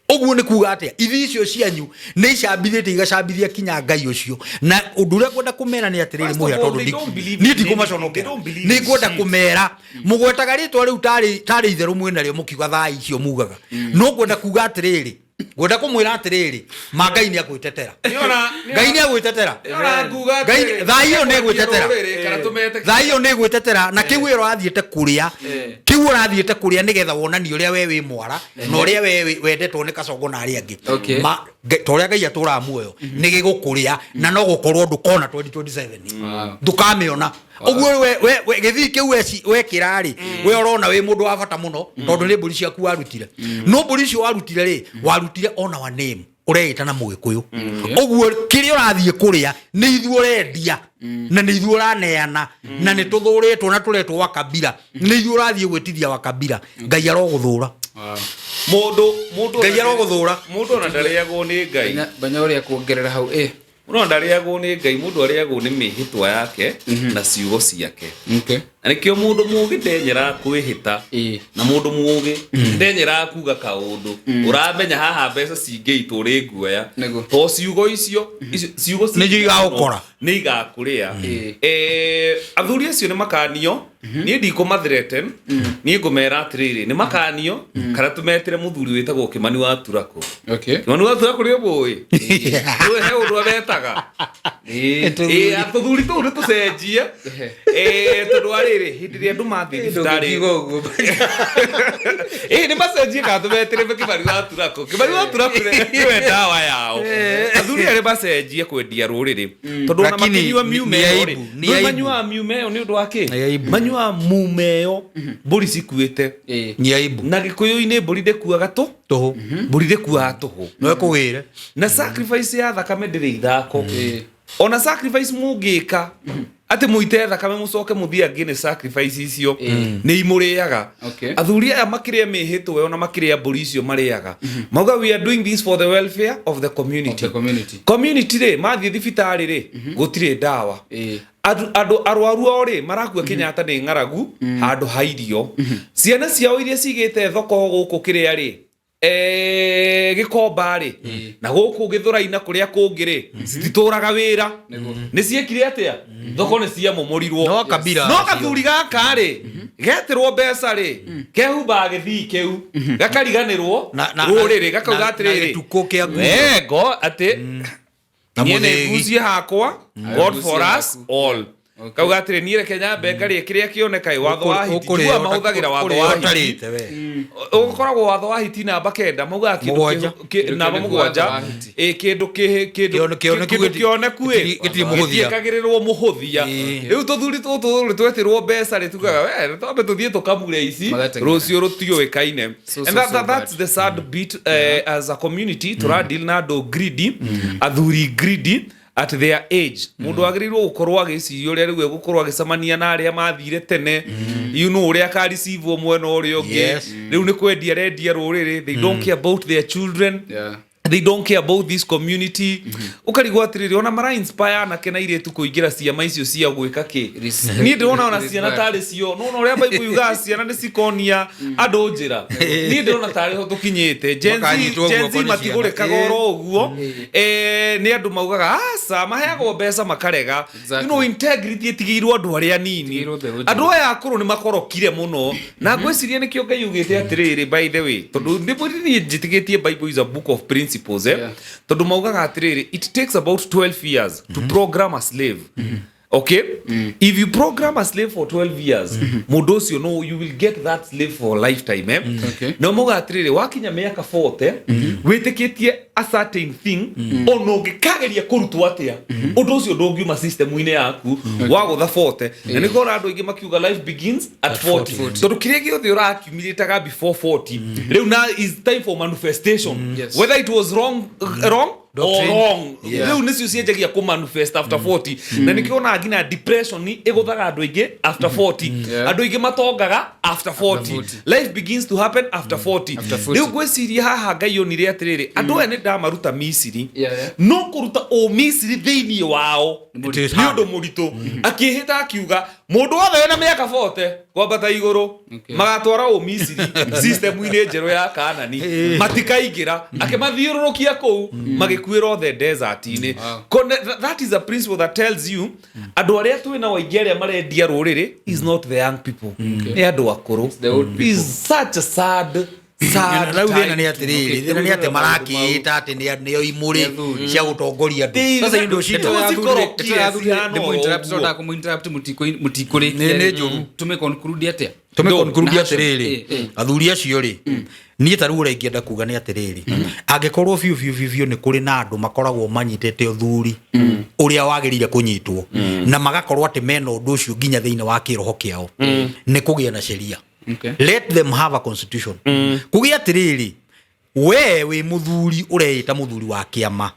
Ũguo nĩ kuga atĩa? Ithi icio cianyu nĩ icambithĩtie, igacambithia kinya Ngai ũcio. Na ũndũ ũrĩa ngwenda kũmera nĩ atĩrĩrĩ, mũhĩa, tondũ niĩ ndikũmaconokera, nĩ ngwenda kũmera mũgwetaga rĩtwa rĩu tarĩ itherũ mwĩnarĩo, mũkiuga thaa icio mugaga. No ngwenda kuga atĩrĩrĩ, ngwenda kũmwĩra atĩrĩrĩ, ma Ngai nĩ agwĩtetera, Ngai nĩ agwĩtetera, thaa iyo nĩ ĩgwĩtetera, thaa iyo nĩ ĩgwĩtetera. Na kĩu ũrathiĩte kũrĩa, kĩu ũrathiĩte kũrĩa nĩgetha wonanie ũrĩa we wĩ mwara na ũrĩa we wendetwo nĩ Kacongo na arĩa angĩ. Ta ũrĩa Ngai atũraga muoyo, nĩ gĩgũkũrĩa, na no gũkorwo ndũkona 2027, ndũkamĩona. Ũguo we gĩthii kĩu wekĩra rĩ, we ũrona wĩ mũndũ wa bata mũno tondũ nĩ mbũri ciaku warutire. No mbũri icio warutire rĩ, warutire ona wa name ũreĩta na mũgĩkũyũ. Ũguo kĩrĩa ũrathiĩ kũrĩa nĩ ithuĩ ũrendia, na nĩ ithuĩ ũraneana, na nĩ tũthũrĩtwo na tũretwo wa kabira. Nĩ ithuĩ ũrathiĩ gwĩtithia wa kabira. Ngai arogũthũra. Mũndũ Ngai arogũthũra. Mũndũ ona ndarĩagwo nĩ Ngai. Banya ũrĩa kuongerera hau ĩ. Mũndũ ona ndarĩagwo nĩ Ngai, mũndũ arĩagwo nĩ mĩhĩtwa yake na ciugo ciake. Na nĩkĩo mũndũ mũgĩ ndenyeraga kwĩhĩta, na mũndũ mũgĩ ndenyeraga kuga kaũndũ ũramenya haha mbeca cingĩitwo rĩ nguoya. To ciugo icio, ciugo nĩcio igagũkora. Nĩ igakũrĩa. Athuri acio nĩ makanio. Niĩ ndikũmathreaten, niĩ ngũmera atĩrĩrĩ, nĩ makanio kana tũmetĩre mũthuri wĩtagwo Kĩmani wa Turakũ. Kĩmani wa Turakũ nĩ ũmũĩ? Nĩwe he ũndũ abetaga. Tũthuri tũu nĩ tũcenjie. Tondũ wa rĩrĩ, hĩndĩ ĩrĩa andũ mathiĩ thibitarĩ, nĩ macenjie kana tũmetĩre Kĩmani wa Turakũ. Kĩmani wa Turakũ nĩwe ndawa yao. Athuri arĩa macenjie kwendia rũrĩrĩ, tondũ ona makĩnyua miume ĩyo rĩ, manyuaga miume ĩyo nĩ ũndũ wa kĩ? Manyuaga mume ĩyo mbũri cikuĩte. Nĩ aibu. Na gĩkũyũ-inĩ mbũri ndĩkuaga tũhũ. Mbũri ndĩkuaga tũhũ. No ĩkũgĩre. Na sacrifice ya thakame ndĩrĩ ithako. Ona sacrifice mũngĩka atĩ mũite thakame mũcoke mũthiĩ angĩ nĩ sacrifice icio nĩ imũrĩaga. Athuri aya makĩrĩa mĩhĩtwa ĩyo na makĩrĩa mbũri icio marĩaga, mauga, "We are doing this for the welfare of the community." Of the community. Community rĩ, mathiĩ thibitarĩ rĩ, gũtirĩ ndawa. Andũ arwaru ao rĩ, marakua Kenyatta nĩ ng'aragu handũ ha irio. Ciana ciao iria cigĩte thoko gũkũ kĩrĩa rĩ, Gĩkomba rĩ, na gũkũ Gĩthũrai na kũrĩa kũngĩ rĩ, cititũraga wĩra. Nĩ ciekire atĩa? Thoko nĩ ciamomorirwo. No kabira no kathuri gaka rĩ, getĩrwo mbeca rĩ, kehumbaga gĩthii kĩu, gakariganĩrwo rũrĩrĩ, gakauga na atĩrĩrĩ, gĩtukũ kĩa nguo. Ngo atĩ Na niĩ nĩ mũthĩgi. ngucie hakwa, God for Ngucie us all. Kauga atĩrĩ, niĩ reke nyambe ngarie kĩrĩa kĩoneka ĩ watho wa hiti. Ũkũrĩa Njiguaga mahũthagĩra watho wa hiti. ũtarĩte we. Ũkoragwo watho wa hiti namba 9, maugaga kĩndũ Mũgwanja. Namba Kĩndũ 7. watho wa hiti. Ĩ kĩndũ kĩndũ Kĩoneku kĩndũ kĩoneku ĩ gĩtirĩ mũhũthia. gĩtiĩkagĩrĩrwo mũhũthia. Rĩu tũthuri tũtũ rĩ, twetirwo mbeca rĩ, tugaga we twambe tũthiĩ tũkamure ici, Magateng'era. rũciũ rũtiũĩkaine. So, And so, so that's bad. the sad bit. As a community tũra deal na andũ greedy, athuri greedy at their age. Mũndũ agĩrĩirwo gũkorwo agĩciria ũrĩa rĩu egũkorwo agĩcemania na arĩa mathire tene, ũrĩa akareceive mwena ũrĩa ũngĩ. Rĩu nĩ kwendia arendia rũrĩrĩ. They don't care about their children. They don't care about this community. Ũkarigwo atĩrĩrĩ, ona mara inspire anake na irĩtu kũingĩra ciama icio cia gwĩka kĩ? Niĩ ndĩrona ona ciana tarĩ cio nona ũrĩa Bible yugaga ciana nĩ cikonia andũ njĩra. Niĩ ndĩrona tarĩ ho tũkinyĩte. Gen Z, Makanyitwo Gen guoko Z nĩ matigũrĩkaga ciana. oro ũguo. Nĩ andũ maugaga aca, maheagwo mbeca makarega. Integrity ĩtigĩirwo andũ arĩa anini. Ĩtigĩirwo mbeũ njĩthĩ. Andũ aya akũrũ nĩ makorokire mũno, na ngwĩciria nĩkĩo Ngai ugĩte atĩrĩrĩ, by the way, tondũ niĩ njĩtĩkĩtie Bible is a book of principles, eh? Tondũ maugaga atĩrĩrĩ, it takes about 12 years to program a slave. Okay, if you program a slave for 12 years, mũndũ ũcio, no, you will get that slave for a lifetime, eh? Okay. No mauga atĩrĩrĩ, wakinya mĩaka 40 wĩtĩkĩtie a certain thing, ona ũngĩkageria kũrutwo atĩa, ũndũ ũcio ndũngiuma system-inĩ yaku wagũtha 40. Na nĩkĩo ũrona andũ aingĩ makiuga life begins at 40, tondũ kĩrĩa gĩothe ũrakiumĩrĩtaga before 40, rĩu na is time for manifestation, whether it was wrong, wrong or Doctrine. wrong. Yeah. Rĩu nĩcio cianjagia kũ manifest after 40, na nĩkĩo ona nginya depression ĩgũthaga andũ aingĩ after 40. Andũ aingĩ matongaga after 40. 40. Life begins to happen after 40. After 40. Rĩu ngwĩciria haha Ngai onire atĩrĩrĩ, andũ aya nĩ ndamaruta Misiri, no kũruta ũmisiri thĩinĩ wao It is nĩ hard. ũndũ mũritũ. Akĩhĩta akiuga mũndũ wothe wĩna mĩaka 40 kwambata igũrũ, magatwara ũmisiri system-inĩ njerũ ya Kanani matikaingĩra. Akĩmathiũrũrũkia kũu, magĩkuĩra othe desert-inĩ. That is a principle that tells you andũ arĩa twĩ nao aingĩ arĩa marendia rũrĩrĩ is not the young people, nĩ andũ akũrũ. The old people. Is such a sad, sad Rĩu thĩna time. nĩ atĩrĩrĩ, thĩna nĩ atĩ marakĩĩta atĩ nĩo imũrĩ Athuri. cia gũtongoria andũ. Thĩna- Sasa indo citũ Ndeto cikorokire cihana o ũguo. Mũtikũrĩkia. Nĩ njũru. Tũmĩ conclude atĩa? Tũmĩ No, conclude na atĩrĩrĩ, athuri acio rĩ, niĩ ta rĩu ũrĩa ingĩenda kuga nĩ atĩrĩrĩ, angĩkorwo biũ biũ biũ biũ nĩ kũrĩ na andũ makoragwo manyitĩte ũthuri ũrĩa wagĩrĩire kũnyitwo, na magakorwo atĩ mena ũndũ ũcio nginya thĩinĩ wa kĩroho kĩao, nĩ kũgĩa na sheria. Let them have a constitution kũgĩa atĩrĩrĩ, we wĩ mũthuri ũreĩta mũthuri wa kĩama,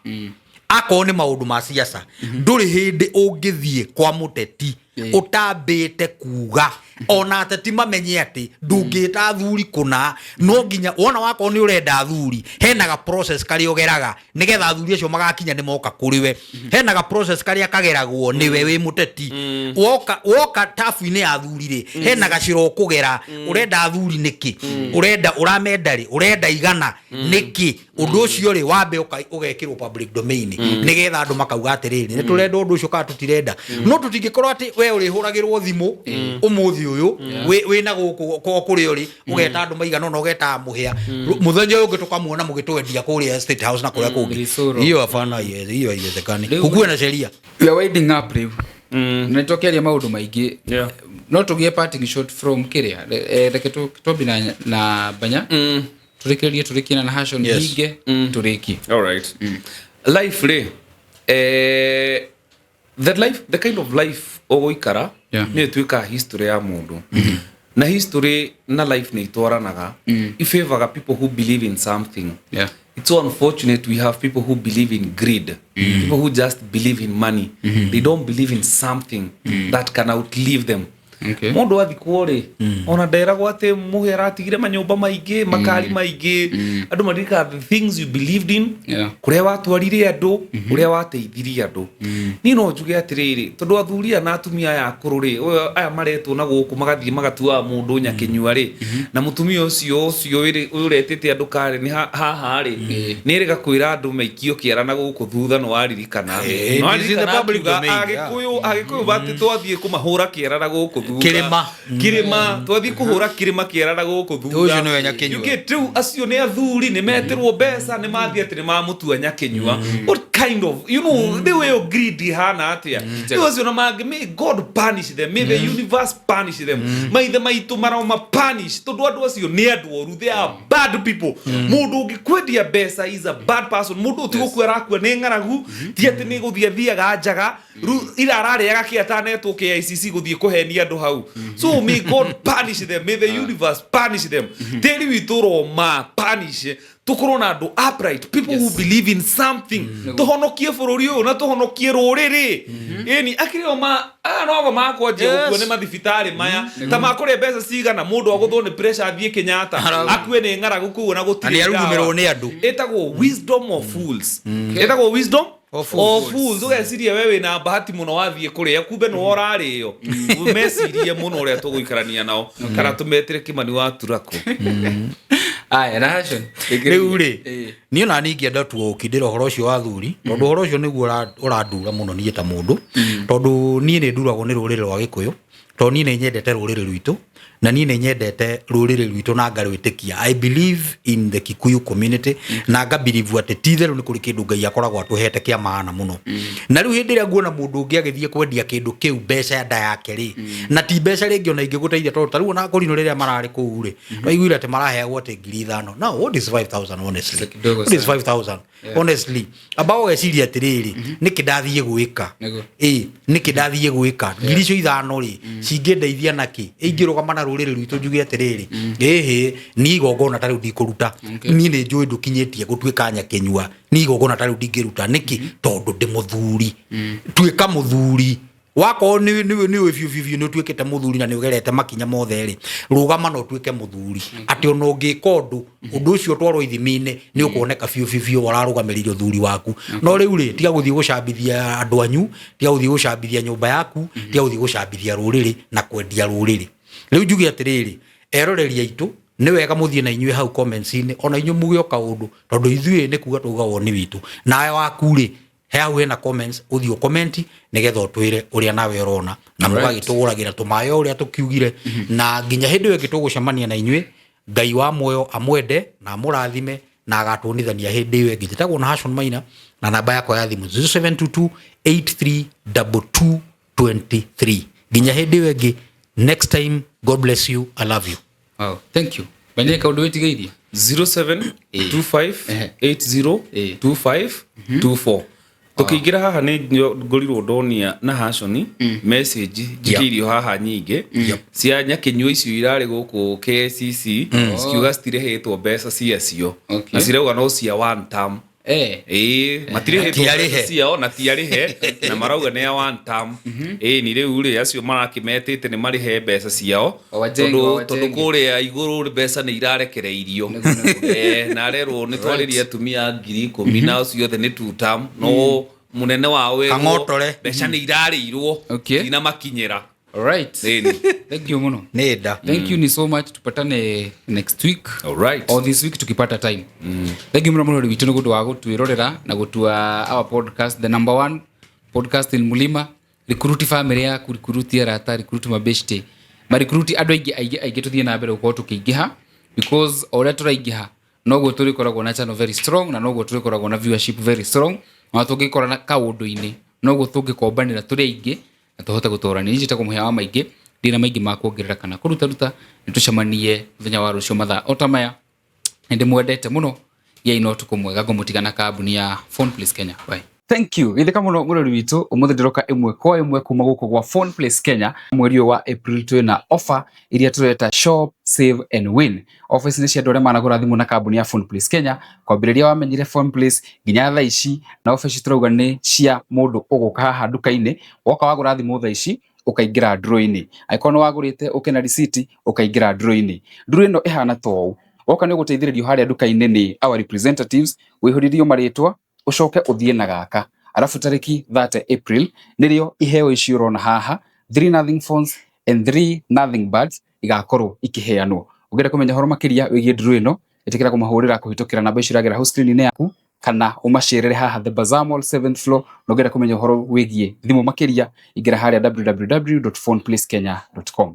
akorwo nĩ maũndũ ma siasa, ndũrĩ hĩndĩ ũngĩthiĩ kwa mũteti ũtambĩte kuga, ona ateti mamenye atĩ ndũngĩta athuri kũna. No nginya wona wakorwo nĩ ũrenda athuri, hena ga process karĩa ũgeraga nĩgetha athuri acio magakinya nĩ moka kũrĩ we. Hena ga process karĩa kageragwo nĩwe wĩ mũteti woka woka tabu-inĩ ya athuri rĩ, hena gacĩra ũkũgera. Ũrenda athuri nĩkĩ? Ũrenda, ũramenda rĩ? Ũrenda igana nĩkĩ? Ũndũ ũcio rĩ, wambe ũgekĩrwo public domain, nĩgetha andũ makauga atĩrĩrĩ, nĩ tũrenda ũndũ ũcio kana tũtirenda. No tũtingĩkorwo atĩ we ũrĩhũragĩrwo thimũ ũmũthĩ ũyũ wĩna gũkũ kũrĩa ũrĩ, ũgeta andũ maigana ũna, ũgetaga mũhĩa, mũthenya ũyũ ũngĩ tũkamuona mũgĩtwendia kũrĩa State House na kũrĩa kũngĩ. Risoro. Hiyo hapana, hiyo haiwezekani. Rĩu- Kukuwe na sheria. We are winding up rĩu, na nĩtũkĩaria maũndũ maingĩ. No tũgĩe parting shot from kĩrĩa, reke twambi na Banya, tũrĩkĩrĩrie, tũrĩkie na Hashon. Hinge tũrĩkie. All right. Life rĩ, the life, the kind of life ũgũikara nĩ ĩtuĩkaga history ya mũndũ, na history na life nĩ itwaranaga. Ifavoraga people who believe in something. It's so unfortunate we have people who believe in greed, people who just believe in money. They don't believe in something that can outlive them. Mũndũ athikwo rĩ, ona nderagwo atĩ mũhe aratigire manyũmba maingĩ, makari maingĩ. Andũ maririkaga the things you believed in, kũrĩa watwarire andũ, ũrĩa wateithirie andũ. Niĩ no njuge atĩrĩrĩ, tondũ athuri aya na atumia aya akũrũ rĩ, aya maretwo na gũkũ magathiĩ magatuaga mũndũ nyakĩnyua rĩ, na mũtumia ũcio ũyũ ũretĩte andũ karĩ nĩ haha rĩ, nĩ erĩga kwĩra andũ maikio kĩara na gũkũ thutha. Nĩ waririkana? Nĩ It is in the waririkana public akiuga, domain, yeah. Agĩkũyũ bati twathiĩ kũmahũra kĩara na gũkũ thutha. Kĩrĩma. Kĩrĩma, twathiĩ kũhũra kĩrĩma kĩara na gũkũ thutha. Ũcio nĩwe nyakĩnyua. You get, rĩu acio nĩ athuri, nĩ metĩrwo mbeca, nĩ mathiĩ atĩ nĩ mamũtua nyakĩnyua. What kind of, rĩu ĩyo greed ihana atĩa? Rĩu acio na mangĩ, may God punish them, may the universe punish them, maithe maitũ maroma punish, tondũ andũ acio nĩ andũ oru. They are bad people. Mũndũ ũngĩkwendia mbeca is a bad person. Mũndũ ũtigũkua arakua nĩ ng'aragu, ti atĩ nĩ gũthiĩ athiaga njaga. Rĩu ira ararĩaga kĩ atanetwo KICC gũthiĩ kũhenia andũ hau? So may God punish them, may the universe punish them. Tĩri witũ roma punish, tũkorwo na andũ upright people who believe in something, tũhonokie bũrũri ũyũ na tũhonokie rũrĩrĩ. Ĩni akĩrĩ o ma aya nogo makwanjia gũkua nĩ mathibitarĩ maya, ta makũrĩa mbeca cigana, mũndũ agũthwo nĩ pressure athiĩ Kenyatta akue nĩ ng'aragu kũu na gũtirĩ Na nĩ arurumĩrwo ndawa. nĩ andũ. Ĩtagwo wisdom of fools, ĩtagwo wisdom Of fools. of fools. Ũgeciria we wĩna bahati mũno wathiĩ kũrĩa, kumbe nĩwe ũrarĩo. Mecirie mũno ũrĩa tũgũikarania nao, kana tũmetĩre Kĩmani wa Turako. Aya, na Hashon. Rĩu rĩ, niĩ ona niĩ ingĩenda tu gũkindĩra ũhoro ũcio wa athuri, tondũ ũhoro ũcio nĩguo ũrandura mũno niĩ ta mũndũ, tondũ niĩ nĩ nduragwo nĩ rũrĩrĩ rwa Gĩkũyũ, tondũ niĩ nĩ nyendete rũrĩrĩ rwitũ. Na niĩ nĩ nyendete rũrĩrĩ rwitũ na ngarwĩtĩkia. I believe in the Kikuyu community na nga believe atĩ ti itherũ nĩ kũrĩ kĩndũ Ngai akoragwo atũhete kĩa maana mũno. Na rĩu hĩndĩ ĩrĩa nguona mũndũ ũngĩ agĩthiĩ kwendia kĩndũ kĩu mbeca nda yake rĩ, na ti mbeca rĩngĩ ona ingĩgũteithia, tondũ ta rĩu ona Akorino rĩrĩa mararĩ kũu rĩ, twaiguire atĩ maraheagwo atĩ 5,000. Now what is 5000 honestly? Kidogo What is sana. 5000 honestly? Amba ũgeciria atĩrĩrĩ, nĩkĩ ndathiĩ gwĩka? Ĩ nĩkĩ ndathiĩ gwĩka? 5,000 rĩ, cingĩndeithia nakĩ? Ingĩrũgama na rũrĩrĩ rwitũ njuge atĩrĩrĩ, ĩhĩ, niĩ igongona ta rĩu ndikũruta. Niĩ nĩ njũĩ ndũkinyĩtie gũtuĩka nyakĩnyua, niĩ igongona ta rĩu ndingĩruta. Nĩkĩ? Tondũ ndĩ mũthuri. Tuĩka mũthuri. Wakorwo nĩ nĩ nĩ biũ biũ biũ nĩ ũtuĩkĩte mũthuri na nĩ ũgerete makinya mothe rĩ, rũgama na ũtuĩke mũthuri, atĩ ona ũngĩka ũndũ, ũndũ ũcio ũtwarwo ithimi-inĩ nĩ ũkuoneka biũ biũ biũ ũrarũgamĩrĩire ũthuri waku. No rĩu rĩ, tiga gũthiĩ gũcambithia andũ anyu, tiga gũthiĩ gũcambithia nyũmba yaku, tiga gũthiĩ gũcambithia rũrĩrĩ na kwendia rũrĩrĩ. Rĩu njuge atĩrĩrĩ, eroreri aitũ, nĩ wega mũthiĩ na inyuĩ hau comments-inĩ, ona inyuĩ muge o kaũndũ, tondũ ithuĩ nĩ kuga twauga woni witũ. Nawe waku rĩ, he hau hena comments, ũthiĩ ũcomment nĩgetha ũtwĩre ũrĩa nawe ũrona, na mũgagĩtũgũragĩra tũmaĩ o ũrĩa tũkiugire. Na nginya hĩndĩ ĩyo ĩngĩ tũgũcemania na inyuĩ, Ngai wa muoyo amwende na amũrathime na agatuonithania hĩndĩ ĩyo ĩngĩ. Njĩtagwo na Hashon Maina, na namba yakwa ya thimũ 0722 8322 23. Nginya hĩndĩ ĩyo ĩngĩ, next time, God bless you, I love you. Wow, thank you. Banye kaundu wĩtigĩirie? 0725 80 25 24. Tũkĩingĩra haha nĩ ngorirwo ndonia na haconi message njikĩirio haha nyingĩ cia nyakĩnyua icio irarĩ gũkũ KCC, cikiuga citirĩhĩtwo mbeca ciacio. Na cirauga no cia one term. Ĩĩ, matirĩhĩtwo Ti arĩhe. mbeca ciao na ti arĩhe, na marauga nĩ ya one term. Ĩĩ, ni rĩu rĩ, acio marakĩmetĩte nĩ marĩhe mbeca ciao. Wawajenge, tondũ wawajenge. Tondũ kũrĩa igũrũ mbeca nĩ irarekereirio. Na arerwo nĩ twarĩrie atumia 10,000, na acio othe nĩ two term, no mũnene wao werwo Kang'otore. mbeca nĩ irarĩirwo, tinamakinyĩra. Alright. Ĩni. Thank you muno. Nĩ nda. Thank you ni so much. Tupatane next week. Alright. Or this week tukipata time. Thank you muno muno witũ nĩ ũndũ wa gũtwĩrorera na gũtua our podcast the number one podcast in Mulima. Recruit family yaku, recruit arata, recruit mabeshte, ma recruit andũ aingĩ aingĩ aingĩ, tũthiĩ na mbere gũkorwo tũkĩingĩha, because o ũrĩa tũraingĩha noguo tũrĩkoragwo na channel very strong, na noguo tũrĩkoragwo na viewership very strong, na tũngĩkora na kaũndũ-inĩ noguo tũngĩkombanĩra tũrĩ aingĩ na tũhote gũtũrania. Niĩ njĩtagwo Mũhĩa wa Maingĩ, ndirĩ na maingĩ ma kuongerera kana kũrutaruta. Nĩ tũcemanie mũthenya wa rũciũ mathaa o ta maya. Nĩ ndĩmwendete mũno, gĩai na ũtukũ mwega. Ngũmũtiga na kambuni ya Phone Place Kenya. Bye. Thank you. Githĩka mũno mũrori witũ, ũmũthĩ ndĩroka ĩmwe kwa ĩmwe kuma gũkũ gwa Phone Place Kenya. Mweri ũyũ wa April twĩna offer iria tũreta Shop, Save and Win. Offer ici nĩ cia andũ arĩa managũra thimũ na kambuni ya Phone Place Kenya kwambĩrĩria wamenyire Phone Place nginya thaa ici, na offer ici tũrauga nĩ cia mũndũ ũgũka haha nduka-inĩ, woka wagũra thimũ thaa ici ũkaingĩra draw-inĩ. Angĩkorwo nĩ wagũrĩte ũke na receipt ũkaingĩra draw-inĩ. Draw ĩno ĩhana ta ũũ, woka nĩ ũgũteithĩrĩrio harĩa nduka-inĩ nĩ our representatives, wĩihũrĩrio marĩtwa, ũcoke ũthiĩ na gaka. Arabu tarĩki 30 April nĩrĩo iheo ici ũrona haha, 3 nothing phones and 3 nothing buds, igakorwo ikĩheanwo. Ũngĩenda kũmenya ũhoro makĩria wĩgiĩ draw ĩno, ĩtĩkĩra kũmahũrĩra kũhĩtũkĩra namba icio iragera hau screen-inĩ yaku, kana ũmacerere haha The Bazaar Mall 7th floor. Na ũngĩenda kũmenya ũhoro wĩgiĩ thimũ makĩria, ingĩra harĩa www.phoneplacekenya.com.